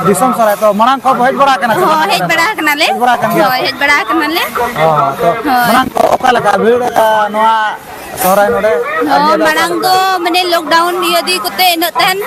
ᱫᱤᱥᱚᱢ ᱥᱚᱨᱦᱟᱭ᱾ ᱛᱚ ᱢᱟᱲᱟᱝ ᱠᱚ ᱦᱮᱡ ᱵᱟᱲᱟ ᱟᱠᱟᱱᱟ ᱥᱮ ᱦᱳᱭ, ᱵᱟᱝ? ᱦᱮᱡ ᱵᱟᱲᱟ ᱟᱠᱟᱱᱟᱞᱮ᱾ ᱦᱮᱡ ᱵᱟᱲᱟ ᱟᱠᱟᱱ ᱜᱮᱭᱟ ᱦᱳᱭ, ᱯᱮ? ᱦᱮᱡ ᱵᱟᱲᱟ ᱟᱠᱟᱱᱟᱞᱮ᱾ ᱚ, ᱛᱚ ᱦᱳᱭ᱾ ᱢᱟᱲᱟᱝ ᱠᱚ ᱚᱠᱟ ᱞᱮᱠᱟ ᱵᱷᱤᱲ, ᱟ, ᱱᱚᱣᱟ ᱥᱚᱦᱨᱟᱭ ᱱᱚᱰᱮ? ᱟᱨ ᱱᱤᱭᱟᱹ ᱦᱚᱸ, ᱫᱷᱟᱣ ᱢᱟᱲᱟᱝ ᱫᱚ ᱢᱟᱱᱮ ᱞᱚᱠᱰᱟᱣᱩᱱ ᱤᱭᱟᱹ ᱤᱫᱤ ᱠᱚᱛᱮ ᱤᱱᱟᱹᱜ ᱛᱟᱦᱮᱱ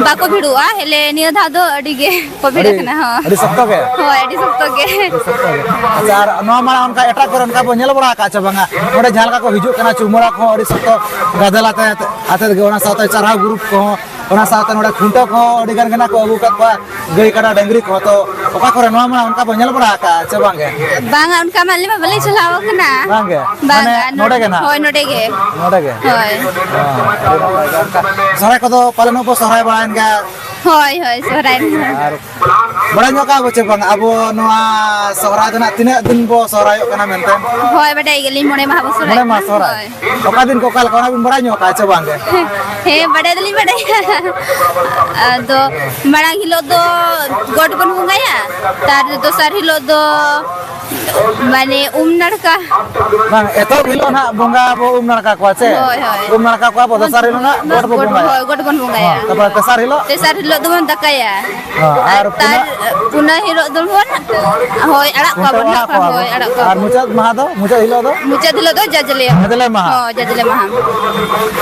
ᱵᱟᱠᱚ ᱵᱷᱤᱲᱚᱜᱼᱟ, ᱦᱮᱞᱮ ᱱᱤᱭᱟᱹ ᱫᱷᱟᱣ ᱫᱚ ᱟᱹᱰᱤ ᱜᱮ ᱠᱚ ᱵᱷᱤᱲ ᱟᱹᱰᱤ, ᱟᱠᱟᱱᱟ᱾ ᱦᱚᱸ᱾ ᱟᱹᱰᱤ ᱥᱚᱠᱛᱚ ᱜᱮ? ᱦᱳᱭ, ᱟᱹᱰᱤ ᱥᱚᱠᱛᱚ ᱜᱮ᱾ ᱟᱹᱰᱤ ᱥᱚᱠᱛᱚ ᱜᱮ᱾ ᱟᱪᱪᱷᱟ, ᱟᱨ ᱱᱚᱣᱟ ᱢᱟᱲᱟᱝ ᱚᱱᱠᱟ ᱮᱴᱟᱜ ᱠᱚᱨᱮ ᱚᱱᱠᱟ ᱵᱚ ᱧᱮᱞ ᱵᱟᱲᱟ ᱟᱠᱟᱫ ᱪᱮ ᱵᱟᱝᱟ? ᱱᱚᱰᱮ ᱡᱟᱦᱟᱸ ᱞᱮᱠᱟ ᱠᱚ ᱦᱤᱡᱩᱜ ᱠᱟᱱᱟ, ᱪᱩᱢᱟᱹᱲᱟ ᱠᱚᱦᱚᱸ ᱟᱹᱰᱤ ᱥᱚᱠᱛᱚ ᱜᱟᱫᱮᱞ ᱟᱛᱮ, ᱟᱛᱮᱫ ᱜᱮ, ᱚᱱᱟ ᱥᱟᱶᱛᱮ ᱪᱟᱨᱦᱟᱣ ᱜᱨᱩᱯ ᱠᱚᱦᱚᱸ, ᱚᱱᱟ ᱥᱟᱶᱛᱮ ᱱᱚᱰᱮ ᱠᱷᱩᱱᱴᱟᱹᱣ ᱠᱚᱦᱚᱸ ᱟᱹᱰᱤ ᱜᱟᱱ ᱜᱮ ᱱᱟᱜ ᱠᱚ ᱟᱹᱜᱩ ᱠᱟᱜ ᱠᱚᱣᱟ, ᱜᱟᱹᱭ ᱠᱟᱰᱟ ᱰᱟᱹᱝᱨᱤ ᱠᱚᱦᱚᱸ᱾ ᱛᱚ ᱚᱠᱟ ᱠᱚᱨᱮ ᱱᱚᱣᱟ ᱢᱟᱲᱟᱝ ᱚᱱᱠᱟ ᱵᱚ ᱧᱮᱞ ᱵᱟᱲᱟ ᱟᱠᱟᱫᱼᱟ ᱪᱮ ᱵᱟᱝ ᱜᱮ? ᱵᱟᱝᱟ, ᱚᱱᱠᱟ ᱢᱟ ᱟᱞᱮ ᱢᱟ ᱵᱟᱞᱮ ᱪᱟᱞᱟᱣ ᱟᱠᱟᱱᱟ᱾ ᱵᱟᱝ ᱜᱮ? ᱵᱟᱝᱟ, ᱢᱟᱱᱮ ᱱᱚᱰᱮ ᱜᱮ ᱱᱟᱜ? ᱦᱳᱭ, ᱱᱚᱰᱮ ᱜᱮ᱾ ᱱᱚᱰᱮ ᱜᱮ? ᱦᱳᱭ᱾ ᱦᱚᱸ, ᱟᱹᱰᱤ ᱱᱟᱯᱟᱭ ᱜᱮ᱾ ᱚᱱᱠᱟ ᱥᱚᱦᱨᱟᱭ ᱠᱚᱫᱚ ᱯᱟᱞᱮᱱ ᱵᱚ ᱥᱚᱦᱨᱟᱭ ᱵᱟᱲᱟᱭᱮᱱ ᱜᱮᱭᱟ? ᱦᱳᱭ, ᱦᱳᱭ, ᱥᱚᱦᱨᱟᱭ ᱨᱮ᱾ ᱟᱨ ᱵᱟᱲᱟᱭ ᱧᱚᱜ ᱠᱟᱜᱼᱟ ᱵᱚ ᱪᱮ ᱵᱟᱝ, ᱟᱵᱚ ᱱᱚᱣᱟ ᱥᱚᱦᱨᱟᱭ ᱫᱚ ᱱᱟᱜ ᱛᱤᱱᱟᱹᱜ ᱫᱤᱱ ᱵᱚ ᱥᱚᱦᱨᱟᱭᱚᱜ ᱠᱟᱱᱟ ᱢᱮᱱᱛᱮ? ᱦᱳᱭ, ᱵᱟᱰᱟᱭ ᱜᱮᱭᱟᱞᱤᱧ, ᱢᱚᱬᱮ ᱢᱟᱦᱟ ᱵᱚ ᱥᱚᱦᱨᱟᱭᱚᱜ ᱢᱚᱬᱮ ᱢᱟᱦᱟ ᱠᱟᱱᱟ᱾ ᱥᱚᱦᱨᱟᱭ᱾ ᱦᱳᱭ᱾ ᱚᱠᱟ ᱫᱤᱱ ᱠᱚ ᱚᱠᱟ ᱞᱮᱠᱟ, ᱚᱱᱟ ᱵᱤᱱ ᱵᱟᱲᱟᱭ ᱧᱚᱜ ᱠᱟᱜᱼᱟ ᱪᱮ ᱵᱟᱝ ᱜᱮ? ᱦᱮᱸ, ᱵᱟᱰᱟᱭ ᱫᱚᱞᱤᱧ ᱵᱟᱰᱟᱭᱟ᱾ ᱟᱫᱚ ᱢᱟᱲᱟᱝ ᱦᱤᱞᱳᱜ ᱫᱚ ᱜᱚᱴ ᱵᱚᱱ ᱵᱚᱸᱜᱟᱭᱟ, ᱛᱟᱨ ᱫᱚᱥᱟᱨ ᱦᱤᱞᱳᱜ ᱫᱚ ᱢᱟᱱᱮ ᱩᱢ ᱱᱟᱲᱠᱟ᱾ ᱵᱟᱝ, ᱮᱛᱚᱦᱚᱵ ᱦᱤᱞᱳᱜ ᱱᱟᱜ ᱵᱚᱸᱜᱟ ᱵᱚ ᱩᱢ ᱱᱟᱲᱠᱟ ᱠᱚᱣᱟ ᱥᱮ? ᱦᱳᱭ, ᱦᱳᱭ᱾ ᱩᱢ ᱱᱟᱲᱠᱟ ᱠᱚᱣᱟ ᱵᱚ, ᱫᱚᱥᱟᱨ ᱦᱤᱞᱳᱜ ᱱᱟᱜ ᱜᱚᱴ ᱵᱚ ᱵᱚᱸᱜᱟᱭᱟ᱾ ᱦᱳᱭ, ᱜᱚᱴ ᱵᱚᱱ ᱵᱚᱸᱜᱟᱭᱟ᱾ ᱦᱮᱸ, ᱛᱟᱨᱯᱚᱨᱮ ᱛᱮᱥᱟᱨ ᱦᱤᱞᱳᱜ? ᱛᱮᱥᱟᱨ ᱦᱤᱞᱳᱜ ᱫᱚᱵᱚᱱ ᱫᱟᱠᱟᱭᱟ᱾ ᱦᱮᱸ, ᱟᱨ ᱛᱟᱨ ᱯᱩᱱᱟᱹ- ᱯᱩᱱᱟᱹ ᱦᱤᱞᱳᱜ ᱫᱚᱵᱚᱱ, ᱦᱳᱭ, ᱟᱲᱟᱜ ᱠᱚᱣᱟ ᱠᱷᱩᱱᱴᱟᱹᱣ ᱵᱚᱱ ᱟᱲᱟᱜ ᱱᱟᱜ, ᱠᱚᱣᱟ ᱦᱳᱭ, ᱵᱚᱱ᱾ ᱟᱲᱟᱜ ᱠᱚᱣᱟ ᱟᱨ ᱵᱚᱱ᱾ ᱢᱩᱪᱟᱹᱫ ᱢᱟᱦᱟ ᱫᱚ, ᱢᱩᱪᱟᱹᱫ ᱦᱤᱞᱳᱜ ᱫᱚ? ᱢᱩᱪᱟᱹᱫ ᱦᱤᱞᱳᱜ ᱫᱚ ᱡᱟᱡᱞᱮ᱾ ᱡᱟᱡᱞᱮ ᱢᱟᱦᱟ᱾ ᱦᱳᱭ, ᱡᱟᱡᱞᱮ ᱢᱟᱦᱟ᱾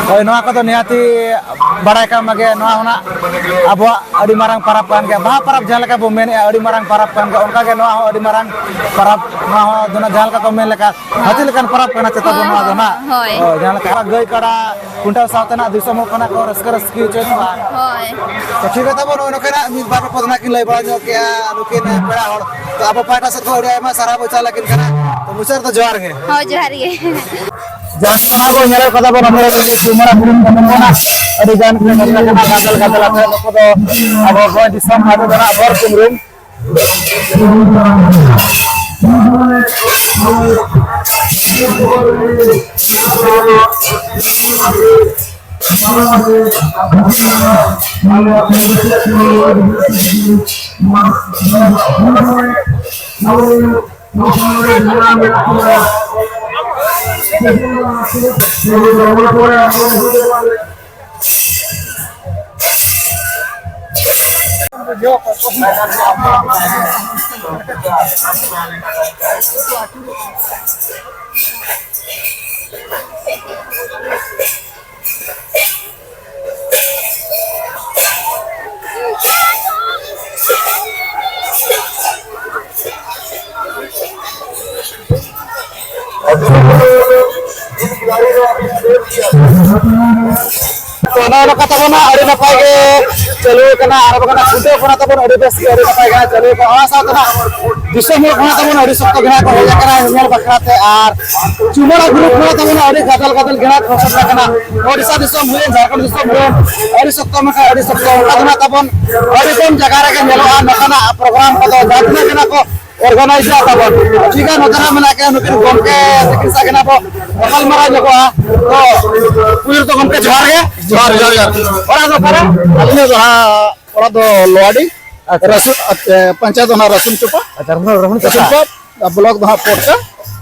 ᱦᱳᱭ, ᱱᱚᱣᱟ ᱠᱚᱫᱚ ᱱᱤᱦᱟᱹᱛᱤ ᱵᱟᱲᱟᱭ ᱠᱟᱜ ᱢᱟᱜᱮ, ᱱᱚᱣᱟ ᱦᱚᱸ ᱱᱟᱜ ᱟᱵᱚᱣᱟᱜ ᱟᱹᱰᱤ ᱢᱟᱨᱟᱝ ᱯᱚᱨᱚᱵᱽ ᱠᱟᱱ ᱜᱮᱭᱟ᱾ ᱵᱟᱦᱟ ᱯᱚᱨᱚᱵᱽ ᱡᱟᱦᱟᱸ ᱞᱮᱠᱟ ᱵᱚ ᱢᱮᱱᱮᱫᱼᱟ, ᱟᱹᱰᱤ ᱢᱟᱨᱟᱝ ᱯᱚᱨᱚᱵᱽ ᱠᱟᱱ ᱜᱮᱭᱟ, ᱚᱱᱠᱟ ᱜᱮ ᱱᱚᱣᱟ ᱦᱚᱸ ᱟᱹᱰᱤ ᱢᱟᱨᱟᱝ ᱯᱚᱨᱚᱵᱽ᱾ ᱱᱚᱣᱟ ᱦᱚᱸ ᱫᱚ ᱱᱟᱜ ᱡᱟᱦᱟᱸ ᱞᱮᱠᱟ ᱠᱚ ᱢᱮᱱ ᱞᱮᱠᱟ, ᱦᱟᱹᱛᱤ ᱞᱮᱠᱟᱱ ᱯᱚᱨᱚᱵᱽ ᱠᱟᱱᱟ ᱪᱮᱛᱟ ᱵᱚᱱ ᱱᱚᱣᱟ ᱫᱚ ᱱᱟᱜ᱾ ᱦᱳᱭ᱾ ᱦᱳᱭ, ᱡᱟᱦᱟᱸ ᱞᱮᱠᱟ ᱜᱟᱹᱭ ᱠᱟᱰᱟ ᱠᱷᱩᱱᱴᱟᱹᱣ ᱥᱟᱶᱛᱮ ᱱᱟᱜ ᱫᱤᱥᱚᱢ ᱦᱚᱲ ᱠᱚ ᱱᱟᱜ ᱠᱚ ᱨᱟᱹᱥᱠᱟᱹ ᱨᱟᱹᱥᱠᱤ ᱦᱚᱪᱚᱭᱮᱫ ᱠᱚᱣᱟ᱾ ᱦᱳᱭ᱾ ᱛᱚ ᱴᱷᱤᱠ ᱜᱮᱭᱟ, ᱛᱟᱵᱚ ᱱᱚᱜᱼᱚᱭ ᱱᱚᱝᱠᱟ ᱱᱟᱜ ᱢᱤᱫ ᱵᱟᱨ ᱯᱚᱫ ᱱᱟᱜ ᱠᱤᱱ ᱞᱟᱹᱭ ᱵᱟᱲᱟ ᱧᱚᱜ ᱠᱮᱜᱼᱟ ᱱᱩᱠᱤᱱ ᱯᱮᱲᱟ ᱦᱚᱲ᱾ ᱛᱚ ᱟᱵᱚ ᱯᱟᱦᱴᱟ ᱥᱮᱫ ᱠᱷᱚᱱ ᱟᱹᱰᱤ ᱟᱭᱢᱟ ᱥᱟᱨᱦᱟᱣ ᱵᱚ ᱪᱟᱞ ᱟᱹᱠᱤᱱ ᱠᱟᱱᱟ᱾ ᱛᱚ ᱢᱩᱪᱟᱹᱫ ᱨᱮᱫᱚ ᱡᱚᱦᱟᱨ ᱜᱮ᱾ ᱦᱳᱭ, ᱡᱚᱦᱟᱨ ᱜᱮ᱾ ᱡᱟᱦᱟᱸ ᱚᱱᱟ ᱵᱚ ᱧᱮᱞᱮᱫ ᱠᱚ ᱛᱟᱵᱚᱱ, ᱚᱸᱰᱮ ᱨᱮᱱ ᱠᱚ ᱢᱟᱨᱟᱝ ᱵᱩᱨᱩ ᱠᱚ ᱢᱮᱱᱟᱜᱼᱟ᱾ ᱟᱹᱰᱤ ᱜᱟᱱ ᱠᱚ ᱢᱮᱱᱟᱜ ᱠᱚᱣᱟ, ᱜᱟᱫᱮᱞ ᱜᱟᱫᱮᱞ ᱟᱛᱮ ᱱᱩᱠᱩ ᱫᱚ ᱟᱵᱚ ᱵᱷᱚᱸᱡᱽ ᱫᱤᱥᱚᱢ ᱟᱹᱛᱩ ᱫᱚ ᱱᱟᱜ ᱵᱚᱨ ᱠᱩᱢᱨᱩᱢ᱾ ᱛᱚ, ᱱᱚᱜᱼᱚ ᱱᱚᱝᱠᱟ ᱛᱟᱵᱚᱱ ᱦᱟᱸᱜ ᱟᱹᱰᱤ ᱱᱟᱯᱟᱭ ᱜᱮ ᱪᱟᱹᱞᱩ ᱟᱠᱟᱱᱟ, ᱟᱨ ᱵᱟᱝ ᱠᱷᱩᱱᱴᱟᱹᱣ ᱠᱷᱚᱱᱟᱜ ᱛᱟᱵᱚᱱ ᱟᱹᱰᱤ ᱵᱮᱥ ᱜᱮ, ᱟᱹᱰᱤ ᱱᱟᱯᱟᱭ ᱜᱮ ᱦᱟᱸᱜ ᱪᱟᱹᱞᱩ ᱟᱠᱟᱱᱟ᱾ ᱚᱱᱟ ᱥᱟᱶᱛᱮ ᱦᱟᱸᱜ ᱫᱤᱥᱚᱢ ᱦᱚᱲ ᱠᱷᱚᱱᱟᱜ ᱛᱟᱵᱚᱱ ᱟᱹᱰᱤ ᱥᱚᱠᱛᱚ ᱜᱮ ᱦᱟᱸᱜ ᱠᱚ ᱦᱮᱡ ᱟᱠᱟᱱᱟ ᱧᱮᱧᱮᱞ ᱵᱟᱠᱷᱨᱟ ᱛᱮ, ᱟᱨ ᱪᱩᱢᱟᱹᱲᱟ ᱜᱨᱩᱯ ᱠᱷᱚᱱᱟᱜ ᱛᱟᱵᱚᱱ ᱟᱹᱰᱤ ᱜᱟᱫᱮᱞ ᱜᱟᱫᱮᱞ ᱜᱮ ᱦᱟᱸᱜ ᱠᱚ ᱥᱮᱴᱮᱨ ᱟᱠᱟᱱᱟ᱾ ᱳᱰᱤᱥᱟ ᱫᱤᱥᱚᱢ ᱦᱩᱭᱮᱱ, ᱡᱷᱟᱲᱠᱷᱚᱸᱰ ᱫᱤᱥᱚᱢ ᱦᱩᱭᱮᱱ, ᱟᱹᱰᱤ ᱥᱚᱠᱛᱚ ᱢᱮᱱᱠᱷᱟᱱ ᱟᱹᱰᱤ ᱥᱚᱠᱛᱚ ᱚᱱᱠᱟ ᱫᱚ ᱦᱟᱸᱜ ᱛᱟᱵᱚᱱ ᱟᱹᱰᱤ ᱠᱚᱢ ᱡᱟᱭᱜᱟ ᱨᱮᱜᱮ ᱧᱮᱞᱚᱜᱼᱟ ᱱᱚᱝᱠᱟᱱᱟᱜ ᱯᱨᱳᱜᱨᱟᱢ ᱠᱚᱫᱚ, ᱡᱟᱦᱟᱸ ᱛᱤᱱᱟᱹᱜ ᱜᱮ ᱦᱟᱸᱜ ᱠᱚ ᱚᱨᱜᱟᱱᱟᱭᱤᱡᱟᱨ ᱛᱟᱵᱚᱱ᱾ ᱴᱷᱤᱠ ᱜᱮᱭᱟ, ᱱᱚᱛᱮ ᱨᱮ ᱢᱮᱱᱟᱜ ᱠᱤᱱᱟ ᱱᱩᱠᱤᱱ ᱜᱚᱢᱠᱮ ᱛᱟᱹᱠᱤᱱ ᱥᱟᱶ ᱜᱮ ᱱᱟᱜ ᱵᱚ ᱜᱟᱯᱟᱞᱢᱟᱨᱟᱣ ᱧᱚᱜᱚᱜᱼᱟ᱾ ᱛᱚ, ᱯᱩᱭᱞᱩ ᱫᱚ ᱜᱚᱢᱠᱮ ᱡᱚᱦᱟᱨ ᱜᱮ᱾ ᱡᱚᱦᱟᱨ, ᱡᱚᱦᱟᱨ, ᱡᱚᱦᱟᱨ᱾ ᱚᱲᱟᱜ ᱫᱚ ᱚᱠᱟᱨᱮ? ᱟᱹᱞᱤᱧᱟᱜ ᱫᱚ ᱦᱟᱸᱜ ᱚᱲᱟᱜ ᱫᱚ ᱞᱳᱣᱟᱰᱤ, ᱟᱪᱪᱷᱟ᱾ ᱨᱟᱹᱥᱩᱱ, ᱟᱪᱪᱷᱟ, ᱯᱚᱧᱪᱟᱭᱮᱛ ᱫᱚ ᱦᱟᱸᱜ ᱨᱟᱹᱥᱩᱱ ᱪᱚᱯᱟ᱾ ᱟᱪᱪᱷᱟ, ᱨᱟᱹᱥᱩᱱ, ᱨᱟᱹᱥᱩᱱ ᱨᱟᱹᱥᱩᱱ ᱪᱚᱯᱟ᱾ ᱪᱚᱯᱟ, ᱵᱞᱚᱠ ᱫᱚ ᱦᱟᱸᱜ ᱯᱚᱴᱠᱟ᱾ ᱟᱪᱪᱷᱟ᱾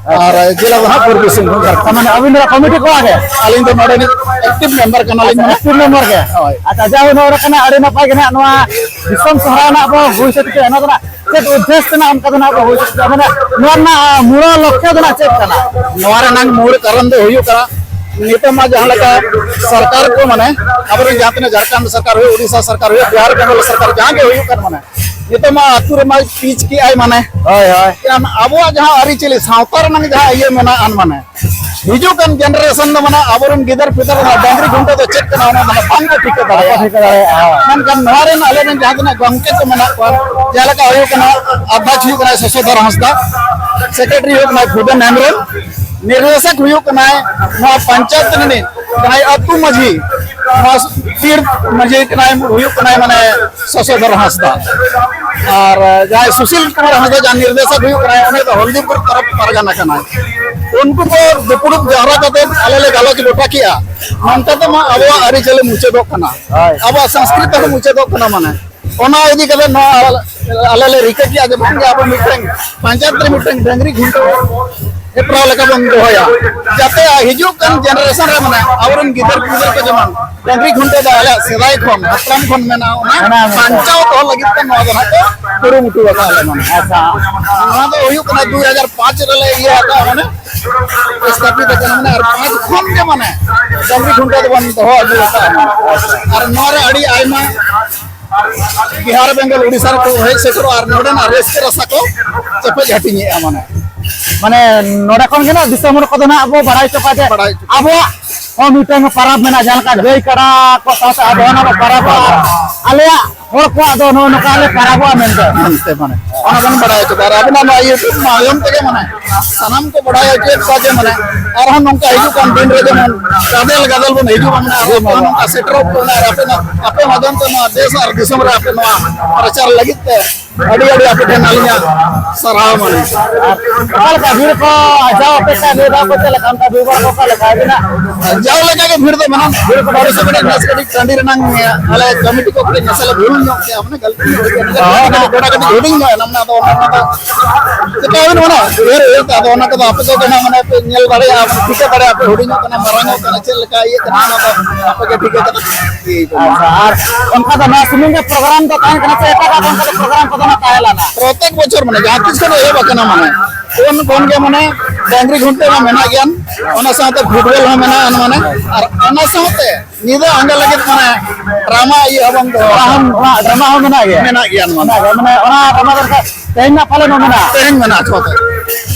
ᱟᱨ ᱡᱮᱞᱟ ᱫᱚ ᱦᱟᱸᱜ ᱯᱩᱨᱵᱤ ᱥᱤᱝᱵᱷᱩᱢ, ᱡᱷᱟᱲᱠᱷᱚᱸᱰ᱾ ᱛᱟᱨ ᱢᱟᱱᱮ ᱟᱹᱵᱤᱱ ᱫᱚ ᱠᱚᱢᱤᱴᱤ ᱠᱚᱲᱟ ᱜᱮ? ᱟᱹᱞᱤᱧ ᱫᱚ ᱱᱚᱰᱮ ᱨᱤᱱᱤᱡ ᱮᱠᱴᱤᱵᱷ ᱢᱮᱢᱵᱟᱨ ᱠᱟᱱᱟᱞᱤᱧ ᱟᱪᱪᱷᱟ, ᱢᱟᱱᱮ᱾ ᱮᱠᱴᱤᱵᱷ ᱢᱮᱢᱵᱟᱨ ᱜᱮ? ᱦᱳᱭ᱾ ᱟᱪᱪᱷᱟ, ᱡᱟᱭᱦᱳᱠ, ᱱᱚᱰᱮ ᱠᱟᱱᱟ, ᱟᱹᱰᱤ ᱱᱟᱯᱟᱭ ᱜᱮ ᱱᱟᱜ ᱱᱚᱣᱟ ᱫᱤᱥᱚᱢ ᱥᱚᱦᱨᱟᱭ ᱨᱮᱱᱟᱜ ᱵᱚ ᱦᱩᱭ ᱥᱟᱹᱛ ᱠᱮᱫᱟ, ᱱᱚᱣᱟ ᱫᱚ ᱱᱟᱜ ᱪᱮᱫ ᱩᱫᱽᱫᱮᱥ ᱛᱮ ᱱᱟᱜ ᱚᱱᱠᱟ ᱫᱚ ᱱᱟᱜ ᱵᱚ ᱦᱩᱭ ᱥᱟᱹᱛ ᱠᱮᱫᱟ? ᱢᱟᱱᱮ ᱱᱚᱣᱟ ᱨᱮᱱᱟᱜ, ᱟᱸ, ᱢᱩᱲ ᱞᱚᱠᱠᱷᱚ ᱫᱚ ᱱᱟᱜ ᱪᱮᱫ ᱠᱟᱱᱟ? ᱱᱚᱣᱟ ᱨᱮᱱᱟᱜ ᱢᱩᱲ ᱠᱟᱨᱚᱱ ᱫᱚ ᱦᱩᱭᱩᱜ ᱠᱟᱱᱟ, ᱱᱤᱛᱚᱜ ᱢᱟ ᱡᱟᱦᱟᱸ ᱞᱮᱠᱟ ᱥᱚᱨᱠᱟᱨ ᱠᱚ, ᱢᱟᱱᱮ ᱟᱵᱚᱨᱮᱱ ᱡᱟᱦᱟᱸ ᱛᱤᱱᱟᱹᱜ ᱡᱷᱟᱲᱠᱷᱚᱸᱰ ᱥᱚᱨᱠᱟᱨ ᱦᱩᱭᱩᱜ, ᱩᱲᱤᱥᱥᱟ ᱥᱚᱨᱠᱟᱨ ᱦᱩᱭᱩᱜ, ᱵᱤᱦᱟᱨ ᱵᱮᱝᱜᱚᱞ ᱥᱚᱨᱠᱟᱨ ᱡᱟᱦᱟᱸ ᱜᱮ ᱦᱩᱭᱩᱜ ᱠᱟᱱ, ᱢᱟᱱᱮ ᱱᱤᱛᱚᱜ ᱢᱟ ᱟᱹᱛᱩ ᱨᱮᱢᱟ ᱯᱤᱪ ᱠᱮᱜᱼᱟᱭ, ᱢᱟᱱᱮ ᱦᱳᱭ, ᱦᱳᱭ᱾ ᱮᱱᱠᱷᱟᱱ ᱟᱵᱚᱣᱟᱜ ᱡᱟᱦᱟᱸ ᱟᱹᱨᱤᱪᱟᱹᱞᱤ ᱥᱟᱶᱛᱟ ᱨᱮᱱᱟᱜ ᱡᱟᱦᱟᱸ ᱤᱭᱟᱹ ᱢᱮᱱᱟᱜᱼᱟ, ᱢᱟᱱᱮ ᱦᱤᱡᱩᱜ ᱠᱟᱱ ᱡᱮᱱᱟᱨᱮᱥᱚᱱ ᱫᱚ, ᱢᱟᱱᱮ ᱟᱵᱚᱨᱮᱱ ᱜᱤᱫᱟᱹᱨ ᱯᱤᱫᱟᱹᱨ ᱫᱚ ᱰᱟᱝᱨᱤ ᱠᱷᱩᱱᱴᱟᱹᱣ ᱫᱚ ᱪᱮᱫ ᱠᱟᱱᱟ, ᱚᱱᱟ ᱫᱚ ᱵᱟᱝ ᱠᱚ ᱴᱷᱤᱠᱟᱹ ᱵᱟᱠᱚ ᱫᱟᱲᱮᱭᱟᱜᱼᱟ᱾ ᱴᱷᱤᱠᱟᱹ ᱫᱟᱲᱮᱭᱟᱜᱼᱟ, ᱦᱳᱭ᱾ ᱢᱮᱱᱠᱷᱟᱱ ᱱᱚᱣᱟ ᱨᱮᱱ ᱟᱞᱮᱨᱮᱱ ᱡᱟᱦᱟᱸ ᱛᱤᱱᱟᱹᱜ ᱜᱚᱢᱠᱮ ᱠᱚ ᱢᱮᱱᱟᱜ ᱠᱚᱣᱟ, ᱡᱟᱦᱟᱸ ᱞᱮᱠᱟ ᱦᱩᱭᱩᱜ ᱠᱟᱱᱟ, ᱟᱫᱷᱭᱚᱠᱥ ᱦᱩᱭᱩᱜ ᱠᱟᱱᱟᱭ ᱥᱚᱥᱚᱫᱷᱚᱨ ᱦᱟᱸᱥᱫᱟ, ᱥᱮᱠᱨᱮᱴᱟᱨᱤ ᱦᱩᱭᱩᱜ ᱠᱟᱱᱟᱭ ᱯᱷᱩᱫᱟᱱ ᱦᱮᱢᱵᱨᱚᱢ, ᱱᱤᱨᱫᱮᱥᱚᱠ ᱦᱩᱭᱩᱜ ᱠᱟᱱᱟᱭ ᱱᱚᱣᱟ ᱯᱚᱧᱪᱟᱭᱮᱛ ᱨᱤᱱᱤᱡ ᱡᱟᱦᱟᱸᱭ ᱟᱹᱛᱩ ᱢᱟᱹᱡᱷᱤ, ᱱᱚᱣᱟ ᱯᱤᱲ ᱢᱟᱹᱡᱷᱤ ᱠᱟᱱᱟᱭ, ᱦᱩᱭᱩᱜ ᱠᱟᱱᱟᱭ ᱢᱟᱱᱮ ᱥᱚᱥᱚᱫᱷᱚᱨ ᱦᱟᱸᱥᱫᱟ᱾ ᱟᱨ ᱡᱟᱦᱟᱸᱭ ᱥᱩᱥᱤᱞ ᱠᱩᱢᱟᱨ ᱦᱟᱸᱥᱫᱟ, ᱡᱟᱦᱟᱸᱭ ᱱᱤᱨᱫᱮᱥᱚᱠ ᱦᱩᱭᱩᱜ ᱠᱟᱱᱟᱭ, ᱩᱱᱤ ᱫᱚ ᱦᱚᱞᱫᱤᱯᱩᱨ ᱛᱚᱨᱚᱯ ᱯᱟᱨᱜᱟᱱᱟ ᱠᱟᱱᱟᱭ᱾ ᱩᱱᱠᱩ ᱠᱚ ᱫᱩᱯᱲᱩᱵ ᱡᱟᱣᱨᱟ ᱠᱟᱛᱮ ᱟᱞᱮ ᱞᱮ ᱜᱟᱞᱚᱪ ᱜᱚᱴᱟ ᱠᱮᱜᱼᱟ, ᱱᱚᱝᱠᱟ ᱛᱮᱢᱟ ᱟᱵᱚᱣᱟᱜ ᱟᱹᱨᱤᱪᱟᱹᱞᱤ ᱢᱩᱪᱟᱹᱫᱚᱜ ᱠᱟᱱᱟ, ᱦᱳᱭ᱾ ᱟᱵᱚᱣᱟᱜ ᱥᱚᱝᱥᱠᱨᱤᱛᱤ ᱦᱚᱸ ᱢᱩᱪᱟᱹᱫᱚᱜ ᱠᱟᱱᱟ᱾ ᱢᱟᱱᱮ ᱚᱱᱟ ᱤᱫᱤ ᱠᱟᱛᱮ ᱱᱚᱣᱟ ᱟᱞᱮ ᱞᱮ ᱨᱤᱠᱟᱹ ᱠᱮᱜᱼᱟ ᱡᱮ ᱵᱟᱝᱜᱮ ᱟᱵᱚ ᱢᱤᱫᱴᱟᱝ ᱯᱚᱧᱪᱟᱭᱮᱛ ᱨᱮ ᱢᱤᱫᱴᱟᱝ ᱰᱟᱹᱝᱨᱤ ᱠᱷᱩᱱᱴᱟᱹᱣ ᱦᱮᱯᱨᱟᱣ ᱞᱮᱠᱟ ᱵᱚᱱ ᱫᱚᱦᱚᱭᱟ, ᱡᱟᱛᱮ ᱦᱤᱡᱩᱜ ᱠᱟᱱ ᱡᱮᱱᱟᱨᱮᱥᱚᱱ ᱨᱮ, ᱢᱟᱱᱮ ᱟᱵᱚᱨᱮᱱ ᱜᱤᱫᱟᱹᱨ ᱯᱤᱫᱟᱹᱨ ᱠᱚ ᱡᱮᱢᱚᱱ ᱰᱟᱹᱝᱨᱤ ᱠᱷᱩᱱᱴᱟᱹᱣ ᱫᱚ ᱟᱞᱮᱭᱟᱜ ᱥᱮᱫᱟᱭ ᱠᱷᱚᱱ ᱦᱟᱯᱲᱟᱢ ᱠᱷᱚᱱ ᱢᱮᱱᱟᱜᱼᱟ, ᱚᱱᱟ ᱢᱮᱱᱟᱜᱼᱟ, ᱢᱮᱱᱟᱜᱼᱟ᱾ ᱵᱟᱧᱪᱟᱣ ᱫᱚᱦᱚ ᱞᱟᱹᱜᱤᱫ ᱛᱮ ᱱᱚᱣᱟ ᱫᱚ ᱱᱟᱦᱟᱜ ᱠᱚ ᱠᱩᱨᱩᱢᱩᱴᱩ ᱟᱠᱟᱫ ᱞᱮ, ᱢᱟᱱᱮ᱾ ᱟᱪᱪᱷᱟ᱾ ᱱᱚᱣᱟ ᱫᱚ ᱦᱩᱭᱩᱜ ᱠᱟᱱᱟ ᱫᱩᱭ ᱦᱟᱡᱟᱨ ᱯᱟᱸᱪ ᱨᱮᱞᱮ ᱤᱭᱟᱹ ᱟᱠᱟᱫᱼᱟ, ᱢᱟᱱᱮ ᱥᱛᱷᱟᱯᱤᱛ ᱟᱠᱟᱱᱟ, ᱢᱟᱱᱮ ᱟᱨ ᱯᱟᱸᱪ ᱠᱷᱚᱱ ᱜᱮ, ᱢᱟᱱᱮ ᱰᱟᱹᱝᱨᱤ ᱠᱷᱩᱱᱴᱟᱹᱣ ᱫᱚᱵᱚᱱ ᱫᱚᱦᱚ ᱟᱹᱜᱩ ᱟᱠᱟᱫᱼᱟ, ᱢᱟᱱᱮ᱾ ᱟᱨ ᱱᱚᱣᱟ ᱨᱮ ᱟᱹᱰᱤ ᱟᱭᱢᱟ ᱵᱤᱦᱟᱨ, ᱵᱮᱝᱜᱚᱞ, ᱩᱲᱤᱥᱥᱟ ᱨᱮ ᱠᱚ ᱦᱮᱡ ᱥᱮᱴᱮᱨᱚᱜᱼᱟ ᱟᱨ ᱱᱚᱰᱮᱱᱟᱜ ᱨᱟᱹᱥᱠᱟᱹ ᱨᱟᱥᱟ ᱠᱚ ᱪᱮᱯᱮᱡ ᱦᱟᱹᱴᱤᱧᱮᱜᱼᱟ, ᱢᱟᱱᱮ᱾ ᱢᱟᱱᱮ ᱱᱚᱰᱮ ᱠᱷᱚᱱ ᱜᱮ ᱱᱟᱜ ᱫᱤᱥᱚᱢ ᱦᱚᱲ ᱠᱚᱫᱚ ᱱᱟᱜ ᱵᱚ ᱵᱟᱲᱟᱭ ᱦᱚᱪᱚ ᱠᱚᱣᱟ ᱡᱮ ᱵᱟᱲᱟᱭ ᱦᱚᱪᱚ ᱠᱚᱣᱟ᱾ ᱟᱵᱚᱣᱟᱜ ᱦᱚᱸ ᱢᱤᱫᱴᱟᱝ ᱯᱟᱨᱟᱵᱽ ᱢᱮᱱᱟᱜᱼᱟ, ᱡᱟᱦᱟᱸ ᱞᱮᱠᱟ ᱜᱟᱹᱭ ᱠᱟᱰᱟ ᱠᱚ ᱥᱟᱶᱛᱮ ᱟᱵᱚ ᱦᱚᱸ ᱚᱱᱟ ᱵᱚ ᱯᱟᱨᱟᱵᱚᱜᱼᱟ, ᱟᱨ ᱟᱞᱮᱭᱟᱜ ᱦᱚᱲ ᱠᱚᱣᱟᱜ ᱫᱚ ᱱᱚᱜᱼᱚ ᱱᱚᱝᱠᱟ ᱞᱮ ᱯᱟᱨᱟᱵᱚᱜᱼᱟ ᱢᱮᱱᱛᱮ᱾ ᱢᱮᱱᱛᱮ ᱢᱟᱱᱮ ᱚᱱᱟ ᱵᱚᱱ ᱵᱟᱲᱟᱭ ᱦᱚᱪᱚ ᱠᱚᱣᱟ᱾ ᱟᱨ ᱟᱵᱤᱱᱟᱜ ᱱᱚᱣᱟ YouTube ᱢᱟᱫᱽᱫᱷᱚᱢ ᱛᱮᱜᱮ ᱢᱟᱱᱮ ᱥᱟᱱᱟᱢ ᱠᱚ ᱵᱟᱲᱟᱭ ᱦᱚᱪᱚᱭᱮᱫ ᱠᱚᱣᱟ ᱡᱮ ᱢᱟᱱᱮ ᱟᱨᱦᱚᱸ ᱱᱚᱝᱠᱟ ᱦᱤᱡᱩᱜ ᱠᱟᱱ ᱫᱤᱱ ᱨᱮ ᱡᱮᱢᱚᱱ ᱜᱟᱫᱮᱞ ᱜᱟᱫᱮᱞ ᱵᱚᱱ ᱦᱤᱡᱩᱜᱼᱟ, ᱢᱟᱱᱮ ᱟᱵᱚ ᱠᱚ ᱱᱚᱝᱠᱟ ᱥᱮᱴᱮᱨᱚᱜ ᱠᱚ, ᱟᱨ ᱟᱯᱮ ᱟᱯᱮ ᱢᱟᱫᱽᱫᱷᱚᱢ ᱛᱮ ᱱᱚᱣᱟ ᱫᱮᱥ ᱟᱨ ᱫᱤᱥᱚᱢ ᱨᱮ ᱟᱯᱮ ᱱᱚᱣᱟ ᱯᱨᱚᱪᱟᱨ ᱞᱟᱹᱜᱤᱫ ᱛᱮ ᱟᱹᱰᱤ ᱟᱹᱰᱤ ᱟᱯᱮ ᱴᱷᱮᱱ ᱟᱹᱞᱤᱧᱟᱜ ᱥᱟᱨᱦᱟᱣ ᱢᱟᱱᱮ᱾ ᱚᱠᱟ ᱞᱮᱠᱟ ᱵᱷᱤᱲ ᱠᱚ ᱟᱨᱡᱟᱣ ᱟᱯᱮ ᱠᱟᱱ ᱱᱤᱭᱟᱹ ᱫᱷᱟᱣ ᱠᱚ ᱪᱮᱫ ᱞᱮᱠᱟ? ᱚᱱᱠᱟ ᱵᱷᱤᱲ ᱠᱚ ᱚᱠᱟ ᱞᱮᱠᱟ ᱟᱹᱵᱤᱱᱟᱜ? ᱡᱟᱣ ᱞᱮᱠᱟ ᱜᱮ ᱵᱷᱤᱲ ᱫᱚ ᱢᱮᱱᱟᱜ᱾ ᱵᱷᱤᱲ ᱠᱚ ᱵᱷᱤᱲ ᱠᱚ ᱠᱟᱹᱴᱤᱡ ᱱᱮᱥ ᱠᱟᱹᱴᱤᱡ ᱴᱟᱺᱰᱤ ᱨᱮᱱᱟᱝ ᱟᱞᱮ ᱠᱚᱢᱤᱴᱤ ᱠᱚ ᱠᱟᱹᱴᱤᱡ ᱱᱟᱥᱮ ᱞᱮ ᱵᱷᱩᱞ ᱧᱚᱜ ᱠᱮᱜᱼᱟ, ᱢᱟᱱᱮ ᱜᱟᱹᱞᱛᱤ ᱧᱚᱜ ᱦᱩᱭ ᱠᱟᱱᱟ᱾ ᱦᱳᱭ, ᱜᱚᱰᱟ ᱠᱟᱹᱴᱤᱡ ᱦᱩᱰᱤᱧ ᱧᱚᱜ ᱮᱱᱟ, ᱢᱟᱱᱮ ᱟᱫᱚ ᱚᱱᱟ ᱫᱚ ᱪᱮᱠᱟ ᱦᱩᱭᱱᱟ ᱢᱟᱱᱮ ᱩᱭᱦᱟᱹᱨ ᱩᱭᱦᱟᱹᱨ ᱛᱮ ᱟᱫᱚ ᱚᱱᱟ ᱠᱚᱫᱚ ᱟᱯᱮ ᱠᱚᱜᱮ ᱱᱟᱜ ᱢᱟᱱᱮ ᱯᱮ ᱧᱮᱞ ᱫᱟᱲᱮᱭᱟᱜᱼᱟ, ᱴᱷᱤᱠᱟᱹ ᱫᱟᱲᱮᱭᱟᱜᱼᱟ ᱯᱮ ᱦᱩᱰᱤᱧᱚᱜ ᱠᱟᱱᱟ, ᱢᱟᱨᱟᱝᱚᱜ ᱠᱟᱱᱟ, ᱪᱮᱫ ᱞᱮᱠᱟ ᱤᱭᱟᱹᱜ ᱠᱟᱱᱟ, ᱚᱱᱟ ᱫᱚ ᱟᱯᱮ ᱜᱮ ᱴᱷᱤᱠᱟᱹ ᱠᱟᱛᱮ ᱤᱭᱟᱹᱭ ᱛᱟᱵᱚᱱᱟ᱾ ᱟᱪᱪᱷᱟ, ᱟᱨ ᱚᱱᱠᱟ ᱫᱚ ᱱᱚᱣᱟ ᱥᱩᱢᱩᱝ ᱜᱮ ᱯᱨᱳᱜᱨᱟᱢ ᱫᱚ ᱛᱟᱦᱮᱸ ᱠᱟᱱᱟ ᱥᱮ ᱮᱴᱟᱜᱟᱜ ᱚᱱᱠᱟ ᱫᱚ ᱯᱨᱳᱜᱨᱟᱢ ᱠᱚᱫᱚ ᱱᱟᱜ ᱛᱟᱦᱮᱸ ᱞᱮᱱᱟ? ᱯᱨᱚᱛᱮᱠ ᱵᱚᱪᱷᱚᱨ ᱢᱟᱱᱮ ᱡᱟᱦᱟᱸ ᱛᱤᱥ ᱠᱷᱚᱱ ᱮᱦᱚᱵ ᱟᱠᱟᱱᱟ, ᱢᱟᱱᱮ ᱩᱱ ᱠᱷᱚᱱ ᱜᱮ ᱢᱟᱱᱮ ᱰᱟᱝᱨᱤ ᱠᱷᱩᱱᱴᱟᱹᱣ ᱢᱟ ᱢᱮᱱᱟᱜ ᱜᱮᱭᱟ, ᱚᱱᱟ ᱥᱟᱶᱛᱮ ᱯᱷᱩᱴᱵᱚᱞ ᱦᱚᱸ ᱢᱮᱱᱟᱜᱼᱟ, ᱢᱟᱱᱮ ᱟᱨ ᱚᱱᱟ ᱥᱟᱶᱛᱮ ᱧᱤᱫᱟᱹ ᱟᱸᱜᱟ ᱞᱟᱹᱜᱤᱫ ᱢᱟᱱᱮ ᱰᱨᱟᱢᱟ ᱤᱭᱟᱹ ᱦᱚᱸ ᱵᱚᱱ ᱫᱚᱦᱚ ᱰᱨᱟᱢᱟ ᱦᱚᱸ, ᱚᱱᱟ ᱰᱨᱟᱢᱟ ᱦᱚᱸ ᱢᱮᱱᱟᱜ ᱜᱮᱭᱟ? ᱢᱮᱱᱟᱜ ᱜᱮᱭᱟ ᱱᱚᱣᱟ ᱫᱚ᱾ ᱢᱮᱱᱟᱜ ᱜᱮᱭᱟ, ᱢᱟᱱᱮ ᱚᱱᱟ ᱰᱨᱟᱢᱟ ᱫᱚ ᱮᱱᱠᱷᱟᱱ ᱛᱮᱦᱮᱧ ᱱᱟᱜ ᱯᱟᱞᱮᱱ ᱦᱚᱸ ᱢᱮᱱᱟᱜᱼᱟ? ᱛᱮᱦᱮᱧ ᱢᱮᱱᱟᱜᱼᱟ, ᱪᱷᱚ ᱛᱟᱹᱨᱤᱠᱷ᱾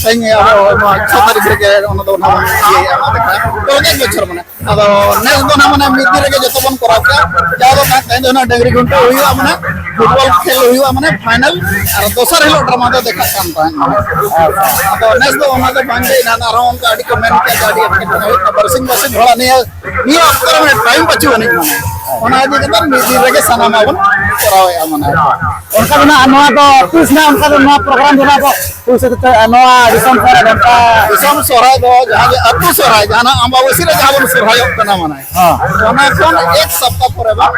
ᱛᱮᱦᱮᱧ ᱟᱵᱚ ᱱᱚᱣᱟ ᱪᱷᱚ ᱛᱟᱹᱨᱤᱠᱷ ᱨᱮᱜᱮ ᱚᱱᱟ ᱫᱚ ᱱᱟᱜ ᱵᱚᱱ ᱤᱭᱟᱹᱭᱟ, ᱚᱱᱟ ᱫᱚ ᱱᱟᱜ ᱯᱨᱚᱛᱮᱠ ᱵᱚᱪᱷᱚᱨ ᱢᱟᱱᱮ᱾ ᱟᱫᱚ ᱱᱮᱥ ᱫᱚ ᱱᱟᱜ ᱢᱟᱱᱮ ᱢᱤᱫ ᱫᱤᱱ ᱨᱮᱜᱮ ᱡᱚᱛᱚ ᱵᱚᱱ ᱠᱚᱨᱟᱣ ᱠᱮᱜᱼᱟ᱾ ᱡᱟᱦᱟᱸ ᱫᱚ ᱱᱟᱜ ᱛᱮᱦᱮᱧ ᱫᱚ ᱱᱟᱜ ᱰᱟᱹᱝᱨᱤ ᱠᱷᱩᱱᱴᱟᱹᱣ ᱦᱩᱭᱩᱜᱼᱟ, ᱢᱟᱱᱮ ᱯᱷᱩᱴᱵᱚᱞ ᱠᱷᱮᱞ ᱦᱩᱭᱩᱜᱼᱟ, ᱢᱟᱱᱮ ᱯᱷᱟᱭᱱᱟᱞ, ᱟᱨ ᱫᱚᱥᱟᱨ ᱦᱤᱞᱳᱜ ᱰᱨᱟᱢᱟ ᱫᱚ ᱫᱮᱠᱷᱟᱜ ᱠᱟᱱ ᱛᱟᱦᱮᱸᱫ᱾ ᱟᱫᱚ ᱱᱮᱥ ᱫᱚ ᱚᱱᱟ ᱫᱚ ᱵᱟᱝᱜᱮ, ᱮᱱᱟᱱ ᱟᱨᱦᱚᱸ ᱚᱱᱠᱟ ᱟᱹᱰᱤ ᱠᱚ ᱢᱮᱱ ᱠᱮᱜᱼᱟ ᱡᱮ ᱟᱹᱰᱤ ᱮᱴᱠᱮᱴᱚᱬᱮ ᱦᱩᱭᱩᱜ ᱠᱟᱱᱟ, ᱵᱟᱨᱥᱤᱧ ᱵᱟᱨᱥᱤᱧ ᱦᱚᱲᱟᱜ ᱱᱤᱭᱟᱹ ᱱᱤᱭᱟᱹ ᱚᱠᱛᱚ ᱨᱮ ᱢᱟᱱᱮ ᱴᱟᱭᱤᱢ ᱵᱟᱹᱪᱩᱜ ᱟᱹᱱᱤᱡ, ᱢᱟᱱᱮ ᱚᱱᱟ ᱤᱫᱤ ᱠᱟᱛᱮ ᱢᱤᱫ ᱫᱤᱱ ᱨᱮᱜᱮ ᱥᱟᱱᱟᱢᱟᱜ ᱵᱚᱱ ᱠᱚᱨᱟᱣᱮᱫᱼᱟ, ᱢᱟᱱᱮ᱾ ᱚᱱᱠᱟ ᱫᱚ ᱱᱟᱜ ᱱᱚᱣᱟ ᱫᱚ ᱛᱤᱥ ᱱᱟᱜ ᱚᱱᱠᱟ ᱫᱚ ᱱᱚᱣᱟ ᱯᱨᱳᱜᱨᱟᱢ ᱫᱚ ᱱᱟᱜ ᱵᱚ ᱦᱩᱭ ᱥᱟᱹᱛ ᱩᱛᱟᱹᱨᱟ ᱱᱚᱣᱟ ᱫᱤᱥᱚᱢ ᱥᱚᱦᱨᱟᱭ ᱱᱚᱝᱠᱟ? ᱫᱤᱥᱚᱢ ᱥᱚᱦᱨᱟᱭ ᱫᱚ ᱡᱟᱦᱟᱸ ᱡᱮ ᱟᱹᱛᱩ ᱥᱚᱦᱨᱟᱭ, ᱡᱟᱦᱟᱸ ᱱᱟᱜ ᱟᱢᱵᱟᱵᱟᱹᱥᱤ ᱨᱮ ᱡᱟᱦᱟᱸ ᱵᱚᱱ ᱥᱚᱦᱨᱟᱭᱚᱜ ᱠᱟᱱᱟ, ᱢᱟᱱᱮ ᱦᱚᱸ᱾ ᱚᱱᱟ ᱠᱷᱚᱱ ᱮᱠ ᱥᱚᱯᱛᱟ ᱯᱚᱨᱮ ᱵᱚᱱ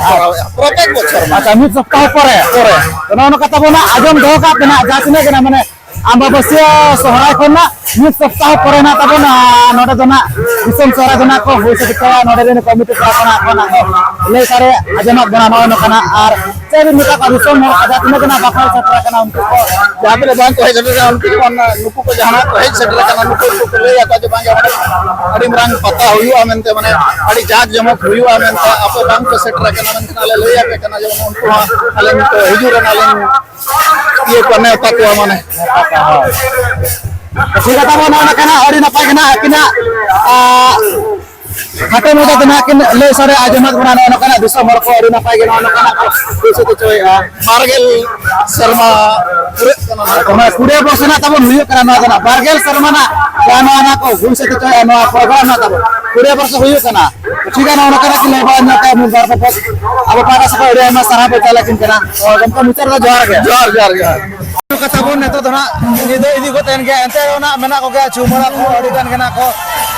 ᱠᱚᱨᱟᱣᱮᱫᱼᱟ ᱯᱨᱚᱛᱮᱠ ᱵᱚᱪᱷᱚᱨ, ᱢᱟᱱᱮ᱾ ᱟᱪᱪᱷᱟ, ᱢᱤᱫ ᱥᱚᱯᱛᱟᱦᱚ ᱯᱚᱨᱮ? ᱯᱚᱨᱮ᱾ ᱛᱚ, ᱱᱚᱜᱼᱚ ᱱᱚᱝᱠᱟ ᱛᱟᱵᱚᱱᱟ, ᱟᱸᱡᱚᱢ ᱫᱚᱦᱚ ᱠᱟᱜ ᱯᱮ ᱱᱟᱜ, ᱡᱟᱦᱟᱸ ᱛᱤᱱᱟᱹᱜ ᱜᱮ ᱱᱟᱜ, ᱢᱟᱱᱮ, ᱟᱢᱵᱟᱵᱟᱹᱥᱭᱟᱹ ᱥᱚᱦᱨᱟᱭ ᱠᱷᱚᱱᱟᱜ ᱢᱤᱫ ᱥᱚᱯᱛᱟᱦᱚ ᱯᱚᱨᱮ ᱱᱟᱜ ᱛᱟᱵᱚᱱ, ᱟᱨ ᱱᱚᱰᱮ ᱫᱚ ᱱᱟᱜ ᱫᱤᱥᱚᱢ ᱥᱚᱦᱨᱟᱭ ᱫᱚ ᱱᱟᱜ ᱠᱚ ᱦᱩᱭ ᱥᱟᱹᱛ ᱠᱟᱜᱼᱟ᱾ ᱱᱚᱰᱮ ᱨᱮᱱ ᱠᱚᱢᱤᱴᱤ ᱠᱚᱲᱟ ᱠᱚ ᱱᱟᱜ ᱠᱚ ᱱᱟᱜ ᱠᱚ ᱞᱟᱹᱭ ᱥᱟᱰᱮ ᱟᱸᱡᱚᱢᱟᱜ ᱵᱚᱱᱟ ᱱᱚᱜᱼᱚᱭ ᱱᱚᱝᱠᱟ ᱱᱟᱜ᱾ ᱟᱨ ᱪᱮᱫ ᱵᱤᱱ ᱢᱮᱛᱟ ᱠᱚᱣᱟ ᱫᱤᱥᱚᱢ ᱦᱚᱲ ᱠᱚ ᱡᱟᱦᱟᱸ ᱛᱤᱱᱟᱹᱜ ᱜᱮ ᱱᱟᱜ ᱵᱟᱠᱚ ᱦᱮᱡ ᱥᱮᱴᱮᱨ ᱟᱠᱟᱱᱟ ᱩᱱᱠᱩ ᱠᱚ? ᱡᱟᱦᱟᱸ ᱛᱤᱱᱟᱹᱜ ᱵᱟᱝ ᱠᱚ ᱦᱮᱡ ᱥᱮᱴᱮᱨ ᱟᱠᱟᱱᱟ ᱩᱱᱠᱩ ᱠᱚ ᱚᱱᱟ, ᱱᱩᱠᱩ ᱠᱚ ᱡᱟᱦᱟᱸ ᱠᱚ ᱦᱮᱡ ᱥᱮᱴᱮᱨ ᱟᱠᱟᱱᱟ ᱱᱩᱠᱩ ᱠᱚ ᱞᱟᱹᱭ ᱟᱠᱚᱣᱟ ᱡᱮ ᱵᱟᱝ ᱜᱮ ᱚᱸᱰᱮ ᱟᱹᱰᱤ ᱢᱟᱨᱟᱝ ᱯᱟᱛᱟ ᱦᱩᱭᱩᱜᱼᱟ ᱢᱮᱱᱛᱮ, ᱢᱟᱱᱮ ᱟᱹᱰᱤ ᱡᱟᱸᱠ ᱡᱚᱢᱚᱠ ᱦᱩᱭᱩᱜᱼᱟ ᱢᱮᱱᱛᱮ, ᱟᱯᱮ ᱵᱟᱝ ᱯᱮ ᱥᱮᱴᱮᱨ ᱟᱠᱟᱱᱟ ᱢᱮᱱᱠᱷᱟᱱ ᱟᱞᱮ ᱞᱟᱹᱭ ᱟᱯᱮ ᱠᱟᱱᱟ, ᱡᱮᱢᱚᱱ ᱩᱱᱠᱩ ᱦᱚᱸ ᱟᱞᱮ ᱱᱤᱛᱚᱜ ᱦᱤᱡᱩᱜ ᱨᱮᱱᱟᱜ ᱞᱮ ᱤᱭᱟᱹ ᱠᱚᱣᱟ, ᱱᱮᱣᱛᱟ ᱠᱚᱣᱟ ᱢᱟᱱᱮ᱾ ᱴᱷᱤᱠ ᱜᱮᱭᱟ, ᱛᱟᱵᱚᱱ ᱱᱚᱜᱼᱚ ᱱᱚᱝᱠᱟ ᱱᱟᱜ ᱟᱹᱰᱤ ᱱᱟᱯᱟᱭ ᱜᱮ ᱱᱟᱜ ᱟᱹᱠᱤᱱᱟᱜ, ᱟ, ᱟᱯᱮ ᱢᱚᱪᱟ ᱛᱮ ᱱᱟᱦᱟᱜ ᱠᱤᱱ ᱞᱟᱹᱭ ᱥᱟᱰᱮ ᱟᱸᱡᱚᱢᱟᱫ ᱵᱚᱱᱟ, ᱱᱚᱜᱼᱚ ᱱᱚᱝᱠᱟᱱᱟᱜ ᱫᱤᱥᱚᱢ ᱦᱚᱲ ᱠᱚ ᱟᱹᱰᱤ ᱱᱟᱯᱟᱭ ᱜᱮ ᱱᱚᱜᱼᱚ ᱱᱚᱝᱠᱟᱱᱟᱜ ᱠᱚ ᱦᱩᱭ ᱥᱟᱹᱛ ᱦᱚᱪᱚᱭᱮᱫᱼᱟ᱾ ᱵᱟᱨ ᱜᱮᱞ ᱥᱮᱨᱢᱟ ᱯᱩᱨᱟᱹᱜ ᱠᱟᱱᱟ ᱱᱟᱦᱟᱜ᱾ ᱢᱟᱱᱮ ᱠᱩᱲᱤ ᱵᱚᱨᱥᱚ ᱨᱮᱱᱟᱜ ᱛᱟᱵᱚᱱ ᱦᱩᱭᱩᱜ ᱠᱟᱱᱟ ᱱᱚᱣᱟ ᱫᱚ ᱱᱟᱦᱟᱜ, ᱵᱟᱨ ᱜᱮᱞ ᱥᱮᱨᱢᱟ ᱱᱟᱦᱟᱜ ᱡᱟᱦᱟᱸ ᱱᱚᱣᱟ ᱱᱟᱦᱟᱜ ᱠᱚ ᱦᱩᱭ ᱥᱟᱹᱛ ᱦᱚᱪᱚᱭᱮᱫᱼᱟ, ᱱᱚᱣᱟ ᱯᱨᱳᱜᱨᱟᱢ ᱱᱟᱦᱟᱜ ᱛᱟᱵᱚᱱ ᱠᱩᱲᱤ ᱵᱚᱨᱥᱚ ᱦᱩᱭᱩᱜ ᱠᱟᱱᱟ᱾ ᱴᱷᱤᱠ ᱜᱮᱭᱟ, ᱱᱚᱜᱼᱚ ᱱᱚᱝᱠᱟᱱᱟᱜ ᱠᱤᱱ ᱞᱟᱹᱭ ᱵᱟᱲᱟ ᱧᱚᱜ ᱠᱟᱜᱼᱟ, ᱢᱤᱫ ᱵᱟᱨ ᱯᱮ ᱯᱚᱫ ᱟᱵᱚ ᱯᱟᱦᱴᱟ ᱥᱮᱫ ᱠᱷᱚᱱ ᱟᱹᱰᱤ ᱟᱭᱢᱟ ᱥᱟᱨᱦᱟᱣ ᱵᱚᱱ ᱪᱟᱞ ᱟᱹᱠᱤᱱ ᱠᱟᱱᱟ᱾ ᱛᱚ ᱜᱚᱢᱠᱮ, ᱢᱩᱪᱟᱹᱫ ᱨᱮᱫᱚ ᱡᱚᱦᱟᱨ ᱜᱮ᱾ ᱡᱚᱦᱟᱨ, ᱡᱚᱦᱟᱨ, ᱡᱚᱦᱟᱨ᱾ ᱠᱟᱛᱷᱟ ᱵᱚᱱ ᱱᱤᱛᱚᱜ ᱫᱚ ᱱᱟᱜ ᱧᱤᱫᱟᱹ ᱤᱫᱤ ᱜᱚᱫ ᱮᱱ ᱜᱮᱭᱟ, ᱮᱱᱛᱮ ᱨᱮᱦᱚᱸ ᱱᱟᱜ ᱢᱮᱱᱟᱜ ᱠᱚᱜᱮᱭᱟ, ᱪᱩᱢᱟᱹᱲᱟ ᱠᱚ ᱟᱹᱰᱤ ᱜᱟᱱ ᱜᱮ ᱱᱟᱜ ᱠᱚ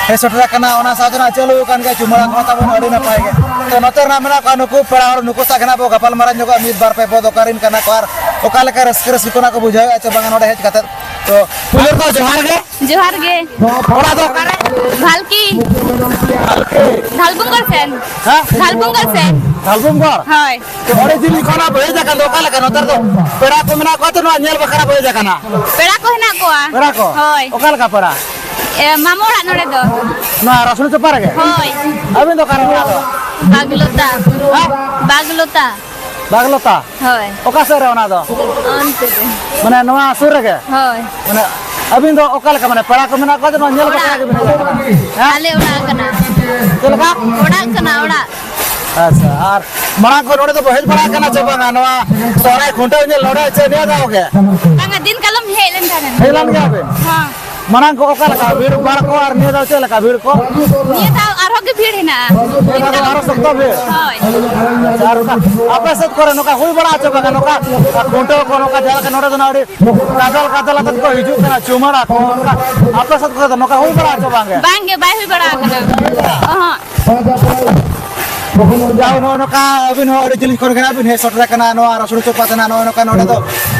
ᱦᱮᱡ ᱥᱮᱴᱮᱨ ᱟᱠᱟᱱᱟ᱾ ᱚᱱᱟ ᱥᱟᱶᱛᱮ ᱱᱟᱜ ᱪᱟᱹᱞᱩ ᱟᱠᱟᱱ ᱜᱮᱭᱟ ᱪᱩᱢᱟᱹᱲᱟ ᱠᱚᱦᱚᱸ ᱛᱟᱵᱚᱱ ᱟᱹᱰᱤ ᱱᱟᱯᱟᱭ ᱜᱮ᱾ ᱛᱚ ᱱᱚᱛᱮ ᱨᱮ ᱱᱟᱜ ᱢᱮᱱᱟᱜ ᱠᱚᱣᱟ ᱱᱩᱠᱩ ᱯᱮᱲᱟ ᱦᱚᱲ, ᱱᱩᱠᱩ ᱥᱟᱶ ᱜᱮ ᱱᱟᱜ ᱵᱚ ᱜᱟᱯᱟᱞ ᱢᱟᱨᱟᱣ ᱧᱚᱜᱚᱜᱼᱟ ᱢᱤᱫ ᱵᱟᱨ ᱯᱮ ᱯᱚᱫ, ᱚᱠᱟᱨᱮᱱ ᱠᱟᱱᱟ ᱠᱚ ᱟᱨ ᱚᱠᱟ ᱞᱮᱠᱟ ᱨᱟᱹᱥᱠᱟᱹ ᱨᱟᱹᱥᱠᱟᱹ ᱠᱚ ᱱᱟᱜ ᱠᱚ ᱵᱩᱡᱷᱟᱹᱣᱮᱫᱼᱟ ᱪᱮ ᱵᱟᱝᱟ ᱱᱚᱰᱮ ᱦᱮᱡ ᱠᱟᱛᱮᱫ᱾ ᱛᱚ ᱯᱩᱭᱞᱩ ᱨᱮᱫᱚ ᱡᱚᱦᱟᱨ ᱜᱮ᱾ ᱡᱚᱦᱟᱨ ᱜᱮ᱾ ᱚᱲᱟᱜ ᱫᱚ ᱚᱠᱟᱨᱮ? ᱵᱷᱟᱞᱠᱤ᱾ ᱵᱷᱟᱞᱠᱤ᱾ ᱫᱷᱟᱞᱵᱩᱝᱜᱚᱲ ᱥᱮᱱ᱾ ᱦᱮᱸ? ᱫᱷᱟᱞᱵᱩᱝᱜᱚᱲ ᱥᱮᱱ᱾ ᱫᱷᱟᱞᱵᱩᱝᱜᱚᱲ? ᱦᱳᱭ᱾ ᱛᱚ ᱟᱹᱰᱤ ᱫᱤᱱ ᱠᱷᱚᱱᱟᱜ ᱵᱚ ᱦᱮᱡ ᱟᱠᱟᱱ ᱫᱚ ᱚᱠᱟ ᱞᱮᱠᱟ? ᱱᱚᱛᱮ ᱨᱮᱫᱚ ᱯᱮᱲᱟ ᱠᱚ ᱢᱮᱱᱟᱜ ᱠᱚᱣᱟ ᱛᱚ, ᱱᱚᱣᱟ ᱧᱮᱞ ᱵᱟᱠᱷᱨᱟ ᱵᱚ ᱦᱮᱡ ᱟᱠᱟᱱᱟ᱾ ᱯᱮᱲᱟ ᱠᱚ ᱦᱮᱱᱟᱜ ᱠᱚᱣᱟ᱾ ᱯᱮᱲᱟ ᱠᱚ? ᱦᱳᱭ᱾ ᱚᱠᱟ ᱞᱮᱠᱟ ᱯᱮᱲᱟ? ᱮ, ᱢᱟᱢᱚ ᱚᱲᱟᱜ ᱱᱚᱰᱮ ᱫᱚ᱾ ᱱᱚᱣᱟ ᱨᱟᱥᱩᱱ ᱪᱚᱯᱟ ᱨᱮᱜᱮ? ᱦᱳᱭ᱾ ᱟᱹᱵᱤᱱ ᱫᱚ ᱚᱠᱟᱨᱮ ᱚᱲᱟᱜ ᱫᱚ? ᱵᱟᱜᱽᱞᱚᱛᱟ᱾ ᱦᱮᱸ? ᱵᱟᱜᱽᱞᱚᱛᱟ᱾ ᱵᱟᱜᱽᱞᱚᱛᱟ? ᱦᱳᱭ᱾ ᱚᱠᱟ ᱥᱮᱫ ᱨᱮ ᱚᱱᱟ ᱫᱚ? ᱚᱱᱛᱮ ᱨᱮ᱾ ᱢᱟᱱᱮ ᱱᱚᱣᱟ ᱥᱩᱨ ᱨᱮᱜᱮ? ᱦᱳᱭ᱾ ᱢᱟᱱᱮ ᱟᱹᱵᱤᱱ ᱫᱚ ᱚᱠᱟ ᱞᱮᱠᱟ, ᱢᱟᱱᱮ ᱯᱮᱲᱟ ᱠᱚ ᱢᱮᱱᱟᱜ ᱠᱚᱣᱟ ᱥᱮ ᱱᱚᱣᱟ ᱧᱮᱞ ᱵᱟᱠᱷᱨᱟ ᱚᱲᱟᱜ᱾ ᱜᱮ ᱵᱤᱱ ᱦᱮᱡ ᱟᱠᱟᱱᱟ? ᱦᱮᱸ? ᱟᱞᱮ ᱚᱲᱟᱜ ᱠᱟᱱᱟ᱾ ᱪᱮᱫ ᱞᱮᱠᱟ? ᱚᱲᱟᱜ ᱠᱟᱱᱟ, ᱚᱲᱟᱜ᱾ ᱟᱪᱪᱷᱟ, ᱟᱨ ᱢᱟᱲᱟᱝ ᱠᱷᱚᱱ ᱱᱚᱰᱮ ᱫᱚ ᱦᱮᱡ ᱵᱟᱲᱟ ᱟᱠᱟᱱᱟ ᱪᱮ ᱵᱟᱝᱟ ᱱᱚᱣᱟ ᱥᱚᱦᱨᱟᱭ ᱠᱷᱩᱱᱴᱟᱹᱣ ᱧᱮᱞ ᱱᱚᱰᱮ ᱪᱮ ᱱᱤᱭᱟᱹ ᱫᱷᱟᱣ ᱜᱮ? ᱵᱟᱝᱟ, ᱫᱤᱱ ᱠᱟᱞᱚᱢ ᱦᱮᱡ ᱞᱮᱱ ᱛᱟᱦᱮᱱᱟ᱾ ᱦᱮᱡ ᱞᱮᱱ ᱜᱮᱭᱟ ᱵᱤᱱ? ᱦᱚᱸ᱾ ᱢᱟᱲᱟᱝ ᱠᱚ ᱚᱠᱟ ᱞᱮᱠᱟ ᱵᱷᱤᱲ ᱵᱷᱟᱲ ᱠᱚ ᱟᱨ ᱱᱤᱭᱟᱹ ᱫᱷᱟᱣ ᱪᱮᱫ ᱞᱮᱠᱟ ᱵᱷᱤᱲ ᱠᱚ? ᱱᱤᱭᱟᱹ ᱫᱷᱟᱣ ᱟᱨᱦᱚᱸ ᱜᱮ ᱵᱷᱤᱲ ᱦᱮᱱᱟᱜᱼᱟ᱾ ᱱᱤᱭᱟᱹ ᱫᱷᱟᱣ ᱫᱚ ᱟᱨᱦᱚᱸ ᱥᱚᱠᱛᱚ ᱵᱷᱤᱲ? ᱦᱳᱭ᱾ ᱟᱪᱪᱷᱟ, ᱟᱨ ᱚᱱᱠᱟ ᱟᱯᱮ ᱥᱮᱫ ᱠᱚᱨᱮ ᱱᱚᱝᱠᱟ ᱦᱩᱭ ᱵᱟᱲᱟᱜᱼᱟ ᱪᱮ ᱵᱟᱝᱟ? ᱱᱚᱝᱠᱟ ᱠᱷᱩᱱᱴᱟᱹᱣ ᱠᱚ ᱱᱚᱝᱠᱟ ᱡᱟᱦᱟᱸ ᱞᱮᱠᱟ ᱱᱚᱰᱮ ᱫᱚ ᱱᱟᱜ ᱟᱹᱰᱤ ᱜᱟᱫᱮᱞ ᱜᱟᱫᱮᱞ ᱟᱛᱮᱫ ᱠᱚ ᱦᱤᱡᱩᱜ ᱠᱟᱱᱟ, ᱪᱩᱢᱟᱹᱲᱟ ᱠᱚ, ᱱᱚᱝᱠᱟ ᱟᱯᱮ ᱥᱮᱫ ᱠᱚᱨᱮ ᱫᱚ ᱱᱚᱝᱠᱟ ᱦᱩᱭ ᱵᱟᱲᱟᱜᱼᱟ ᱪᱮ ᱵᱟᱝ ᱜᱮ? ᱵᱟᱝ ᱜᱮ, ᱵᱟᱭ ᱦᱩᱭ ᱵᱟᱲᱟ ᱟᱠᱟᱱᱟ᱾ ᱚᱦᱚᱸᱜ᱾ ᱡᱟᱣ ᱱᱚᱜᱼᱚ ᱱᱚᱝᱠᱟ ᱟᱹᱵᱤᱱ ᱦᱚᱸ ᱟᱹᱰᱤ ᱡᱤᱞᱤᱧ ᱠᱷᱚᱱ ᱜᱮ ᱱᱟᱜ ᱵᱤᱱ ᱦᱮᱡ ᱥᱮᱴᱮᱨ ᱟᱠᱟᱱᱟ ᱱᱚᱣᱟ ᱨᱟᱥᱩᱲ ᱪᱚᱯᱟ ᱛᱮ ᱱᱟᱜ᱾ ᱱᱚᱜᱼᱚ ᱱᱚᱝᱠᱟ ᱱᱚᱰᱮ ᱫᱚ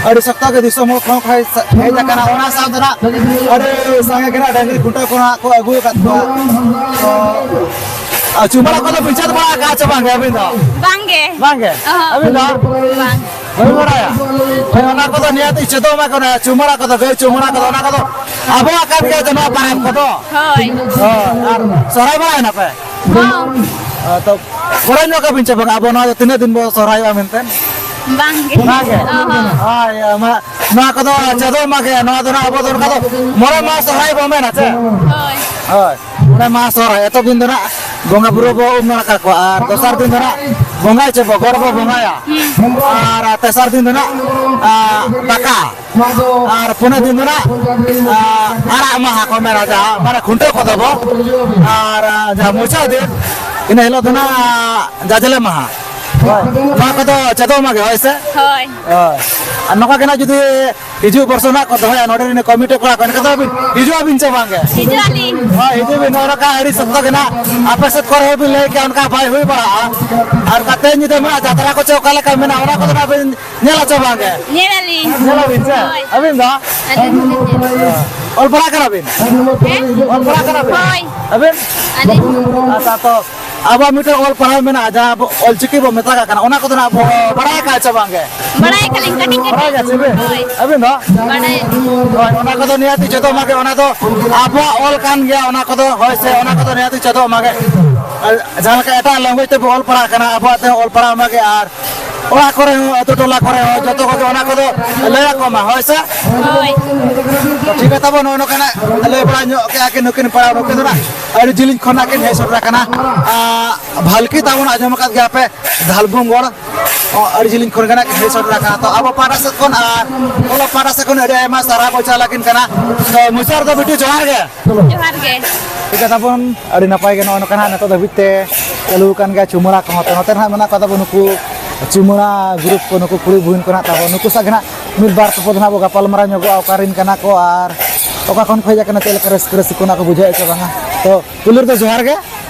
ᱟᱹᱰᱤ ᱥᱚᱠᱛᱚ ᱜᱮ ᱫᱤᱥᱚᱢ ᱦᱚᱲ ᱠᱚᱦᱚᱸ ᱠᱚ ᱦᱮᱡ, ᱦᱮᱡ ᱟᱠᱟᱱᱟ᱾ ᱚᱱᱟ ᱥᱟᱶᱛᱮ ᱱᱟᱜ ᱟᱹᱰᱤ ᱥᱟᱸᱜᱮ ᱜᱮ ᱱᱟᱜ ᱰᱟᱹᱝᱨᱤ ᱠᱷᱩᱱᱴᱟᱹᱣ ᱠᱚ ᱱᱟᱜ ᱠᱚ ᱟᱹᱜᱩ ᱟᱠᱟᱫ ᱠᱚᱣᱟ᱾ ᱛᱚ, ᱟᱨ ᱪᱩᱢᱟᱹᱲᱟ ᱠᱚᱫᱚ ᱵᱤᱱ ᱪᱮᱫ ᱵᱟᱲᱟ ᱟᱠᱟᱫᱼᱟ ᱪᱮ ᱵᱟᱝ ᱜᱮ ᱟᱹᱵᱤᱱ ᱫᱚ? ᱵᱟᱝ ᱜᱮ᱾ ᱵᱟᱝ ᱜᱮ? ᱚᱦᱚᱸ᱾ ᱟᱹᱵᱤᱱ ᱫᱚ? ᱵᱟᱝ᱾ ᱵᱟᱹᱵᱤᱱ ᱵᱟᱲᱟᱭᱟ? ᱦᱳᱭ, ᱚᱱᱟ ᱠᱚᱫᱚ ᱱᱤᱦᱟᱹᱛ ᱪᱮᱫᱚᱜ ᱢᱟ ᱠᱟᱱᱟ, ᱪᱩᱢᱟᱹᱲᱟ ᱠᱚᱫᱚ, ᱜᱟᱹᱭ ᱪᱩᱢᱟᱹᱲᱟ ᱠᱚᱫᱚ, ᱚᱱᱟ ᱠᱚᱫᱚ ᱟᱵᱚᱣᱟᱜ ᱠᱟᱱ ᱜᱮᱭᱟ ᱡᱮ ᱱᱚᱣᱟ ᱯᱟᱨᱟᱵᱽ ᱠᱚᱫᱚ᱾ ᱦᱳᱭ᱾ ᱦᱳᱭ, ᱟᱨ ᱥᱚᱦᱨᱟᱭ ᱵᱟᱲᱟᱭᱮᱱᱟ ᱯᱮ? ᱦᱚᱸ᱾ ᱦᱳᱭ, ᱛᱚ ᱜᱚᱲᱚ ᱧᱚᱜ ᱟᱵᱤᱱ ᱪᱮ ᱵᱟᱝ? ᱟᱵᱚ ᱱᱚᱣᱟ ᱫᱚ ᱛᱤᱱᱟᱹᱜ ᱫᱤᱱ ᱵᱚ ᱥᱚᱦᱨᱟᱭᱚᱜᱼᱟ ᱢᱮᱱᱛᱮ? ᱵᱟᱝ ᱜᱮ᱾ ᱵᱟᱝ ᱜᱮ? ᱚ ᱦᱚᱸ᱾ ᱦᱳᱭ, ᱢᱟ, ᱱᱚᱣᱟ ᱠᱚᱫᱚ ᱪᱮᱫᱚᱜ ᱢᱟ ᱜᱮ, ᱱᱚᱣᱟ ᱫᱚ ᱱᱟᱜ ᱟᱵᱚ ᱫᱚ ᱚᱱᱠᱟ ᱫᱚ ᱢᱚᱬᱮ ᱢᱟᱦᱟ ᱥᱚᱦᱨᱟᱭ ᱵᱚ ᱢᱮᱱᱟ ᱪᱮ? ᱦᱳᱭ᱾ ᱦᱳᱭ, ᱢᱚᱬᱮ ᱢᱟᱦᱟ ᱥᱚᱦᱨᱟᱭ, ᱮᱛᱚ ᱫᱤᱱ ᱫᱚ ᱱᱟᱜ ᱵᱚᱸᱜᱟ ᱵᱩᱨᱩ ᱵᱚ ᱩᱢ ᱱᱟᱲᱠᱟ ᱠᱚᱣᱟ, ᱟᱨ ᱫᱚᱥᱟᱨ ᱫᱤᱱ ᱫᱚ ᱱᱟᱜ ᱵᱚᱸᱜᱟᱭ ᱪᱚ ᱵᱚ, ᱜᱚᱲ ᱵᱚ ᱵᱚᱸᱜᱟᱭᱟ, ᱟᱨ ᱛᱮᱥᱟᱨ ᱫᱤᱱ ᱫᱚ ᱱᱟᱜ, ᱟ, ᱫᱟᱠᱟ, ᱟᱨ ᱯᱩᱱᱟᱹ ᱫᱤᱱ ᱫᱚ ᱱᱟᱜ, ᱟ, ᱟᱲᱟᱜ ᱢᱟᱦᱟ ᱠᱚ ᱢᱮᱱᱟ, ᱡᱟᱦᱟᱸ ᱢᱟᱱᱮ ᱠᱷᱩᱱᱴᱟᱹᱣ ᱠᱚᱫᱚ ᱵᱚ, ᱟᱨ, ᱟ, ᱡᱟᱦᱟᱸ ᱢᱩᱪᱟᱹᱫ ᱫᱤᱱ, ᱤᱱᱟᱹ ᱦᱤᱞᱳᱜ ᱫᱚ ᱱᱟᱜ ᱡᱟᱡᱽᱞᱮ ᱢᱟᱦᱟ᱾ ᱱᱚᱣᱟ ᱠᱚᱫᱚ ᱪᱮᱫᱚᱜ ᱢᱟᱜᱮ, ᱦᱳᱭ ᱥᱮ? ᱦᱳᱭ᱾ ᱦᱳᱭ᱾ ᱟᱨ ᱱᱚᱝᱠᱟ ᱜᱮ ᱱᱟᱜ ᱡᱩᱫᱤ ᱦᱤᱡᱩᱜ ᱵᱚᱨᱥᱚ ᱱᱟᱜ ᱠᱚ ᱫᱚᱦᱚᱭᱟ ᱱᱚᱰᱮ ᱨᱮᱱ ᱠᱚᱢᱤᱴᱤ ᱠᱚᱲᱟ ᱠᱚ, ᱮᱱᱠᱷᱟᱱ ᱫᱚ ᱟᱹᱵᱤᱱ ᱦᱤᱡᱩᱜ ᱟᱹᱵᱤᱱ ᱪᱮ ᱵᱟᱝ ᱜᱮ? ᱦᱤᱡᱩᱜ ᱟᱹᱞᱤᱧ᱾ ᱦᱳᱭ, ᱦᱤᱡᱩᱜ ᱵᱤᱱ᱾ ᱱᱚᱜᱼᱚ ᱱᱚᱝᱠᱟ ᱟᱹᱰᱤ ᱥᱚᱠᱛᱚ ᱜᱮ ᱱᱟᱜ ᱟᱯᱮ ᱥᱮᱫ ᱠᱚᱨᱮ ᱦᱚᱸ ᱵᱤᱱ ᱞᱟᱹᱭ ᱠᱮᱜᱼᱟ, ᱚᱱᱠᱟ ᱵᱟᱭ ᱦᱩᱭ ᱵᱟᱲᱟᱜᱼᱟ᱾ ᱟᱨ ᱚᱱᱠᱟ ᱛᱮᱦᱮᱧ ᱧᱤᱫᱟᱹ ᱢᱮᱱᱟᱜᱼᱟ, ᱡᱟᱛᱨᱟ ᱠᱚ ᱪᱮ ᱚᱠᱟ ᱞᱮᱠᱟ ᱢᱮᱱᱟᱜᱼᱟ, ᱚᱱᱟ ᱠᱚᱫᱚ ᱱᱟᱜ ᱵᱤᱱ ᱧᱮᱞᱟ ᱪᱮ ᱵᱟᱝ ᱜᱮ? ᱧᱮᱞ ᱟᱹᱞᱤᱧ᱾ ᱧᱮᱞ ᱟᱹᱵᱤᱱ ᱪᱮ? ᱦᱳᱭ᱾ ᱟᱹᱵᱤᱱ ᱫᱚ? ᱟᱹᱞᱤᱧ ᱦᱚᱸᱞᱤᱧ ᱧᱮᱞᱟ᱾ ᱚᱞ ᱯᱟᱲᱦᱟᱜ ᱠᱟᱱᱟ ᱵᱤᱱ? ᱦᱮᱸ? ᱚᱞ ᱯᱟᱲᱦᱟᱜ ᱠᱟᱱᱟ ᱵᱤᱱ? ᱦᱳᱭ᱾ ᱟᱹᱵᱤᱱ? ᱟᱹᱞᱤᱧ ᱦᱚᱸ᱾ ᱟᱪᱪᱷᱟ, ᱛᱚ ᱟᱵᱚᱣᱟᱜ ᱢᱤᱫᱴᱮᱱ ᱚᱞ ᱯᱟᱲᱦᱟᱣ ᱢᱮᱱᱟᱜᱼᱟ, ᱡᱟᱦᱟᱸ ᱟᱵᱚ ᱚᱞᱪᱤᱠᱤ ᱵᱚ ᱢᱮᱛᱟᱜ ᱠᱟᱱᱟ, ᱚᱱᱟ ᱠᱚᱫᱚ ᱱᱟᱜ ᱵᱚ ᱵᱟᱲᱟᱭ ᱟᱠᱟᱫ ᱪᱮ ᱵᱟᱝ ᱜᱮ? ᱵᱟᱲᱟᱭ ᱟᱠᱟᱫ ᱞᱤᱧ ᱠᱟᱹᱴᱤᱡ ᱠᱟᱹᱴᱤᱡ᱾ ᱵᱟᱲᱟᱭ ᱜᱮᱭᱟ ᱥᱮ ᱵᱤᱱ? ᱦᱳᱭ᱾ ᱟᱹᱵᱤᱱ ᱫᱚ? ᱵᱟᱲᱟᱭ᱾ ᱦᱳᱭ, ᱚᱱᱟ ᱠᱚᱫᱚ ᱱᱤᱦᱟᱹᱛᱤ ᱪᱮᱫᱚᱜ ᱢᱟᱜᱮ, ᱚᱱᱟ ᱫᱚ ᱟᱵᱚᱣᱟᱜ ᱚᱞ ᱠᱟᱱ ᱜᱮᱭᱟ, ᱚᱱᱟ ᱠᱚᱫᱚ, ᱦᱳᱭ ᱥᱮ, ᱚᱱᱟ ᱠᱚᱫᱚ ᱱᱤᱦᱟᱹᱛᱤ ᱪᱮᱫᱚᱜ ᱢᱟᱜᱮ᱾ ᱟᱨ ᱡᱟᱦᱟᱸ ᱞᱮᱠᱟ ᱮᱴᱟᱜ language ᱛᱮᱵᱚ ᱚᱞ ᱯᱟᱲᱦᱟᱜ ᱠᱟᱱᱟ, ᱟᱵᱚᱣᱟᱜ ᱛᱮᱦᱚᱸ ᱚᱞ ᱯᱟᱲᱦᱟᱣ ᱢᱟᱜᱮ, ᱟᱨ ᱚᱲᱟᱜ ᱠᱚᱨᱮ ᱦᱚᱸ, ᱟᱹᱛᱩ ᱴᱚᱞᱟ ᱠᱚᱨᱮ ᱦᱚᱸ ᱡᱚᱛᱚ ᱠᱚᱜᱮ ᱚᱱᱟ ᱠᱚᱫᱚ ᱞᱟᱹᱭ ᱟᱠᱚ ᱢᱟ, ᱦᱳᱭ ᱥᱮ? ᱦᱳᱭ᱾ ᱴᱷᱤᱠ ᱜᱮ ᱛᱟᱵᱚ, ᱱᱚᱜᱼᱚ ᱱᱚᱝᱠᱟᱱᱟᱜ ᱞᱟᱹᱭ ᱵᱟᱲᱟ ᱧᱚᱜ ᱠᱮᱜᱼᱟ ᱠᱤᱱ ᱱᱩᱠᱤᱱ ᱯᱟᱲᱟᱣ ᱱᱩᱠᱤᱱ ᱫᱚ ᱱᱟᱜ ᱟᱹᱰᱤ ᱡᱤᱞᱤᱧ ᱠᱷᱚᱱᱟᱜ ᱠᱤᱱ ᱦᱮᱡ ᱥᱮᱴᱮᱨ ᱟᱠᱟᱱᱟ᱾ ᱟᱨ ᱵᱷᱟᱞᱠᱤ ᱛᱟᱵᱚᱱ ᱟᱸᱡᱚᱢ ᱟᱠᱟᱫ ᱜᱮᱭᱟ ᱯᱮ, ᱫᱷᱟᱞᱵᱷᱩᱢᱜᱚᱲ, ᱚ, ᱟᱹᱰᱤ ᱡᱤᱞᱤᱧ ᱠᱷᱚᱱ ᱜᱮ ᱱᱟᱜ ᱠᱤᱱ ᱦᱮᱡ ᱥᱮᱴᱮᱨ ᱟᱠᱟᱱᱟ᱾ ᱛᱚ ᱟᱵᱚ ᱯᱟᱦᱴᱟ ᱥᱮᱫ ᱠᱷᱚᱱ ᱟᱨ ᱚᱞᱚᱜ ᱯᱟᱦᱴᱟ ᱥᱮᱫ ᱠᱷᱚᱱ ᱟᱹᱰᱤ ᱟᱭᱢᱟ ᱥᱟᱨᱦᱟᱣ ᱠᱚ ᱪᱟᱞ ᱟᱹᱠᱤᱱ ᱠᱟᱱᱟ᱾ ᱛᱚ ᱢᱩᱪᱟᱹᱫ ᱨᱮᱫᱚ ᱵᱤᱴᱩ ᱡᱚᱦᱟᱨ ᱜᱮ᱾ ᱡᱚᱦᱟᱨ ᱜᱮ᱾ ᱴᱷᱤᱠ ᱜᱮᱭᱟ ᱛᱟᱵᱚᱱ, ᱟᱹᱰᱤ ᱱᱟᱯᱟᱭ ᱜᱮ ᱱᱚᱜᱼᱚ ᱱᱚᱝᱠᱟ ᱱᱟᱜ ᱱᱤᱛᱚᱜ ᱫᱷᱟᱹᱵᱤᱡ ᱛᱮ ᱪᱟᱹᱞᱩ ᱟᱠᱟᱱ ᱜᱮᱭᱟ ᱪᱩᱢᱟᱹᱲᱟ ᱠᱚᱦᱚᱸ᱾ ᱛᱚ ᱱᱚᱛᱮ ᱨᱮ ᱱᱟᱜ ᱢᱮᱱᱟᱜ ᱠᱚᱣᱟ ᱛᱟᱵᱚᱱ ᱱᱩᱠᱩ ᱪᱩᱢᱟᱹᱲᱟ group ᱠᱚ, ᱱᱩᱠᱩ ᱠᱩᱲᱤ ᱵᱩᱦᱤᱱ ᱠᱚ ᱱᱟᱜ ᱛᱟᱵᱚᱱ, ᱱᱩᱠᱩ ᱥᱟᱶ ᱜᱮ ᱱᱟᱜ ᱢᱤᱫ ᱵᱟᱨ ᱛᱚᱯᱚᱫ ᱱᱟᱜ ᱵᱚ ᱜᱟᱯᱟᱞ ᱢᱟᱨᱟᱣ ᱧᱚᱜᱚᱜᱼᱟ, ᱚᱠᱟ ᱨᱮᱱ ᱠᱟᱱᱟ ᱠᱚ ᱟᱨ ᱚᱠᱟ ᱠᱷᱚᱱ ᱠᱚ ᱦᱮᱡ ᱟᱠᱟᱱᱟ, ᱪᱮᱫ ᱞᱮᱠᱟ ᱨᱟᱹᱥᱠᱟᱹ ᱨᱟᱹᱥᱠᱟᱹ ᱠᱚ ᱱᱟᱜ ᱠᱚ ᱵᱩᱡᱷᱟᱹᱣᱮᱫ ᱪᱮ ᱵᱟᱝᱟ᱾ ᱛᱚ ᱯᱩᱭᱞᱩ ᱨᱮᱫᱚ ᱡᱚᱦᱟᱨ ᱜᱮ᱾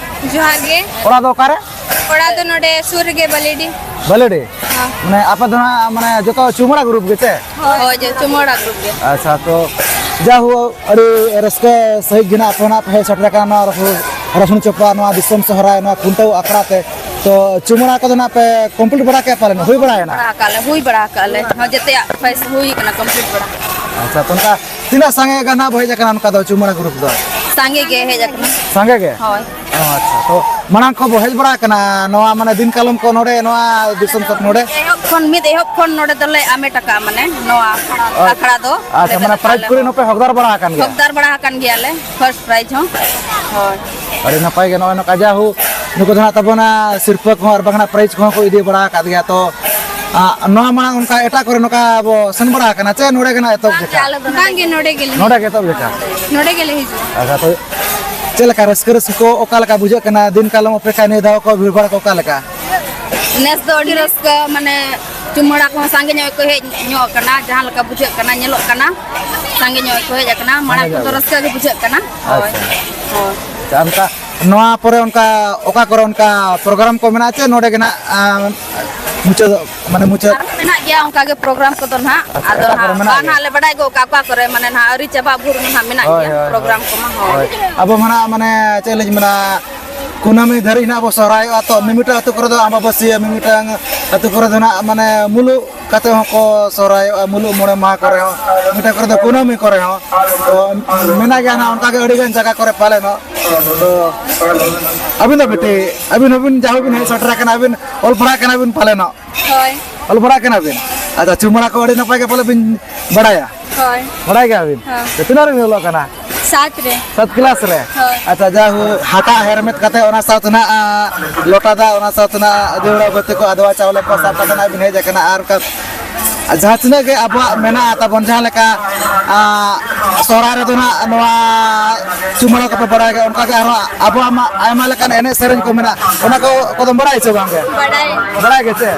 ᱡᱚᱦᱟᱨ ᱜᱮ᱾ ᱚᱲᱟᱜ ᱫᱚ ᱚᱠᱟᱨᱮ? ᱚᱲᱟᱜ ᱫᱚ ᱱᱚᱰᱮ ᱥᱩᱨ ᱨᱮᱜᱮ, ᱵᱟᱹᱞᱤᱰᱤ᱾ ᱵᱟᱹᱞᱤᱰᱤ? ᱦᱮᱸ᱾ ᱢᱟᱱᱮ ᱟᱯᱮ ᱫᱚ ᱱᱟᱜ ᱢᱟᱱᱮ ᱡᱚᱛᱚ ᱪᱩᱢᱟᱹᱲᱟ group ᱜᱮ ᱪᱮ? ᱦᱳᱭ, ᱡᱚ-, ᱪᱩᱢᱟᱹᱲᱟ group ᱜᱮ᱾ ᱟᱪᱪᱷᱟ, ᱛᱚ ᱡᱟᱭᱦᱳᱠ, ᱟᱹᱰᱤ ᱨᱟᱹᱥᱠᱟᱹ ᱥᱟᱹᱦᱤᱡ ᱜᱮ ᱱᱟᱜ ᱟᱯᱮ ᱦᱚᱸ ᱱᱟᱜ ᱯᱮ ᱦᱮᱡ ᱥᱮᱴᱮᱨ ᱟᱠᱟᱱᱟ ᱱᱚᱣᱟ ᱨᱟᱹᱥᱩ-, ᱨᱟᱹᱥᱩᱱ ᱪᱚᱯᱟ ᱱᱚᱣᱟ ᱫᱤᱥᱚᱢ ᱥᱚᱦᱨᱟᱭ, ᱱᱚᱣᱟ ᱠᱷᱩᱱᱴᱟᱹᱣ ᱟᱠᱷᱲᱟ ᱛᱮ᱾ ᱛᱚ ᱪᱩᱢᱟᱹᱲᱟ ᱠᱚᱫᱚ ᱱᱟᱜ ᱯᱮ complete ᱵᱟᱲᱟ ᱠᱮᱜᱼᱟ ᱯᱟᱞᱮᱱ? ᱦᱩᱭ ᱵᱟᱲᱟᱭᱮᱱᱟ? ᱵᱟᱲᱟ ᱟᱠᱟᱫ ᱞᱮ, ᱦᱩᱭ ᱵᱟᱲᱟ ᱟᱠᱟᱫ ᱞᱮ᱾ ᱦᱚᱸ, ᱡᱮᱛᱮᱭᱟᱜ ᱯᱷᱮᱥ ᱦᱩᱭ ᱠᱟᱱᱟ, complete ᱵᱟᱲᱟ᱾ ᱟᱪᱪᱷᱟ, ᱛᱚ ᱚᱱᱠᱟ ᱛᱤᱱᱟᱹᱜ ᱥᱟᱸᱜᱮ ᱜᱟᱱ ᱱᱟᱜ ᱵᱚ ᱦᱮᱡ ᱟᱠᱟᱱᱟ ᱚᱱᱠᱟ ᱫᱚ ᱪᱩᱢᱟᱹᱲᱟ group ᱫᱚ? ᱥᱟᱸᱜᱮ ᱜᱮ ᱦᱮᱡ ᱟᱠᱟᱱᱟ᱾ ᱥᱟᱸᱜᱮ ᱜᱮ? ᱦᱳᱭ᱾ ᱚ, ᱟᱪᱪᱷᱟ᱾ ᱛᱚ ᱢᱟᱲᱟᱝ ᱠᱷᱚᱱ ᱵᱚ ᱦᱮᱡ ᱵᱟᱲᱟ ᱟᱠᱟᱱᱟ ᱱᱚᱣᱟ, ᱢᱟᱱᱮ, ᱫᱤᱱ ᱠᱟᱞᱚᱢ ᱠᱚ ᱱᱚᱰᱮ, ᱱᱚᱣᱟ ᱫᱤᱥᱚᱢ ᱥᱮᱫ ᱱᱚᱰᱮ? ᱮᱦᱚᱵ ᱠᱷᱚᱱ, ᱢᱤᱫ ᱮᱦᱚᱵ ᱠᱷᱚᱱ ᱱᱚᱰᱮ ᱫᱚᱞᱮ ᱟᱢᱮᱴ ᱟᱠᱟᱫᱼᱟ, ᱢᱟᱱᱮ, ᱱᱚᱣᱟ ᱟᱪᱪᱷᱟ, ᱟᱠᱷᱲᱟ ᱫᱚ᱾ ᱟᱪᱪᱷᱟ, ᱱᱚᱰᱮ ᱢᱟᱱᱮ, ᱫᱚ prize ᱛᱟᱞᱮ ᱠᱚᱨᱮ ᱦᱚᱸ ᱦᱚᱸᱯᱮ ᱦᱚᱠᱫᱟᱨ ᱵᱟᱲᱟ ᱟᱠᱟᱱ ᱜᱮᱭᱟ? ᱦᱚᱠᱫᱟᱨ ᱵᱟᱲᱟ ᱟᱠᱟᱱ ᱜᱮᱭᱟᱞᱮ, first prize ᱦᱚᱸ᱾ ᱦᱳᱭ᱾ ᱟᱹᱰᱤ ᱱᱟᱯᱟᱭ ᱜᱮ, ᱱᱚᱜᱼᱚᱭ ᱱᱚᱝᱠᱟ ᱡᱟᱦᱳ, ᱱᱩᱠᱩ ᱫᱚ ᱱᱟᱜ ᱛᱟᱵᱚᱱᱟ ᱥᱤᱨᱯᱟᱹ ᱠᱚᱦᱚᱸ ᱟᱨ ᱵᱟᱝ ᱱᱟᱜ ᱯᱨᱟᱭᱤᱡᱽ ᱠᱚᱦᱚᱸ ᱠᱚ ᱤᱫᱤ ᱵᱟᱲᱟ ᱟᱠᱟᱫ ᱜᱮᱭᱟ᱾ ᱛᱚ, ᱟ, ᱱᱚᱣᱟ ᱢᱟᱲᱟᱝ ᱚᱱᱠᱟ ᱮᱴᱟᱜ ᱠᱚᱨᱮ ᱱᱚᱝᱠᱟ ᱵᱚ ᱥᱮᱱ ᱵᱟᱲᱟ ᱟᱠᱟᱱᱟ ᱪᱮ ᱱᱚᱰᱮ ᱜᱮ ᱱᱟᱜ ᱮᱛᱚᱦᱚᱵ ᱵᱟᱝ ᱜᱮ, ᱡᱮᱠᱷᱟ? ᱟᱞᱮ ᱫᱚ ᱱᱚᱰᱮ ᱜᱮ᱾ ᱱᱚᱰᱮ ᱜᱮ ᱮᱛᱚᱦᱚᱵ ᱡᱮᱠᱷᱟ? ᱱᱚᱰᱮ ᱜᱮᱞᱮ ᱦᱤᱡᱩᱜᱼᱟ᱾ ᱟᱪᱪᱷᱟ, ᱛᱚ ᱪᱮᱫ ᱞᱮᱠᱟ ᱨᱟᱹᱥᱠᱟᱹ, ᱨᱟᱹᱥᱠᱟᱹ ᱠᱚ ᱚᱠᱟ ᱞᱮᱠᱟ ᱵᱩᱡᱷᱟᱹᱜ ᱠᱟᱱᱟ? ᱫᱤᱱ ᱠᱟᱞᱚᱢ ᱚᱯᱮᱠᱷᱟ ᱱᱤᱭᱟᱹ ᱫᱷᱟᱣ ᱠᱚ ᱵᱷᱤᱲ ᱵᱷᱟᱲ ᱠᱚ ᱚᱠᱟ ᱞᱮᱠᱟ? ᱱᱮᱥ ᱫᱚ ᱟᱹᱰᱤ ᱨᱟᱹᱥᱠᱟᱹ, ᱢᱟᱱᱮ ᱪᱩᱢᱟᱹᱲᱟ ᱠᱚᱦᱚᱸ ᱥᱟᱸᱜᱮ ᱧᱚᱜ ᱜᱮᱠᱚ ᱦᱮᱡ ᱧᱚᱜ ᱟᱠᱟᱱᱟ, ᱡᱟᱦᱟᱸ ᱞᱮᱠᱟ ᱵᱩᱡᱷᱟᱹᱜ ᱠᱟᱱᱟ, ᱧᱮᱞᱚᱜ ᱠᱟᱱᱟ, ᱥᱟᱸᱜᱮ ᱧᱚᱜ ᱜᱮᱠᱚ ᱦᱮᱡ ᱟᱠᱟᱱᱟ᱾ ᱢᱟᱲᱟᱝ ᱥᱟᱸᱜᱮ ᱠᱷᱚᱱ ᱫᱚ ᱧᱚᱜ᱾ ᱨᱟᱹᱥᱠᱟᱹ ᱜᱮ ᱵᱩᱡᱷᱟᱹᱜ ᱠᱟᱱᱟ᱾ ᱦᱳᱭ᱾ ᱟᱪᱪᱷᱟ᱾ ᱦᱳᱭ᱾ ᱟᱪᱪᱷᱟ, ᱚᱱᱠᱟ ᱱᱚᱣᱟ ᱯᱚᱨᱮ ᱚᱱᱠᱟ ᱚᱠᱟ ᱠᱚᱨᱮ ᱚᱱᱠᱟ ᱯᱨᱳᱜᱨᱟᱢ ᱠᱚ ᱢᱮᱱᱟᱜᱼᱟ ᱪᱮ ᱱᱚᱰᱮ ᱜᱮ ᱱᱟᱜ, ᱟᱸ, ᱢᱩᱪᱟᱹᱫᱚᱜ, ᱢᱟᱱᱮ ᱢᱩᱪᱟᱹᱫ? ᱟᱨᱦᱚᱸ ᱢᱮᱱᱟᱜ ᱜᱮᱭᱟ ᱚᱱᱠᱟ ᱜᱮ ᱯᱨᱳᱜᱨᱟᱢ ᱠᱚᱫᱚ ᱱᱟᱦᱟᱜ᱾ ᱟᱪᱪᱷᱟ, ᱟᱫᱚ ᱮᱴᱟᱜ ᱠᱚᱨᱮ ᱱᱟᱦᱟᱜ ᱢᱮᱱᱟᱜ ᱵᱟᱝ ᱜᱮᱭᱟ? ᱱᱟᱦᱟᱜ ᱞᱮ ᱵᱟᱰᱟᱭ ᱜᱚᱫ ᱠᱟᱜ ᱚᱠᱟ ᱠᱚᱨᱮ, ᱢᱟᱱᱮ ᱱᱟᱦᱟᱜ ᱟᱹᱣᱨᱤ ᱪᱟᱵᱟᱜ ᱵᱷᱳᱨ ᱱᱟᱦᱟᱜ ᱢᱮᱱᱟᱜ ᱦᱳᱭ, ᱜᱮᱭᱟ ᱦᱳᱭ, ᱯᱨᱳᱜᱨᱟᱢ ᱦᱳᱭ᱾ ᱠᱚᱢᱟ᱾ ᱦᱳᱭ᱾ ᱦᱳᱭ᱾ ᱟᱵᱚ ᱢᱟ ᱱᱟᱦᱟᱜ ᱢᱟᱱᱮ ᱪᱮᱫ ᱞᱤᱧ ᱢᱮᱱᱟ, ᱠᱩᱱᱟᱹᱢᱤ ᱫᱷᱟᱹᱨᱤᱡ ᱱᱟᱦᱟᱜ ᱵᱚ ᱥᱚᱦᱨᱟᱭᱚᱜᱼᱟ᱾ ᱛᱚ ᱢᱤᱢᱤᱫᱴᱟᱝ ᱟᱹᱛᱩ ᱠᱚᱨᱮ ᱫᱚ ᱟᱢᱵᱟᱵᱟᱹᱥᱭᱟᱹ, ᱢᱤᱢᱤᱫᱴᱟᱝ ᱟᱹᱛᱩ ᱠᱚᱨᱮ ᱫᱚ ᱱᱟᱦᱟᱜ ᱢᱟᱱᱮ ᱢᱩᱞᱩᱜ ᱠᱟᱛᱮ ᱦᱚᱸᱠᱚ ᱥᱚᱦᱨᱟᱭᱚᱜᱼᱟ, ᱢᱩᱞᱩᱜ ᱢᱚᱬᱮ ᱢᱟᱦᱟ ᱠᱚᱨᱮ ᱦᱚᱸ, ᱢᱤᱫᱴᱟᱝ ᱠᱚᱨᱮ ᱫᱚ ᱠᱩᱱᱟᱹᱢᱤ ᱠᱚᱨᱮ ᱦᱚᱸ᱾ ᱛᱚ ᱢᱮᱱᱟᱜ ᱜᱮᱭᱟ ᱱᱟᱦᱟᱜ ᱚᱱᱠᱟ ᱜᱮ ᱟᱹᱰᱤ ᱜᱟᱱ ᱡᱟᱭᱜᱟ ᱠᱚᱨᱮ ᱯᱟᱞᱮᱱᱚᱜ᱾ ᱛᱚ ᱟᱹᱵᱤᱱ ᱫᱚ ᱵᱤᱴᱤ, ᱟᱹᱵᱤᱱ ᱦᱚᱸᱵᱤᱱ ᱡᱟᱦᱳ ᱵᱤᱱ ᱦᱮᱡ ᱥᱮᱴᱮᱨ ᱟᱠᱟᱱᱟ, ᱟᱹᱵᱤᱱ ᱚᱞ ᱯᱟᱲᱦᱟᱜ ᱠᱟᱱᱟ ᱵᱤᱱ ᱯᱟᱞᱮᱱᱚᱜ? ᱦᱳᱭ᱾ ᱚᱞ ᱯᱟᱲᱦᱟᱜ ᱠᱟᱱᱟ ᱵᱤᱱ? ᱟᱪᱪᱷᱟ, ᱪᱩᱢᱟᱹᱲᱟ ᱠᱚ ᱟᱹᱰᱤ ᱱᱟᱯᱟᱭ ᱜᱮ ᱯᱟᱞᱮ ᱵᱤᱱ ᱵᱟᱲᱟᱭᱟ? ᱦᱳᱭ᱾ ᱵᱟᱲᱟᱭ ᱜᱮᱭᱟ ᱵᱤᱱ? ᱦᱮᱸ᱾ ᱛᱤᱱᱟᱹᱜ ᱨᱮᱵᱤᱱ ᱚᱞᱚᱜ ᱠᱟᱱᱟ? ᱥᱟᱛ ᱨᱮ᱾ ᱥᱟᱛ ᱠᱞᱟᱥ ᱨᱮ? ᱦᱳᱭ᱾ ᱟᱪᱪᱷᱟ, ᱡᱟᱦᱳ, ᱦᱟᱴᱟᱜ ᱦᱮᱨᱢᱮᱫ ᱠᱟᱛᱮ ᱚᱱᱟ ᱥᱟᱶᱛᱮ ᱱᱟᱜ, ᱟ, ᱞᱚᱴᱟ ᱫᱟᱜ, ᱚᱱᱟ ᱥᱟᱶᱛᱮ ᱱᱟᱜ ᱫᱟᱹᱣᱲᱟᱹ ᱵᱟᱹᱛᱤ ᱠᱚ, ᱟᱫᱣᱟ ᱪᱟᱣᱞᱮ ᱠᱚ ᱥᱟᱵ ᱠᱟᱛᱮ ᱱᱟᱜ ᱵᱤᱱ ᱦᱮᱡ ᱟᱠᱟᱱᱟ᱾ ᱟᱨ ᱚᱱᱠᱟ ᱟᱨ ᱡᱟᱦᱟᱸ ᱛᱤᱱᱟᱹᱜ ᱜᱮ ᱟᱵᱚᱣᱟᱜ ᱢᱮᱱᱟᱜᱼᱟ ᱛᱟᱵᱚᱱ, ᱡᱟᱦᱟᱸ ᱞᱮᱠᱟ, ᱟ, ᱥᱚᱦᱨᱟᱭ ᱨᱮᱫᱚ ᱱᱟᱜ ᱱᱚᱣᱟ ᱪᱩᱢᱟᱹᱲᱟ ᱠᱚᱯᱮ ᱵᱟᱲᱟᱭ ᱜᱮᱭᱟ, ᱚᱱᱠᱟ ᱜᱮ ᱟᱨᱦᱚᱸ ᱟᱵᱚᱣᱟᱜ ᱢᱟ ᱟᱭᱢᱟ ᱞᱮᱠᱟᱱ ᱮᱱᱮᱡ ᱥᱮᱨᱮᱧ ᱠᱚ ᱢᱮᱱᱟᱜᱼᱟ, ᱚᱱᱟ ᱠᱚ, ᱠᱚᱫᱚᱢ ᱵᱟᱲᱟᱭᱟ ᱥᱮ ᱵᱟᱝ ᱜᱮ? ᱵᱟᱲᱟᱭ᱾ ᱵᱟᱲᱟᱭ ᱜᱮ ᱪᱮ?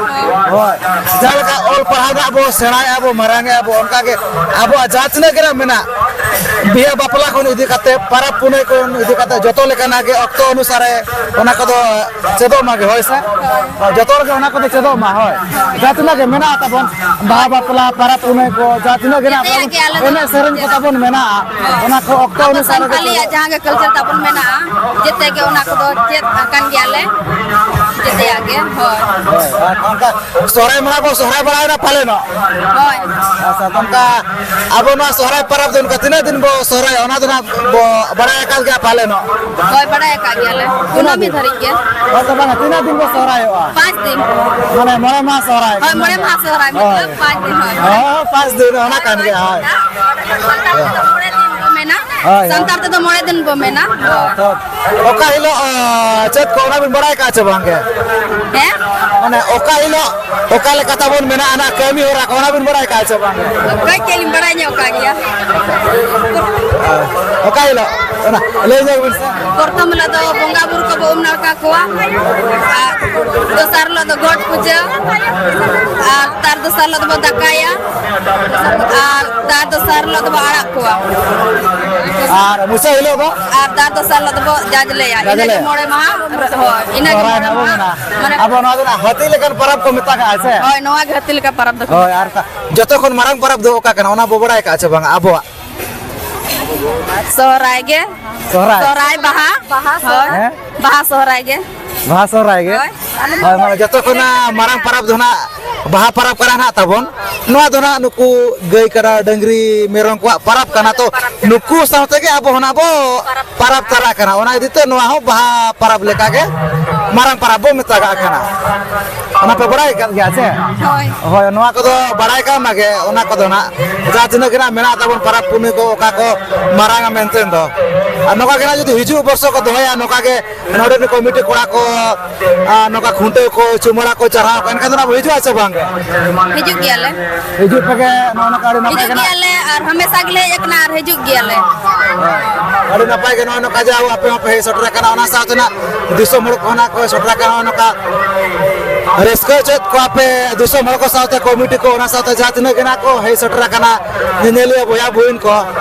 ᱦᱳᱭ᱾ ᱡᱟᱦᱟᱸ ᱞᱮᱠᱟ ᱚᱞ ᱯᱟᱲᱦᱟᱣ ᱱᱟᱜ ᱵᱚ ᱥᱮᱬᱟᱭᱮᱫᱼᱟ ᱵᱚ, ᱢᱟᱨᱟᱝ ᱮᱫᱼᱟ ᱵᱚ, ᱚᱱᱠᱟ ᱜᱮ ᱟᱵᱚᱣᱟᱜ ᱡᱟᱦᱟᱸ ᱛᱤᱱᱟᱹᱜ ᱜᱮ ᱱᱟᱜ ᱢᱮᱱᱟᱜ, ᱵᱤᱦᱟᱹ ᱵᱟᱯᱞᱟ ᱠᱷᱚᱱ ᱤᱫᱤ ᱠᱟᱛᱮ, ᱯᱟᱨᱟᱵᱽ ᱯᱩᱱᱟᱹᱭ ᱠᱷᱚᱱ ᱤᱫᱤ ᱠᱟᱛᱮ, ᱡᱚᱛᱚ ᱞᱮᱠᱟᱱᱟᱜ ᱜᱮ ᱚᱠᱛᱚ ᱚᱱᱩᱥᱟᱨᱮ ᱚᱱᱟ ᱠᱚᱫᱚ ᱪᱮᱫᱚᱜ ᱢᱟ ᱜᱮ, ᱦᱳᱭ ᱥᱮ? ᱦᱳᱭ᱾ ᱡᱚᱛᱚ ᱦᱚᱲ ᱜᱮ ᱚᱱᱟ ᱠᱚᱫᱚ ᱪᱮᱫᱚᱜ ᱢᱟ, ᱦᱳᱭ᱾ ᱡᱟᱦᱟᱸ ᱛᱤᱱᱟᱹᱜ ᱜᱮ ᱢᱮᱱᱟᱜ ᱛᱟᱵᱚᱱ, ᱵᱟᱦᱟ ᱵᱟᱯᱞᱟ, ᱯᱟᱨᱟᱵᱽ ᱯᱩᱱᱟᱹᱭ ᱠᱚ, ᱡᱟᱦᱟᱸ ᱛᱤᱱᱟᱹᱜ ᱜᱮ ᱢᱮᱱᱟᱜ ᱡᱮᱛᱮᱭᱟᱜ ᱛᱟᱵᱚᱱ, ᱜᱮ ᱟᱞᱮ ᱫᱚ ᱮᱱᱮᱡ ᱥᱮᱨᱮᱧ ᱠᱚ ᱪᱮᱫ ᱛᱟᱵᱚᱱ ᱢᱮᱱᱟᱜᱼᱟ, ᱦᱳᱭ᱾ ᱚᱱᱟ ᱠᱚ ᱚᱠᱛᱚ ᱟᱵᱚ ᱚᱱᱩᱥᱟᱨ ᱨᱮᱜᱮ ᱥᱟᱱᱛᱟᱞᱤᱭᱟᱜ ᱪᱮᱫᱚᱜ᱾ ᱡᱟᱦᱟᱸ ᱜᱮ ᱠᱟᱞᱪᱟᱨ ᱛᱟᱵᱚᱱ ᱢᱮᱱᱟᱜᱼᱟ, ᱡᱮᱛᱮ ᱜᱮ ᱚᱱᱟ ᱠᱚᱫᱚ ᱪᱮᱫ ᱟᱠᱟᱱ ᱜᱮᱭᱟᱞᱮ, ᱡᱮᱛᱮᱭᱟᱜ ᱜᱮ, ᱦᱳᱭ᱾ ᱦᱳᱭ, ᱟᱨ ᱚᱱᱠᱟ ᱥᱚᱦᱨᱟᱭ ᱢᱟᱲᱟᱝ ᱵᱚ ᱥᱚᱦᱨᱟᱭ ᱵᱟᱲᱟᱭᱮᱱᱟ ᱯᱟᱞᱮᱱᱚᱜ? ᱦᱳᱭ᱾ ᱟᱪᱪᱷᱟ, ᱚᱱᱠᱟ ᱟᱵᱚ ᱱᱚᱣᱟ ᱥᱚᱦᱨᱟᱭ ᱯᱚᱨᱚᱵᱽ ᱫᱚ ᱚᱱᱠᱟ ᱛᱤᱱᱟᱹᱜ ᱫᱤᱱ ᱵᱚ ᱥᱚᱦᱨᱟᱭᱚᱜᱼᱟ, ᱚᱱᱟ ᱫᱚ ᱱᱟᱜ ᱵᱚ ᱵᱟᱲᱟᱭ ᱟᱠᱟᱫ ᱜᱮᱭᱟ ᱯᱟᱞᱮᱱᱚᱜ? ᱦᱳᱭ, ᱵᱟᱲᱟᱭ ᱟᱠᱟᱫ ᱜᱮᱭᱟᱞᱮ᱾ ᱛᱤᱱᱟᱹᱜ ᱠᱩᱱᱟᱹᱢᱤ ᱫᱤᱱ? ᱫᱷᱟᱹᱨᱤᱡ ᱜᱮ᱾ ᱦᱳᱭ, ᱛᱚ ᱵᱟᱝᱟ, ᱛᱤᱱᱟᱹᱜ ᱫᱤᱱ ᱵᱚ ᱥᱚᱦᱨᱟᱭᱚᱜᱼᱟ? ᱯᱟᱸᱪ ᱫᱤᱱ᱾ ᱢᱟᱱᱮ ᱢᱚᱬᱮ ᱢᱟᱦᱟ ᱥᱚᱦᱨᱟᱭ᱾ ᱦᱳᱭ, ᱢᱚᱬᱮ ᱢᱟᱦᱟ ᱥᱚᱦᱨᱟᱭ, ᱦᱳᱭ᱾ ᱢᱚᱛᱞᱚᱵ ᱯᱟᱸᱪ ᱫᱤᱱ, ᱦᱳᱭ᱾ ᱦᱳᱭ, ᱯᱟᱸᱪ ᱫᱤᱱ, ᱚᱱᱟ ᱠᱟᱱ ᱜᱮᱭᱟ, ᱦᱳᱭ᱾ ᱥᱟᱱᱛᱟᱲ ᱛᱮᱫᱚ ᱢᱚᱬᱮ ᱫᱤᱱ ᱠᱚ ᱢᱮᱱᱟ᱾ ᱦᱳᱭ, ᱦᱳᱭ᱾ ᱥᱟᱱᱛᱟᱲ ᱛᱮᱫᱚ ᱢᱚᱬᱮ ᱫᱤᱱ ᱵᱚ ᱢᱮᱱᱟ᱾ ᱦᱳᱭ, ᱛᱚ ᱚᱠᱟ ᱦᱤᱞᱳᱜ ᱪᱮᱫ ᱠᱚ ᱚᱱᱟ ᱵᱤᱱ ᱵᱟᱲᱟᱭ ᱠᱟᱜᱼᱟ ᱪᱮ ᱵᱟᱝ ᱜᱮ? ᱦᱮᱸ? ᱢᱟᱱᱮ ᱚᱠᱟ ᱦᱤᱞᱳᱜ ᱚᱠᱟ ᱞᱮᱠᱟ ᱛᱟᱵᱚᱱ ᱢᱮᱱᱟᱜᱼᱟ ᱚᱱᱟ ᱠᱟᱹᱢᱤ ᱦᱚᱨᱟ ᱠᱚ ᱚᱱᱟ ᱵᱤᱱ ᱵᱟᱲᱟᱭ ᱠᱟᱜᱼᱟ ᱪᱮ ᱵᱟᱝ ᱜᱮ? ᱠᱟᱹᱡ ᱠᱟᱹᱡ ᱞᱤᱧ ᱵᱟᱲᱟᱭ ᱧᱚᱜ ᱠᱟᱜ ᱜᱮᱭᱟ᱾ ᱚᱠᱟ ᱦᱤᱞᱳᱜ ᱚᱱᱟ ᱞᱟᱹᱭ ᱧᱚᱜ ᱵᱤᱱ ᱥᱮ᱾ ᱯᱨᱚᱛᱷᱚᱢ ᱦᱤᱞᱳᱜ ᱫᱚ ᱵᱚᱸᱜᱟ ᱵᱩᱨᱩ ᱠᱚᱵᱚ ᱩᱢ ᱱᱟᱲᱠᱟ ᱠᱚᱣᱟ᱾ ᱟᱨ ᱫᱚᱥᱟᱨ ᱦᱤᱞᱳᱜ ᱫᱚ ᱜᱚᱴ ᱯᱩᱡᱟᱹ᱾ ᱟᱨ ᱛᱟᱨ ᱫᱚᱥᱟᱨ ᱦᱤᱞᱳᱜ ᱫᱚᱵᱚ ᱫᱟᱠᱟᱭᱟ᱾ ᱟᱨ ᱛᱟᱨ ᱫᱚᱥᱟᱨ ᱦᱤᱞᱳᱜ ᱫᱚᱵᱚ ᱟᱲᱟᱜ ᱠᱚᱣᱟ᱾ ᱟᱨ ᱢᱩᱪᱟᱹᱫ ᱦᱤᱞᱳᱜ ᱫᱚ? ᱟᱨ ᱛᱟᱨ ᱫᱚᱥᱟᱨ ᱦᱤᱞᱳᱜ ᱫᱚᱵᱚ ᱡᱟᱡᱽᱞᱮᱭᱟ᱾ ᱤᱱᱟᱹ ᱡᱟᱡᱽᱞᱮ᱾ ᱜᱮ ᱢᱚᱬᱮ ᱢᱟᱦᱟ᱾ ᱦᱳᱭ, ᱤᱱᱟᱹ ᱜᱮ ᱥᱚᱦᱨᱟᱭ ᱢᱚᱬᱮ ᱨᱮᱱᱟᱜ ᱵᱚ ᱢᱟᱦᱟ᱾ ᱢᱮᱱᱟ᱾ ᱢᱟᱱᱮ ᱟᱵᱚ ᱱᱚᱣᱟ ᱫᱚ ᱱᱟᱜ ᱦᱟᱹᱛᱤ ᱞᱮᱠᱟᱱ ᱯᱚᱨᱚᱵᱽ ᱠᱚ ᱢᱮᱛᱟᱜ ᱥᱮ? ᱦᱳᱭ, ᱱᱚᱣᱟ ᱜᱮ ᱦᱟᱹᱛᱤ ᱞᱮᱠᱟ ᱯᱚᱨᱚᱵᱽ ᱫᱚ᱾ ᱦᱳᱭ, ᱟᱨ ᱡᱚᱛᱚ ᱠᱷᱚᱱ ᱢᱟᱨᱟᱝ ᱯᱚᱨᱚᱵᱽ ᱫᱚ ᱚᱠᱟ ᱠᱟᱱᱟ ᱚᱱᱟ ᱵᱚ ᱵᱟᱲᱟᱭ ᱠᱟᱜᱼᱟ ᱪᱮ ᱵᱟᱝᱟ ᱟᱵᱚᱣᱟᱜ? ᱥᱚᱦᱨᱟᱭ ᱜᱮ᱾ ᱥᱚᱦᱨᱟᱭ? ᱥᱚᱦᱨᱟᱭ, ᱵᱟᱦᱟ᱾ ᱵᱟᱦᱟ, ᱦᱳᱭ᱾ ᱥᱚᱦᱨᱟᱭ᱾ ᱦᱮᱸ? ᱵᱟᱦᱟ, ᱥᱚᱦᱨᱟᱭ ᱜᱮ᱾ ᱵᱟᱦᱟ, ᱥᱚᱦᱨᱟᱭ ᱜᱮ? ᱦᱳᱭ᱾ ᱦᱳᱭ, ᱢᱟᱱᱮ ᱡᱚᱛᱚ ᱠᱷᱚᱱᱟᱜ ᱢᱟᱨᱟᱝ ᱯᱚᱨᱚᱵᱽ ᱫᱚ ᱱᱟᱜ ᱵᱟᱦᱟ ᱯᱚᱨᱚᱵᱽ ᱠᱟᱱᱟ ᱱᱟᱜ ᱛᱟᱵᱚᱱ᱾ ᱱᱚᱣᱟ ᱫᱚ ᱱᱟᱜ ᱱᱩᱠᱩ ᱜᱟᱹᱭ, ᱠᱟᱰᱟ, ᱰᱟᱹᱝᱨᱤ, ᱢᱮᱨᱚᱢ ᱠᱚᱣᱟᱜ ᱯᱚᱨᱚᱵᱽ ᱠᱟᱱᱟ᱾ ᱛᱚ, ᱱᱩᱠᱩ ᱥᱟᱶ ᱛᱮᱜᱮ ᱟᱵᱚ ᱦᱚᱸ ᱱᱟᱜ ᱵᱚ ᱯᱚᱨᱚᱵᱽ ᱛᱟᱨᱟᱜ ᱠᱟᱱᱟ᱾ ᱚᱱᱟ ᱤᱫᱤ ᱛᱮ ᱱᱚᱣᱟ ᱦᱚᱸ ᱵᱟᱦᱟ ᱯᱚᱨᱚᱵᱽ ᱞᱮᱠᱟ ᱜᱮ ᱢᱟᱨᱟᱝ ᱯᱚᱨᱚᱵᱽ ᱵᱚ ᱢᱮᱛᱟᱜᱟᱜ ᱠᱟᱱᱟ᱾ ᱚᱱᱟ ᱯᱮ ᱵᱟᱲᱟᱭ ᱠᱟᱱ ᱜᱮᱭᱟ ᱥᱮ? ᱦᱳᱭ᱾ ᱦᱳᱭ, ᱱᱚᱣᱟ ᱠᱚᱫᱚ ᱵᱟᱲᱟᱭ ᱠᱟᱜ ᱢᱟᱜᱮ, ᱚᱱᱟ ᱠᱚᱫᱚ ᱱᱟᱜ ᱡᱟᱦᱟᱸ ᱛᱤᱱᱟᱹᱜ ᱜᱮ ᱱᱟᱜ ᱢᱮᱱᱟᱜ ᱛᱟᱵᱚᱱ ᱯᱚᱨᱚᱵᱽ ᱯᱩᱱᱟᱹᱭ ᱠᱚ, ᱚᱠᱟ ᱠᱚ ᱢᱟᱨᱟᱝᱟ ᱢᱮᱱᱛᱮ ᱫᱚ᱾ ᱟᱨ ᱱᱚᱝᱠᱟ ᱜᱮ ᱱᱟᱜ ᱡᱩᱫᱤ ᱦᱤᱡᱩᱜ ᱵᱚᱨᱥᱚ ᱠᱚ ᱫᱚᱦᱚᱭᱟ, ᱱᱚᱝᱠᱟ ᱜᱮ ᱱᱚᱰᱮ ᱨᱮᱱ ᱠᱚᱢᱤᱴᱤ ᱠᱚᱲᱟ ᱠᱚ, ᱟᱨ ᱱᱚᱝᱠᱟ ᱠᱷᱩᱱᱴᱟᱹᱣ ᱠᱚ, ᱪᱩᱢᱟᱹᱲᱟ ᱠᱚ, ᱪᱟᱨᱦᱟᱣ ᱠᱚ, ᱮᱱᱠᱷᱟᱱ ᱫᱚ ᱱᱟᱜ ᱵᱚ ᱦᱤᱡᱩᱜᱼᱟ ᱥᱮ ᱵᱟᱝ? ᱦᱤᱡᱩᱜ ᱜᱮᱭᱟᱞᱮ᱾ ᱦᱤᱡᱩᱜ ᱯᱮᱜᱮ, ᱱᱚᱜᱼᱚ ᱱᱚᱝᱠᱟ ᱟᱹᱰᱤ ᱱᱟᱯᱟᱭ ᱦᱤᱡᱩᱜ ᱜᱮ ᱱᱟᱜ᱾ ᱜᱮᱭᱟᱞᱮ, ᱟᱨ ᱦᱟᱢᱮᱥᱟ ᱜᱮᱞᱮ ᱦᱮᱡ ᱟᱠᱟᱱᱟ ᱟᱨ ᱦᱤᱡᱩᱜ ᱜᱮᱭᱟᱞᱮ᱾ ᱟᱹᱰᱤ ᱱᱟᱯᱟᱭ ᱜᱮ ᱱᱚᱜᱼᱚᱭ ᱱᱚᱝᱠᱟ ᱡᱮ ᱟᱯᱮ ᱦᱚᱸᱯᱮ ᱦᱮᱡ ᱥᱮᱴᱮᱨ ᱟᱠᱟᱱᱟ, ᱚᱱᱟ ᱥᱟᱶᱛᱮ ᱱᱟᱜ ᱫᱤᱥᱚᱢ ᱦᱚᱲ ᱠᱚᱦᱚᱸ ᱱᱟᱜ ᱠᱚ ᱥᱮᱴᱮᱨ ᱟᱠᱟᱱᱟ, ᱱᱚᱜᱼᱚ ᱱᱚᱝᱠᱟ ᱨᱟᱹᱥᱠᱟᱹ ᱦᱚᱪᱚᱭᱮᱫ ᱠᱚᱣᱟ ᱯᱮ ᱫᱤᱥᱚᱢ ᱦᱚᱲ ᱠᱚ ᱥᱟᱶᱛᱮ ᱠᱚᱢᱤᱴᱤ ᱠᱚ, ᱚᱱᱟ ᱥᱟᱶᱛᱮ ᱡᱟᱦᱟᱸ ᱛᱤᱱᱟᱹᱜ ᱜᱮ ᱱᱟᱜ ᱠᱚ ᱦᱮᱡ ᱥᱮᱴᱮᱨ ᱟᱠᱟᱱᱟ ᱧᱮᱧᱮᱞᱤᱭᱟᱹ ᱵᱚᱭᱦᱟ ᱵᱩᱦᱤᱱ ᱠᱚ᱾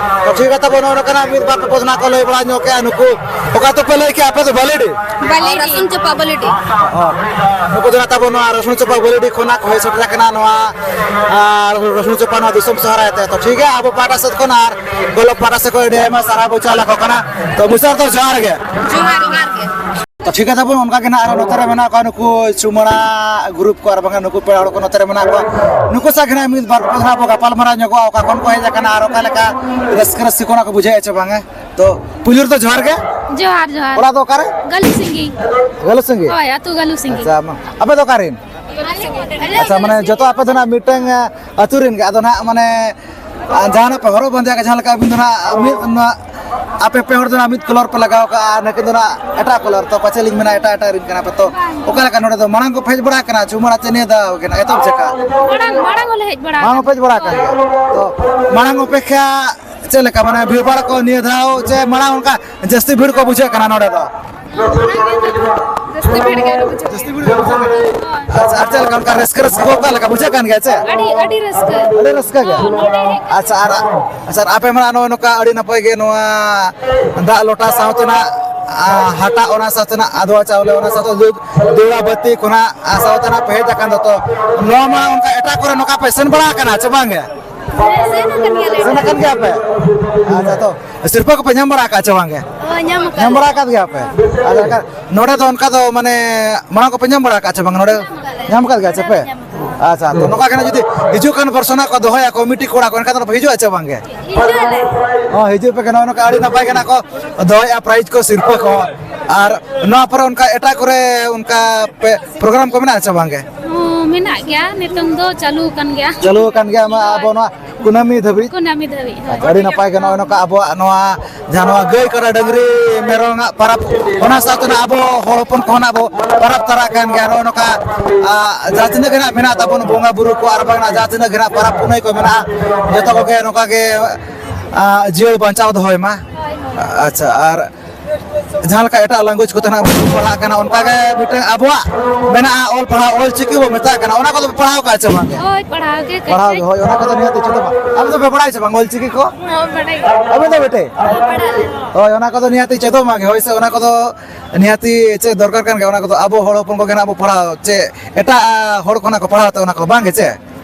ᱛᱚ ᱴᱷᱤᱠ ᱜᱮᱭᱟ, ᱛᱟᱵᱚ ᱱᱚᱜᱼᱚ ᱱᱚᱝᱠᱟᱱᱟᱜ ᱢᱤᱫ ᱵᱟᱨ ᱯᱮ ᱯᱚᱥᱱᱟ ᱠᱚ ᱞᱟᱹᱭ ᱵᱟᱲᱟ ᱧᱚᱜ ᱠᱮᱜᱼᱟ᱾ ᱱᱩᱠᱩ ᱚᱠᱟ ᱫᱚᱯᱮ ᱞᱟᱹᱭ ᱠᱮᱜᱼᱟ ᱟᱯᱮ ᱫᱚ? ᱵᱟᱹᱞᱤᱰᱤ? ᱵᱟᱹᱞᱤᱰᱤ᱾ ᱨᱟᱹᱥᱩᱱ ᱪᱚᱯᱟ ᱵᱟᱹᱞᱤᱰᱤ᱾ ᱦᱚᱸ᱾ ᱱᱩᱠᱩ ᱫᱚ ᱱᱟᱜ ᱛᱟᱵᱚ ᱱᱚᱣᱟ ᱨᱟᱹᱥᱩᱱ ᱪᱚᱯᱟ ᱵᱟᱹᱞᱤᱰᱤ ᱠᱷᱚᱱᱟᱜ ᱠᱚ ᱦᱮᱡ ᱥᱮᱴᱮᱨ ᱟᱠᱟᱱᱟ ᱱᱚᱣᱟ, ᱟᱨ ᱨᱟᱹᱥᱩᱱ ᱪᱚᱯᱟ ᱱᱚᱣᱟ ᱫᱤᱥᱚᱢ ᱥᱚᱦᱨᱟᱭ ᱛᱮ᱾ ᱛᱚ ᱴᱷᱤᱠ ᱜᱮᱭᱟ, ᱟᱵᱚ ᱯᱟᱦᱴᱟ ᱥᱮᱫ ᱠᱷᱚᱱ ᱟᱨ ᱜᱚᱞᱚᱵ ᱯᱟᱦᱴᱟ ᱥᱮᱫ ᱠᱷᱚᱱ ᱟᱹᱰᱤ ᱟᱭᱢᱟ ᱥᱟᱨᱦᱟᱣ ᱵᱚ ᱪᱟᱞ ᱟᱠᱚ ᱠᱟᱱᱟ᱾ ᱛᱚ ᱢᱩᱪᱟᱹᱫ ᱫᱚ ᱡᱚᱦᱟᱨ ᱜᱮ᱾ ᱡᱚᱦᱟᱨ, ᱡᱚᱦᱟᱨ ᱜᱮ᱾ ᱛᱚ ᱴᱷᱤᱠ ᱜᱮᱭᱟ ᱛᱟᱵᱚᱱ, ᱚᱱᱠᱟ ᱜᱮ ᱱᱟᱜ ᱟᱨᱚ ᱱᱚᱛᱮ ᱨᱮ ᱢᱮᱱᱟᱜ ᱠᱚᱣᱟ ᱱᱩᱠᱩ ᱪᱩᱢᱟᱹᱲᱟ ᱜᱨᱩᱯ ᱠᱚ, ᱟᱨ ᱵᱟᱝᱟ ᱱᱩᱠᱩ ᱯᱮᱲᱟ ᱦᱚᱲ ᱠᱚ ᱱᱚᱛᱮ ᱨᱮ ᱢᱮᱱᱟᱜ ᱠᱚᱣᱟ᱾ ᱱᱩᱠᱩ ᱥᱟᱶ ᱜᱮ ᱱᱟᱜ ᱢᱤᱫ ᱵᱟᱨ ᱠᱟᱛᱷᱟ ᱵᱚ ᱜᱟᱯᱟᱞ ᱢᱟᱨᱟᱣ ᱧᱚᱜᱚᱜᱼᱟ, ᱚᱠᱟ ᱠᱷᱚᱱ ᱠᱚ ᱦᱮᱡ ᱟᱠᱟᱱᱟ ᱟᱨ ᱚᱠᱟ ᱞᱮᱠᱟ ᱨᱟᱹᱥᱠᱟᱹ ᱨᱟᱹᱥᱠᱟᱹ ᱠᱚ ᱱᱟᱜ ᱠᱚ ᱵᱩᱡᱷᱟᱹᱣᱮᱫᱼᱟ ᱪᱮ ᱵᱟᱝᱟ᱾ ᱛᱚ ᱯᱩᱭᱞᱩ ᱨᱮᱫᱚ ᱡᱚᱦᱟᱨ ᱜᱮ᱾ ᱡᱚᱦᱟᱨ, ᱡᱚᱦᱟᱨ᱾ ᱚᱲᱟᱜ ᱫᱚ ᱚᱠᱟᱨᱮ? ᱜᱟᱹᱞᱩ ᱥᱤᱝᱜᱤ᱾ ᱜᱟᱹᱞᱩ ᱥᱤᱝᱜᱤ? ᱦᱳᱭ, ᱟᱹᱛᱩ ᱜᱟᱹᱞᱩ ᱥᱤᱝᱜᱤ᱾ ᱟᱪᱪᱷᱟ, ᱢᱟ, ᱟᱯᱮ ᱫᱚ ᱚᱠᱟᱨᱮᱱ? ᱟᱪᱪᱷᱟ, ᱢᱟᱱᱮ ᱡᱚᱛᱚ ᱟᱯᱮ ᱫᱚ ᱱᱟᱜ ᱢᱤᱫᱴᱟᱝ, ᱟ, ᱟᱹᱛᱩ ᱨᱮᱱ ᱜᱮ, ᱟᱫᱚ ᱱᱟᱜ ᱢᱟᱱᱮ, ᱟ, ᱡᱟᱦᱟᱱᱟᱜ ᱯᱮ ᱦᱚᱨᱚᱜ ᱵᱟᱸᱫᱮᱭᱟ, ᱡᱟᱦᱟᱸ ᱞᱮᱠᱟ ᱟᱹᱵᱤᱱ ᱫᱚ ᱱᱟᱜ ᱢᱤᱫ ᱱᱚᱣᱟ ᱟᱯᱮ ᱯᱮ ᱦᱚᱲ ᱫᱚ ᱱᱟᱜ ᱢᱤᱫ ᱠᱚᱞᱚᱨ ᱯᱮ ᱞᱟᱜᱟᱣ ᱠᱟᱜᱼᱟ, ᱟᱨ ᱱᱩᱠᱤᱱ ᱫᱚ ᱱᱟᱜ ᱮᱴᱟᱜ ᱠᱚᱞᱚᱨ᱾ ᱛᱚ ᱯᱟᱪᱮ ᱞᱤᱧ ᱢᱮᱱᱟ ᱮᱴᱟᱜ ᱮᱴᱟᱜ ᱨᱤᱱ ᱠᱟᱱᱟ ᱯᱮ᱾ ᱛᱚ ᱚᱠᱟ ᱞᱮᱠᱟ ᱱᱚᱰᱮ ᱫᱚ ᱢᱟᱲᱟᱝ ᱠᱚ ᱯᱮ ᱦᱮᱡ ᱵᱟᱲᱟ ᱟᱠᱟᱱᱟ ᱡᱷᱩᱢᱟᱨ ᱟᱛᱮ ᱱᱤᱭᱟᱹ ᱫᱷᱟᱣ ᱜᱮ ᱱᱟᱜ ᱮᱛᱚᱦᱚᱵ ᱡᱟᱠᱟ? ᱢᱟᱲᱟᱝ, ᱢᱟᱲᱟᱝ ᱦᱚᱸᱞᱮ ᱦᱮᱡ ᱵᱟᱲᱟ ᱢᱟᱲᱟᱝ ᱟᱠᱟᱱᱟ᱾ ᱦᱚᱸᱯᱮ ᱦᱮᱡ ᱵᱟᱲᱟ ᱟᱠᱟᱱ ᱜᱮᱭᱟ? ᱛᱚ ᱢᱟᱲᱟᱝ ᱚᱯᱮᱠᱷᱟ ᱪᱮᱫ ᱞᱮᱠᱟ, ᱢᱟᱱᱮ ᱵᱷᱤᱲ ᱵᱷᱟᱲ ᱠᱚ ᱱᱤᱭᱟᱹ ᱫᱷᱟᱣ ᱪᱮ ᱢᱟᱲᱟᱝ ᱚᱱᱠᱟ ᱡᱟᱹᱥᱛᱤ ᱵᱷᱤᱲ ᱠᱚ ᱵᱩᱡᱷᱟᱹᱜ ᱠᱟᱱᱟ ᱱᱚᱰᱮ ᱫᱚ? ᱡᱟᱹᱥᱛᱤ ᱵᱷᱤᱲ ᱜᱮ ᱵᱩᱡᱷᱟᱹᱜ ᱠᱟᱱᱟ᱾ ᱡᱟᱹᱥᱛᱤ ᱵᱷᱤᱲ ᱜᱮ ᱵᱩᱡᱷᱟᱹᱜ ᱠᱟᱱᱟ᱾ ᱦᱳᱭ᱾ ᱟᱪᱪᱷᱟ, ᱟᱨ ᱪᱮᱫ ᱞᱮᱠᱟ ᱚᱱᱠᱟ ᱨᱟᱹᱥᱠᱟᱹ, ᱨᱟᱹᱥᱠᱟᱹ ᱠᱚ ᱚᱠᱟ ᱞᱮᱠᱟ ᱵᱩᱡᱷᱟᱹᱜ ᱠᱟᱱ ᱜᱮᱭᱟ ᱪᱮ? ᱟᱹᱰᱤ, ᱟᱹᱰᱤ ᱨᱟᱹᱥᱠᱟᱹ᱾ ᱟᱹᱰᱤ ᱨᱟᱹᱥᱠᱟᱹ ᱜᱮ? ᱦᱚᱸ, ᱱᱚᱰᱮ ᱦᱮᱡ ᱠᱟᱛᱮ᱾ ᱟᱪᱪᱷᱟ, ᱟᱨ, ᱟᱪᱪᱷᱟ, ᱟᱨ ᱟᱯᱮ ᱢᱟ ᱱᱚᱜᱼᱚᱭ ᱱᱚᱝᱠᱟ ᱟᱹᱰᱤ ᱱᱟᱯᱟᱭ ᱜᱮ ᱱᱚᱣᱟ ᱫᱟᱜ ᱞᱚᱴᱟ ᱥᱟᱶᱛᱮ ᱱᱟᱜ, ᱟ, ᱦᱟᱴᱟᱜ, ᱚᱱᱟ ᱥᱟᱶᱛᱮ ᱱᱟᱜ ᱟᱫᱽᱣᱟ ᱪᱟᱣᱞᱮ, ᱚᱱᱟ ᱥᱟᱶᱛᱮ ᱫᱷᱩᱯ, ᱫᱮᱣᱲᱟ ᱵᱟᱹᱛᱤ ᱠᱚ ᱱᱟᱜ, ᱟ, ᱥᱟᱶᱛᱮ ᱱᱟᱜ ᱯᱮ ᱦᱮᱡ ᱟᱠᱟᱱ ᱫᱚ᱾ ᱛᱚ ᱱᱚᱣᱟ ᱢᱟ ᱚᱱᱠᱟ ᱮᱴᱟᱜ ᱠᱚᱨᱮ ᱱᱚᱝᱠᱟ ᱯᱮ ᱥᱮᱱ ᱵᱟᱲᱟ ᱟᱠᱟᱱᱟ ᱪᱮ ᱵᱟᱝ ᱜᱮ? ᱦᱮᱸ, ᱥᱮᱱ ᱟᱠᱟᱱ ᱜᱮᱭᱟᱞᱮ᱾ ᱥᱮᱱ ᱟᱠᱟᱱ ᱜᱮᱭᱟ ᱯᱮ? ᱟᱪᱪᱷᱟ, ᱛᱚ ᱥᱤᱨᱯᱟᱹ ᱠᱚᱯᱮ ᱧᱟᱢ ᱵᱟᱲᱟ ᱟᱠᱟᱫ ᱪᱮ ᱵᱟᱝ ᱜᱮ? ᱦᱳᱭ, ᱧᱟᱢ ᱟᱠᱟᱫ ᱧᱟᱢ ᱞᱮ᱾ ᱵᱟᱲᱟ ᱟᱠᱟᱫ ᱜᱮᱭᱟ ᱯᱮ? ᱟᱪᱪᱷᱟ, ᱱᱚᱰᱮ ᱫᱚ ᱚᱱᱠᱟ ᱫᱚ ᱢᱟᱱᱮ ᱢᱟᱲᱟᱝ ᱠᱚᱯᱮ ᱧᱟᱢ ᱵᱟᱲᱟ ᱟᱠᱟᱫ ᱪᱮ ᱵᱟᱝ ᱱᱚᱰᱮ? ᱧᱟᱢ ᱟᱠᱟᱫ ᱞᱮ᱾ ᱧᱟᱢ ᱟᱠᱟᱫ ᱜᱮᱭᱟ ᱪᱮ ᱯᱮ? ᱧᱟᱢ ᱟᱠᱟᱫ᱾ ᱟᱪᱪᱷᱟ, ᱛᱚ ᱱᱚᱝᱠᱟ ᱜᱮ ᱱᱟᱜ ᱡᱩᱫᱤ ᱦᱤᱡᱩᱜ ᱠᱷᱟᱱ ᱵᱚᱨᱥᱚᱱᱟᱜ ᱠᱚ ᱫᱚᱦᱚᱭᱟ ᱠᱚᱢᱤᱴᱤ ᱠᱚᱲᱟ ᱠᱚ, ᱮᱱᱠᱷᱟᱱ ᱫᱚ ᱯᱮ ᱦᱤᱡᱩᱜᱼᱟ ᱪᱮ ᱵᱟᱝ ᱜᱮ? ᱦᱤᱡᱩᱜ ᱟᱞᱮ᱾ ᱦᱚᱸ, ᱦᱤᱡᱩᱜ ᱯᱮ, ᱱᱚᱜᱼᱚᱭ ᱱᱚᱝᱠᱟ ᱟᱹᱰᱤ ᱱᱟᱯᱟᱭ ᱜᱮ ᱱᱟᱜ ᱠᱚ ᱫᱚᱦᱚᱭᱮᱫᱼᱟ ᱯᱨᱟᱭᱤᱡᱽ ᱠᱚ, ᱥᱤᱨᱯᱟᱹ ᱠᱚ᱾ ᱟᱨ ᱱᱚᱣᱟ ᱯᱚᱨᱮ ᱚᱱᱠᱟ ᱮᱴᱟᱜ ᱠᱚᱨᱮ ᱚᱱᱠᱟ ᱯᱮ ᱯᱨᱳᱜᱨᱟᱢ ᱠᱚ ᱢᱮᱱᱟᱜᱼᱟ ᱪᱮ ᱵᱟᱝ ᱜᱮ? ᱦᱚᱸ, ᱢᱮᱱᱟᱜ ᱜᱮᱭᱟ, ᱱᱤᱛᱚᱝ ᱫᱚ ᱪᱟᱹᱞᱩ ᱟᱠᱟᱱ ᱜᱮᱭᱟ᱾ ᱪᱟᱹᱞᱩ ᱟᱠᱟᱱ ᱜᱮᱭᱟ, ᱢᱟ ᱟᱵᱚ ᱱᱚᱣᱟ ᱠᱩᱱᱟᱹᱢᱤ ᱫᱷᱟᱹᱵᱤᱡ᱾ ᱠᱩᱱᱟᱹᱢᱤ ᱫᱷᱟᱹᱵᱤᱡ, ᱦᱳᱭ᱾ ᱟᱪᱪᱷᱟ, ᱟᱹᱰᱤ ᱱᱟᱯᱟᱭ ᱜᱮ ᱱᱚᱜᱼᱚᱭ ᱱᱚᱝᱠᱟ ᱟᱵᱚᱣᱟᱜ ᱱᱚᱣᱟ ᱡᱟᱦᱟᱸ ᱱᱚᱣᱟ ᱜᱟᱹᱭ ᱠᱟᱰᱟ ᱰᱟᱹᱝᱨᱤ ᱢᱮᱨᱚᱢᱟᱜ ᱯᱟᱨᱟᱵᱽ, ᱚᱱᱟ ᱥᱟᱶᱛᱮ ᱱᱟᱜ ᱟᱵᱚ ᱦᱚᱲ ᱦᱚᱯᱚᱱ ᱠᱚᱦᱚᱸ ᱱᱟᱜ ᱵᱚ ᱯᱟᱨᱟᱵᱽ ᱛᱟᱨᱟᱜ ᱠᱟᱱ ᱜᱮᱭᱟ᱾ ᱱᱚᱜᱼᱚᱭ ᱱᱚᱝᱠᱟ, ᱟ, ᱡᱟᱦᱟᱸ ᱛᱤᱱᱟᱹᱜ ᱜᱮ ᱱᱟᱜ ᱢᱮᱱᱟᱜ ᱛᱟᱵᱚᱱ ᱵᱚᱸᱜᱟ ᱵᱩᱨᱩ ᱠᱚ ᱟᱨ ᱵᱟᱝ ᱱᱟᱜ ᱡᱟᱦᱟᱸ ᱛᱤᱱᱟᱹᱜ ᱜᱮ ᱱᱟᱜ ᱯᱟᱨᱟᱵᱽ ᱯᱩᱱᱟᱹᱭ ᱠᱚ ᱢᱮᱱᱟᱜᱼᱟ, ᱡᱚᱛᱚ ᱠᱚᱜᱮ ᱱᱚᱝᱠᱟ ᱜᱮ, ᱟ, ᱡᱤᱭᱟᱹᱲ ᱵᱟᱧᱪᱟᱣ ᱫᱚᱦᱚᱭ ᱢᱟ᱾ ᱟᱪᱪᱷᱟ, ᱟᱨ ᱡᱟᱦᱟᱸ ᱞᱮᱠᱟ ᱮᱴᱟᱜ language ᱠᱚᱛᱮ ᱱᱟᱜ ᱵᱚᱱ ᱯᱟᱲᱦᱟᱜ ᱠᱟᱱᱟ, ᱚᱱᱠᱟ ᱜᱮ ᱢᱤᱫᱴᱟᱝ ᱟᱵᱚᱣᱟᱜ ᱢᱮᱱᱟᱜᱼᱟ ᱚᱞ ᱯᱟᱲᱦᱟᱣ, ᱚᱞ ᱪᱤᱠᱤ ᱵᱚ ᱢᱮᱛᱟᱜ ᱠᱟᱱᱟ, ᱚᱱᱟ ᱠᱚᱫᱚ ᱯᱮ ᱯᱟᱲᱦᱟᱣ ᱠᱟᱜᱼᱟ ᱪᱮ ᱵᱟᱝ ᱜᱮ? ᱦᱳᱭ, ᱯᱟᱲᱦᱟᱣ ᱜᱮ ᱠᱟᱹᱡ ᱯᱟᱲᱦᱟᱣ ᱠᱟᱹᱡ᱾ ᱜᱮ, ᱦᱳᱭ, ᱚᱱᱟ ᱠᱚᱫᱚ ᱱᱤᱦᱟᱹᱛ ᱪᱮᱫᱚᱜ ᱢᱟ᱾ ᱟᱵᱤᱱ ᱫᱚ ᱯᱮ ᱵᱟᱲᱟᱭᱟ ᱪᱮ ᱵᱟᱝ ᱚᱞ ᱪᱤᱠᱤ ᱠᱚ? ᱦᱚᱸ, ᱵᱟᱲᱟᱭ ᱜᱮ᱾ ᱟᱵᱤᱱ ᱫᱚ ᱵᱮᱴᱮ? ᱦᱚᱸ, ᱵᱟᱲᱟᱭ ᱜᱮ᱾ ᱦᱳᱭ, ᱚᱱᱟ ᱠᱚᱫᱚ ᱱᱤᱦᱟᱹᱛ ᱪᱮᱫᱚᱜ ᱢᱟ ᱜᱮ, ᱦᱳᱭ ᱥᱮ, ᱚᱱᱟ ᱠᱚᱫᱚ ᱱᱤᱦᱟᱹᱛᱤ ᱪᱮᱫ ᱫᱚᱨᱠᱟᱨ ᱠᱟᱱ ᱜᱮᱭᱟ᱾ ᱚᱱᱟ ᱠᱚᱫᱚ ᱟᱵᱚ ᱦᱚᱲ ᱦᱚᱯᱚᱱ ᱠᱚᱜᱮ ᱱᱟᱜ ᱵᱚ ᱯᱟᱲᱦᱟᱣ, ᱪᱮ ᱮᱴᱟᱜ, ᱟ, ᱦᱚᱲ ᱠᱚ ᱱᱟᱜ ᱠᱚ ᱯᱟᱲᱦᱟᱣ ᱛᱮ ᱚᱱᱟ ᱠᱚ ᱵᱟᱝ ᱜᱮ ᱪᱮ?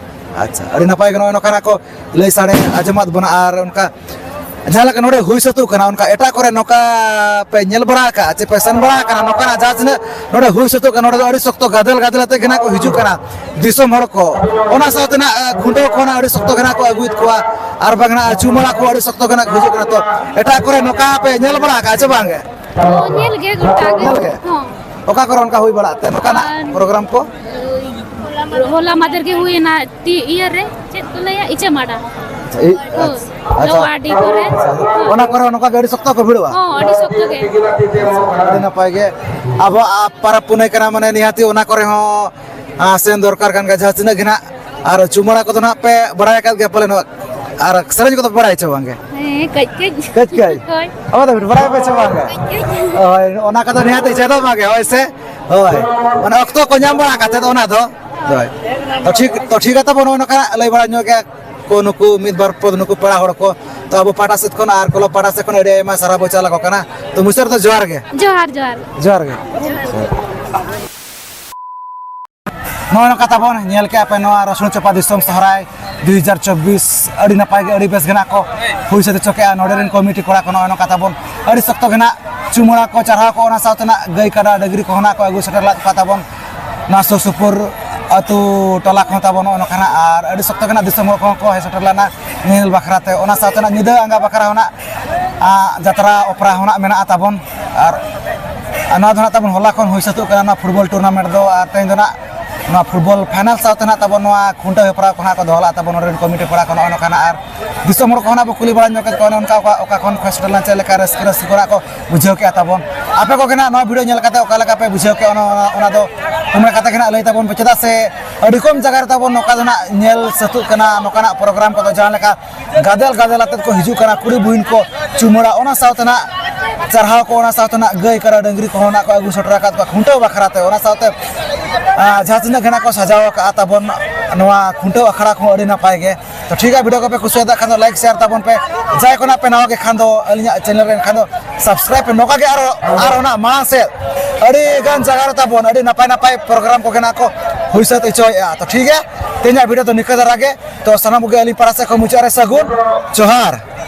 ᱟᱪᱪᱷᱟ, ᱟᱹᱰᱤ ᱱᱟᱯᱟᱭ ᱜᱮ ᱱᱚᱜᱼᱚᱭ ᱱᱚᱝᱠᱟᱱᱟᱜ ᱠᱚ ᱞᱟᱹᱭ ᱥᱟᱰᱮ ᱟᱸᱡᱚᱢᱟᱫ ᱵᱚᱱᱟ᱾ ᱟᱨ ᱚᱱᱠᱟ ᱡᱟᱦᱟᱸ ᱞᱮᱠᱟ ᱱᱚᱰᱮ ᱦᱩᱭ ᱥᱟᱹᱛᱚᱜ ᱠᱟᱱᱟ, ᱚᱱᱠᱟ ᱮᱴᱟᱜ ᱠᱚᱨᱮ ᱱᱚᱝᱠᱟ ᱯᱮ ᱧᱮᱞ ᱵᱟᱲᱟ ᱟᱠᱟᱫᱼᱟ ᱪᱮ ᱯᱮ ᱥᱮᱱ ᱵᱟᱲᱟ ᱟᱠᱟᱱᱟ? ᱱᱚᱝᱠᱟᱱᱟᱜ ᱡᱟᱦᱟᱸ ᱛᱤᱱᱟᱹᱜ ᱱᱚᱰᱮ ᱦᱩᱭ ᱥᱟᱹᱛᱚᱜ ᱠᱟᱱᱟ, ᱱᱚᱰᱮ ᱫᱚ ᱟᱹᱰᱤ ᱥᱚᱠᱛᱚ ᱜᱟᱫᱮᱞ ᱜᱟᱫᱮᱞ ᱟᱛᱮ ᱜᱮ ᱱᱟᱜ ᱠᱚ ᱦᱤᱡᱩᱜ ᱠᱟᱱᱟ ᱫᱤᱥᱚᱢ ᱦᱚᱲ ᱠᱚ᱾ ᱚᱱᱟ ᱥᱟᱶᱛᱮ ᱱᱟᱜ, ᱟ, ᱠᱷᱩᱱᱴᱟᱹᱣ ᱠᱚ ᱱᱟᱜ ᱟᱹᱰᱤ ᱥᱚᱠᱛᱚ ᱜᱮ ᱱᱟᱜ ᱠᱚ ᱟᱹᱜᱩᱭᱮᱫ ᱠᱚᱣᱟ, ᱟᱨ ᱵᱟᱝ ᱱᱟᱜ ᱪᱩᱢᱟᱹᱲᱟ ᱠᱚ ᱟᱹᱰᱤ ᱥᱚᱠᱛᱚ ᱜᱮ ᱱᱟᱜ ᱠᱚ ᱦᱤᱡᱩᱜ ᱠᱟᱱᱟ᱾ ᱛᱚ ᱮᱴᱟᱜ ᱠᱚᱨᱮ ᱱᱚᱝᱠᱟ ᱯᱮ ᱧᱮᱞ ᱵᱟᱲᱟ ᱟᱠᱟᱫᱼᱟ ᱪᱮ ᱵᱟᱝ ᱜᱮ? ᱦᱚᱸ, ᱧᱮᱞ ᱜᱮ ᱜᱚᱴᱟ ᱜᱮ᱾ ᱧᱮᱞ ᱜᱮ? ᱦᱚᱸ᱾ ᱚᱠᱟ ᱠᱚᱨᱮ ᱚᱱᱠᱟ ᱦᱩᱭ ᱵᱟᱲᱟᱜ ᱛᱮ ᱱᱚᱝᱠᱟᱱᱟᱜ ᱟᱨ ᱯᱨᱳᱜᱨᱟᱢ ᱠᱚ? ᱦᱚᱞᱟ ᱢᱟᱫᱷᱮᱨ ᱜᱮ ᱦᱩᱭᱮᱱᱟ, ᱛᱤ-, ᱤᱭᱟᱹ ᱨᱮ, ᱪᱮᱫ ᱠᱚ ᱞᱟᱹᱭᱟ, ᱤᱪᱟᱹᱢᱟᱰᱟ᱾ ᱮᱭ, ᱦᱩᱸ᱾ ᱟᱪᱪᱷᱟ᱾ ᱞᱳᱣᱟᱨᱰᱤ ᱠᱚᱨᱮ᱾ ᱚᱱᱟ ᱠᱚᱨᱮ ᱦᱚᱸ ᱱᱚᱝᱠᱟ ᱜᱮ ᱟᱹᱰᱤ ᱥᱚᱠᱛᱚ ᱠᱚ ᱵᱷᱤᱲᱚᱜᱼᱟ? ᱦᱚᱸ, ᱟᱹᱰᱤ ᱥᱚᱠᱛᱚ ᱜᱮ᱾ ᱟᱹᱰᱤ ᱱᱟᱯᱟᱭ ᱜᱮ᱾ ᱟᱵᱚᱣᱟᱜ ᱯᱚᱨᱚᱵᱽ ᱯᱩᱱᱟᱹᱭ ᱠᱟᱱᱟ, ᱢᱟᱱᱮ ᱱᱤᱦᱟᱹᱛᱤ ᱚᱱᱟ ᱠᱚᱨᱮ ᱦᱚᱸ, ᱟ, ᱥᱮᱱ ᱫᱚᱨᱠᱟᱨ ᱠᱟᱱ ᱜᱮᱭᱟ, ᱡᱟᱦᱟᱸ ᱛᱤᱱᱟᱹᱜ ᱜᱮ ᱱᱟᱜ᱾ ᱟᱨ ᱪᱩᱢᱟᱹᱲᱟ ᱠᱚᱫᱚ ᱱᱟᱜ ᱯᱮ ᱵᱟᱲᱟᱭ ᱟᱠᱟᱫ ᱜᱮᱭᱟ ᱯᱟᱞᱮᱱ, ᱟᱨ ᱥᱮᱨᱮᱧ ᱠᱚᱫᱚ ᱯᱮ ᱵᱟᱲᱟᱭᱟ ᱪᱮ ᱵᱟᱝ ᱜᱮ? ᱦᱮᱸ, ᱠᱟᱹᱡ ᱠᱟᱹᱡ᱾ ᱠᱟᱹᱡ ᱠᱟᱹᱡ? ᱦᱳᱭ᱾ ᱟᱵᱚ ᱫᱚ ᱵᱟᱲᱟᱭ ᱟᱯᱮ ᱪᱮ ᱵᱟᱝ ᱜᱮ? ᱠᱟᱹᱡ ᱠᱟᱹᱡ᱾ ᱦᱳᱭ, ᱚᱱᱟ ᱠᱚᱫᱚ ᱱᱤᱦᱟᱹᱛᱤ ᱪᱮᱫᱚᱜ ᱢᱟ ᱜᱮ, ᱦᱳᱭ ᱥᱮ? ᱦᱳᱭ᱾ ᱚᱱᱟ ᱚᱠᱛᱚ ᱠᱚ ᱧᱟᱢ ᱵᱟᱲᱟ ᱠᱟᱛᱮ ᱫᱚ ᱚᱱᱟ ᱫᱚ᱾ ᱦᱳᱭ᱾ ᱛᱚ ᱴᱷᱤᱠ, ᱛᱚ ᱴᱷᱤᱠ ᱜᱮᱭᱟ ᱛᱟᱵᱚ, ᱱᱚᱜᱼᱚ ᱱᱚᱝᱠᱟ ᱞᱟᱹᱭ ᱵᱟᱲᱟ ᱧᱚᱜ ᱜᱮ᱾ ᱠᱚ ᱱᱩᱠᱩ ᱢᱤᱫ ᱵᱟᱨ ᱯᱚᱫ ᱱᱩᱠᱩ ᱯᱮᱲᱟ ᱦᱚᱲ ᱠᱚ, ᱛᱚ ᱟᱵᱚ ᱯᱟᱦᱴᱟ ᱥᱮᱫ ᱠᱷᱚᱱ ᱟᱨ ᱠᱚᱞᱚ ᱯᱟᱦᱴᱟ ᱥᱮᱫ ᱠᱷᱚᱱ ᱟᱹᱰᱤ ᱟᱭᱢᱟ ᱥᱟᱨᱦᱟᱣ ᱵᱚ ᱪᱟᱞ ᱟᱠᱚ ᱠᱟᱱᱟ᱾ ᱛᱚ ᱢᱩᱪᱟᱹᱫ ᱨᱮᱫᱚ ᱡᱚᱦᱟᱨ ᱜᱮ᱾ ᱡᱚᱦᱟᱨ, ᱡᱚᱦᱟᱨ᱾ ᱡᱚᱦᱟᱨ ᱜᱮ᱾ ᱱᱚᱜᱼᱚᱭ ᱱᱚᱝᱠᱟ ᱛᱟᱵᱚᱱ ᱧᱮᱞ ᱠᱮᱜᱼᱟ ᱯᱮ ᱱᱚᱣᱟ ᱨᱟᱹᱥᱩᱱ ᱪᱟᱯᱟ ᱫᱤᱥᱚᱢ ᱥᱚᱦᱨᱟᱭ ᱫᱩ ᱦᱟᱡᱟᱨ ᱪᱚᱵᱵᱤᱥ, ᱟᱹᱰᱤ ᱱᱟᱯᱟᱭ ᱜᱮ, ᱟᱹᱰᱤ ᱵᱮᱥ ᱜᱮ ᱱᱟᱜ ᱠᱚ ᱦᱩᱭ ᱥᱟᱹᱛ ᱦᱚᱪᱚ ᱠᱮᱜᱼᱟ ᱱᱚᱰᱮ ᱨᱮᱱ ᱠᱚᱢᱤᱴᱤ ᱠᱚᱲᱟ ᱠᱚ᱾ ᱱᱚᱜᱼᱚᱭ ᱱᱚᱝᱠᱟ ᱛᱟᱵᱚᱱ ᱟᱹᱰᱤ ᱥᱚᱠᱛᱚ ᱜᱮ ᱱᱟᱜ ᱪᱩᱢᱟᱹᱲᱟ ᱠᱚ ᱪᱟᱨᱦᱟᱣ ᱠᱚ, ᱚᱱᱟ ᱥᱟᱶᱛᱮ ᱱᱟᱜ ᱜᱟᱹᱭ ᱠᱟᱰᱟ ᱰᱟᱹᱝᱨᱤ ᱠᱚᱦᱚᱸ ᱱᱟᱜ ᱠᱚ ᱟᱹᱜᱩ ᱥᱮᱴᱮᱨ ᱞᱮᱫ ᱠᱚᱣᱟ ᱛᱟᱵᱚᱱ᱾ ᱱᱚᱣᱟ ᱥᱩᱨ ᱥᱩᱯᱩᱨ ᱟᱹᱛᱩ ᱴᱚᱞᱟ ᱠᱚᱦᱚᱸ ᱛᱟᱵᱚᱱ ᱱᱚᱜᱼᱚ ᱱᱚᱝᱠᱟ ᱱᱟᱜ, ᱟᱨ ᱟᱹᱰᱤ ᱥᱚᱠᱛᱚ ᱜᱮ ᱱᱟᱜ ᱫᱤᱥᱚᱢ ᱦᱚᱲ ᱠᱚᱦᱚᱸ ᱠᱚ ᱦᱮᱡ ᱥᱮᱴᱮᱨ ᱞᱮᱱᱟ ᱧᱮᱧᱮᱞ ᱵᱟᱠᱷᱨᱟ ᱛᱮ᱾ ᱚᱱᱟ ᱥᱟᱶᱛᱮ ᱱᱟᱜ ᱧᱤᱫᱟᱹ ᱟᱸᱜᱟ ᱵᱟᱠᱷᱨᱟ ᱦᱚᱸ ᱱᱟᱜ, ᱟ, ᱡᱟᱛᱨᱟ ᱚᱯᱮᱨᱟ ᱦᱚᱸ ᱱᱟᱜ ᱢᱮᱱᱟᱜᱼᱟ ᱛᱟᱵᱚᱱ᱾ ᱟᱨ, ᱟᱨ ᱱᱚᱣᱟ ᱫᱚ ᱱᱟᱜ ᱛᱟᱵᱚᱱ ᱦᱚᱞᱟ ᱠᱷᱚᱱ ᱦᱩᱭ ᱥᱟᱹᱛᱚᱜ ᱠᱟᱱᱟ ᱱᱚᱣᱟ ᱯᱷᱩᱴᱵᱚᱞ ᱴᱩᱨᱱᱟᱢᱮᱱᱴ ᱫᱚ, ᱟᱨ ᱛᱮᱦᱮᱧ ᱫᱚ ᱱᱟᱜ ᱱᱚᱣᱟ ᱯᱷᱩᱴᱵᱚᱞ ᱯᱷᱟᱭᱱᱟᱞ ᱥᱟᱶᱛᱮ ᱱᱟᱜ ᱛᱟᱵᱚᱱ ᱱᱚᱣᱟ ᱠᱷᱩᱱᱴᱟᱹᱣ ᱦᱮᱯᱨᱟᱣ ᱠᱚ ᱱᱟᱜ ᱠᱚ ᱫᱚᱦᱚ ᱞᱮᱫᱼᱟ ᱛᱟᱵᱚᱱ ᱱᱚᱰᱮ ᱨᱮᱱ ᱠᱚᱢᱤᱴᱤ ᱠᱚᱲᱟ ᱠᱚ ᱱᱚᱜᱼᱚ ᱱᱚᱝᱠᱟ ᱱᱟᱜ᱾ ᱟᱨ ᱫᱤᱥᱚᱢ ᱦᱚᱲ ᱠᱚᱦᱚᱸ ᱱᱟᱜ ᱵᱚ ᱠᱩᱞᱤ ᱵᱟᱲᱟ ᱧᱚᱜ ᱠᱮᱫ ᱠᱚᱣᱟ, ᱚᱱᱮ ᱚᱱᱠᱟ ᱚᱠᱟ, ᱚᱠᱟ ᱠᱷᱚᱱ ᱠᱚ ᱥᱮᱴᱮᱨ ᱞᱮᱱᱟ, ᱪᱮᱫ ᱞᱮᱠᱟ ᱨᱟᱹᱥᱠᱟᱹ, ᱨᱟᱹᱥᱠᱟᱹ ᱠᱚ ᱱᱟᱜ ᱠᱚ ᱵᱩᱡᱷᱟᱹᱣ ᱠᱮᱜᱼᱟ ᱛᱟᱵᱚᱱ᱾ ᱟᱯᱮ ᱠᱚᱜᱮ ᱱᱟᱜ ᱱᱚᱣᱟ ᱵᱷᱤᱰᱤᱭᱳ ᱧᱮᱞ ᱠᱟᱛᱮ ᱚᱠᱟ ᱞᱮᱠᱟ ᱯᱮ ᱵᱩᱡᱷᱟᱹᱣ ᱠᱮᱜᱼᱟ, ᱚᱱᱟ, ᱚᱱᱟ, ᱚᱱᱟ ᱫᱚ ᱠᱚᱢᱮᱱᱴ ᱠᱟᱛᱮ ᱜᱮ ᱱᱟᱜ ᱞᱟᱹᱭ ᱛᱟᱵᱚᱱ ᱯᱮ, ᱪᱮᱫᱟᱜ ᱥᱮ ᱟᱹᱰᱤ ᱠᱚᱢ ᱡᱟᱭᱜᱟ ᱨᱮ ᱛᱟᱵᱚᱱ ᱱᱚᱝᱠᱟ ᱫᱚ ᱱᱟᱜ ᱧᱮᱞ ᱥᱟᱹᱛᱩᱜ ᱠᱟᱱᱟ, ᱱᱚᱝᱠᱟᱱᱟᱜ ᱯᱨᱳᱜᱨᱟᱢ ᱠᱚᱫᱚ ᱡᱟᱦᱟᱸ ᱞᱮᱠᱟ ᱜᱟᱫᱮᱞ ᱜᱟᱫᱮᱞ ᱟᱛᱮᱫ ᱠᱚ ᱦᱤᱡᱩᱜ ᱠᱟᱱᱟ, ᱠᱩᱲᱤ ᱵᱩᱦᱤᱱ ᱠᱚ ᱪᱩᱢᱟᱹᱲᱟ, ᱚᱱᱟ ᱥᱟᱶᱛᱮ ᱱᱟᱜ ᱪᱟᱨᱦᱟᱣ ᱠᱚ, ᱚᱱᱟ ᱥᱟᱶᱛᱮ ᱱᱟᱜ ᱜᱟᱹᱭ ᱠᱟᱰᱟ ᱰᱟᱹᱝᱨᱤ ᱠᱚᱦᱚᱸ ᱱᱟᱜ ᱠᱚ ᱟᱹᱜᱩ ᱥᱮᱴᱮᱨ ᱟᱠᱟᱫ ᱠᱚᱣᱟ ᱠᱷᱩᱱᱴᱟᱹᱣ ᱵᱟᱠᱷᱨᱟ ᱛᱮ, ᱚᱱᱟ ᱥᱟᱶᱛᱮ, ᱟ, ᱡᱟᱦᱟᱸ ᱛᱤᱱᱟᱹᱜ ᱜᱮ ᱱᱟᱜ ᱠᱚ ᱥᱟᱡᱟᱣ ᱟᱠᱟᱫᱼᱟ ᱛᱟᱵᱚᱱ ᱱᱚᱣᱟ ᱠᱷᱩᱱᱴᱟᱹᱣ ᱟᱠᱷᱲᱟ ᱠᱚᱦᱚᱸ ᱟᱹᱰᱤ ᱱᱟᱯᱟᱭ ᱜᱮ᱾ ᱛᱚ ᱴᱷᱤᱠ ᱜᱮᱭᱟ, ᱵᱷᱤᱰᱤᱭᱳ ᱠᱚᱯᱮ ᱠᱩᱥᱤᱭᱟᱫᱟ ᱠᱷᱟᱱ ᱫᱚ ᱞᱟᱭᱤᱠ ᱥᱮᱭᱟᱨ ᱛᱟᱵᱚᱱ ᱯᱮ, ᱡᱟᱦᱟᱸᱭ ᱠᱚ ᱱᱟᱜ ᱯᱮ ᱱᱟᱣᱟ ᱜᱮ ᱠᱷᱟᱱ ᱫᱚ ᱟᱹᱞᱤᱧᱟᱜ ᱪᱮᱱᱮᱞ ᱨᱮ ᱮᱱᱠᱷᱟᱱ ᱫᱚ ᱥᱟᱵᱥᱠᱨᱟᱭᱤᱵ ᱯᱮ᱾ ᱱᱚᱝᱠᱟ ᱜᱮ ᱟᱨᱚ, ᱟᱨᱚ ᱱᱟᱜ ᱢᱟᱲᱟᱝ ᱥᱮᱫ ᱟᱹᱰᱤ ᱜᱟᱱ ᱡᱟᱭᱜᱟ ᱨᱮ ᱛᱟᱵᱚᱱ ᱟᱹᱰᱤ ᱱᱟᱯᱟᱭ ᱱᱟᱯᱟᱭ ᱯᱨᱳᱜᱨᱟᱢ ᱠᱚᱜᱮ ᱱᱟᱜ ᱠᱚ ᱦᱩᱭ ᱥᱟᱹᱛ ᱦᱚᱪᱚᱭᱮᱫᱼᱟ᱾ ᱛᱚ ᱴᱷᱤᱠ ᱜᱮᱭᱟ, ᱛᱮᱦᱮᱧᱟᱜ ᱵᱷᱤᱰᱤᱭᱳ ᱫᱚ ᱱᱤᱝᱠᱟᱹ ᱫᱷᱟᱨᱟ ᱜᱮ᱾ ᱛᱚ ᱥᱟᱱᱟᱢ ᱠᱚᱜᱮ ᱟᱹᱞᱤᱧ ᱯᱟᱦᱴᱟ ᱥᱮᱫ ᱠᱷᱚᱱ ᱢᱩᱪᱟᱹᱫ ᱨᱮ ᱥᱟᱹᱜᱩᱱ ᱡᱚᱦᱟᱨ᱾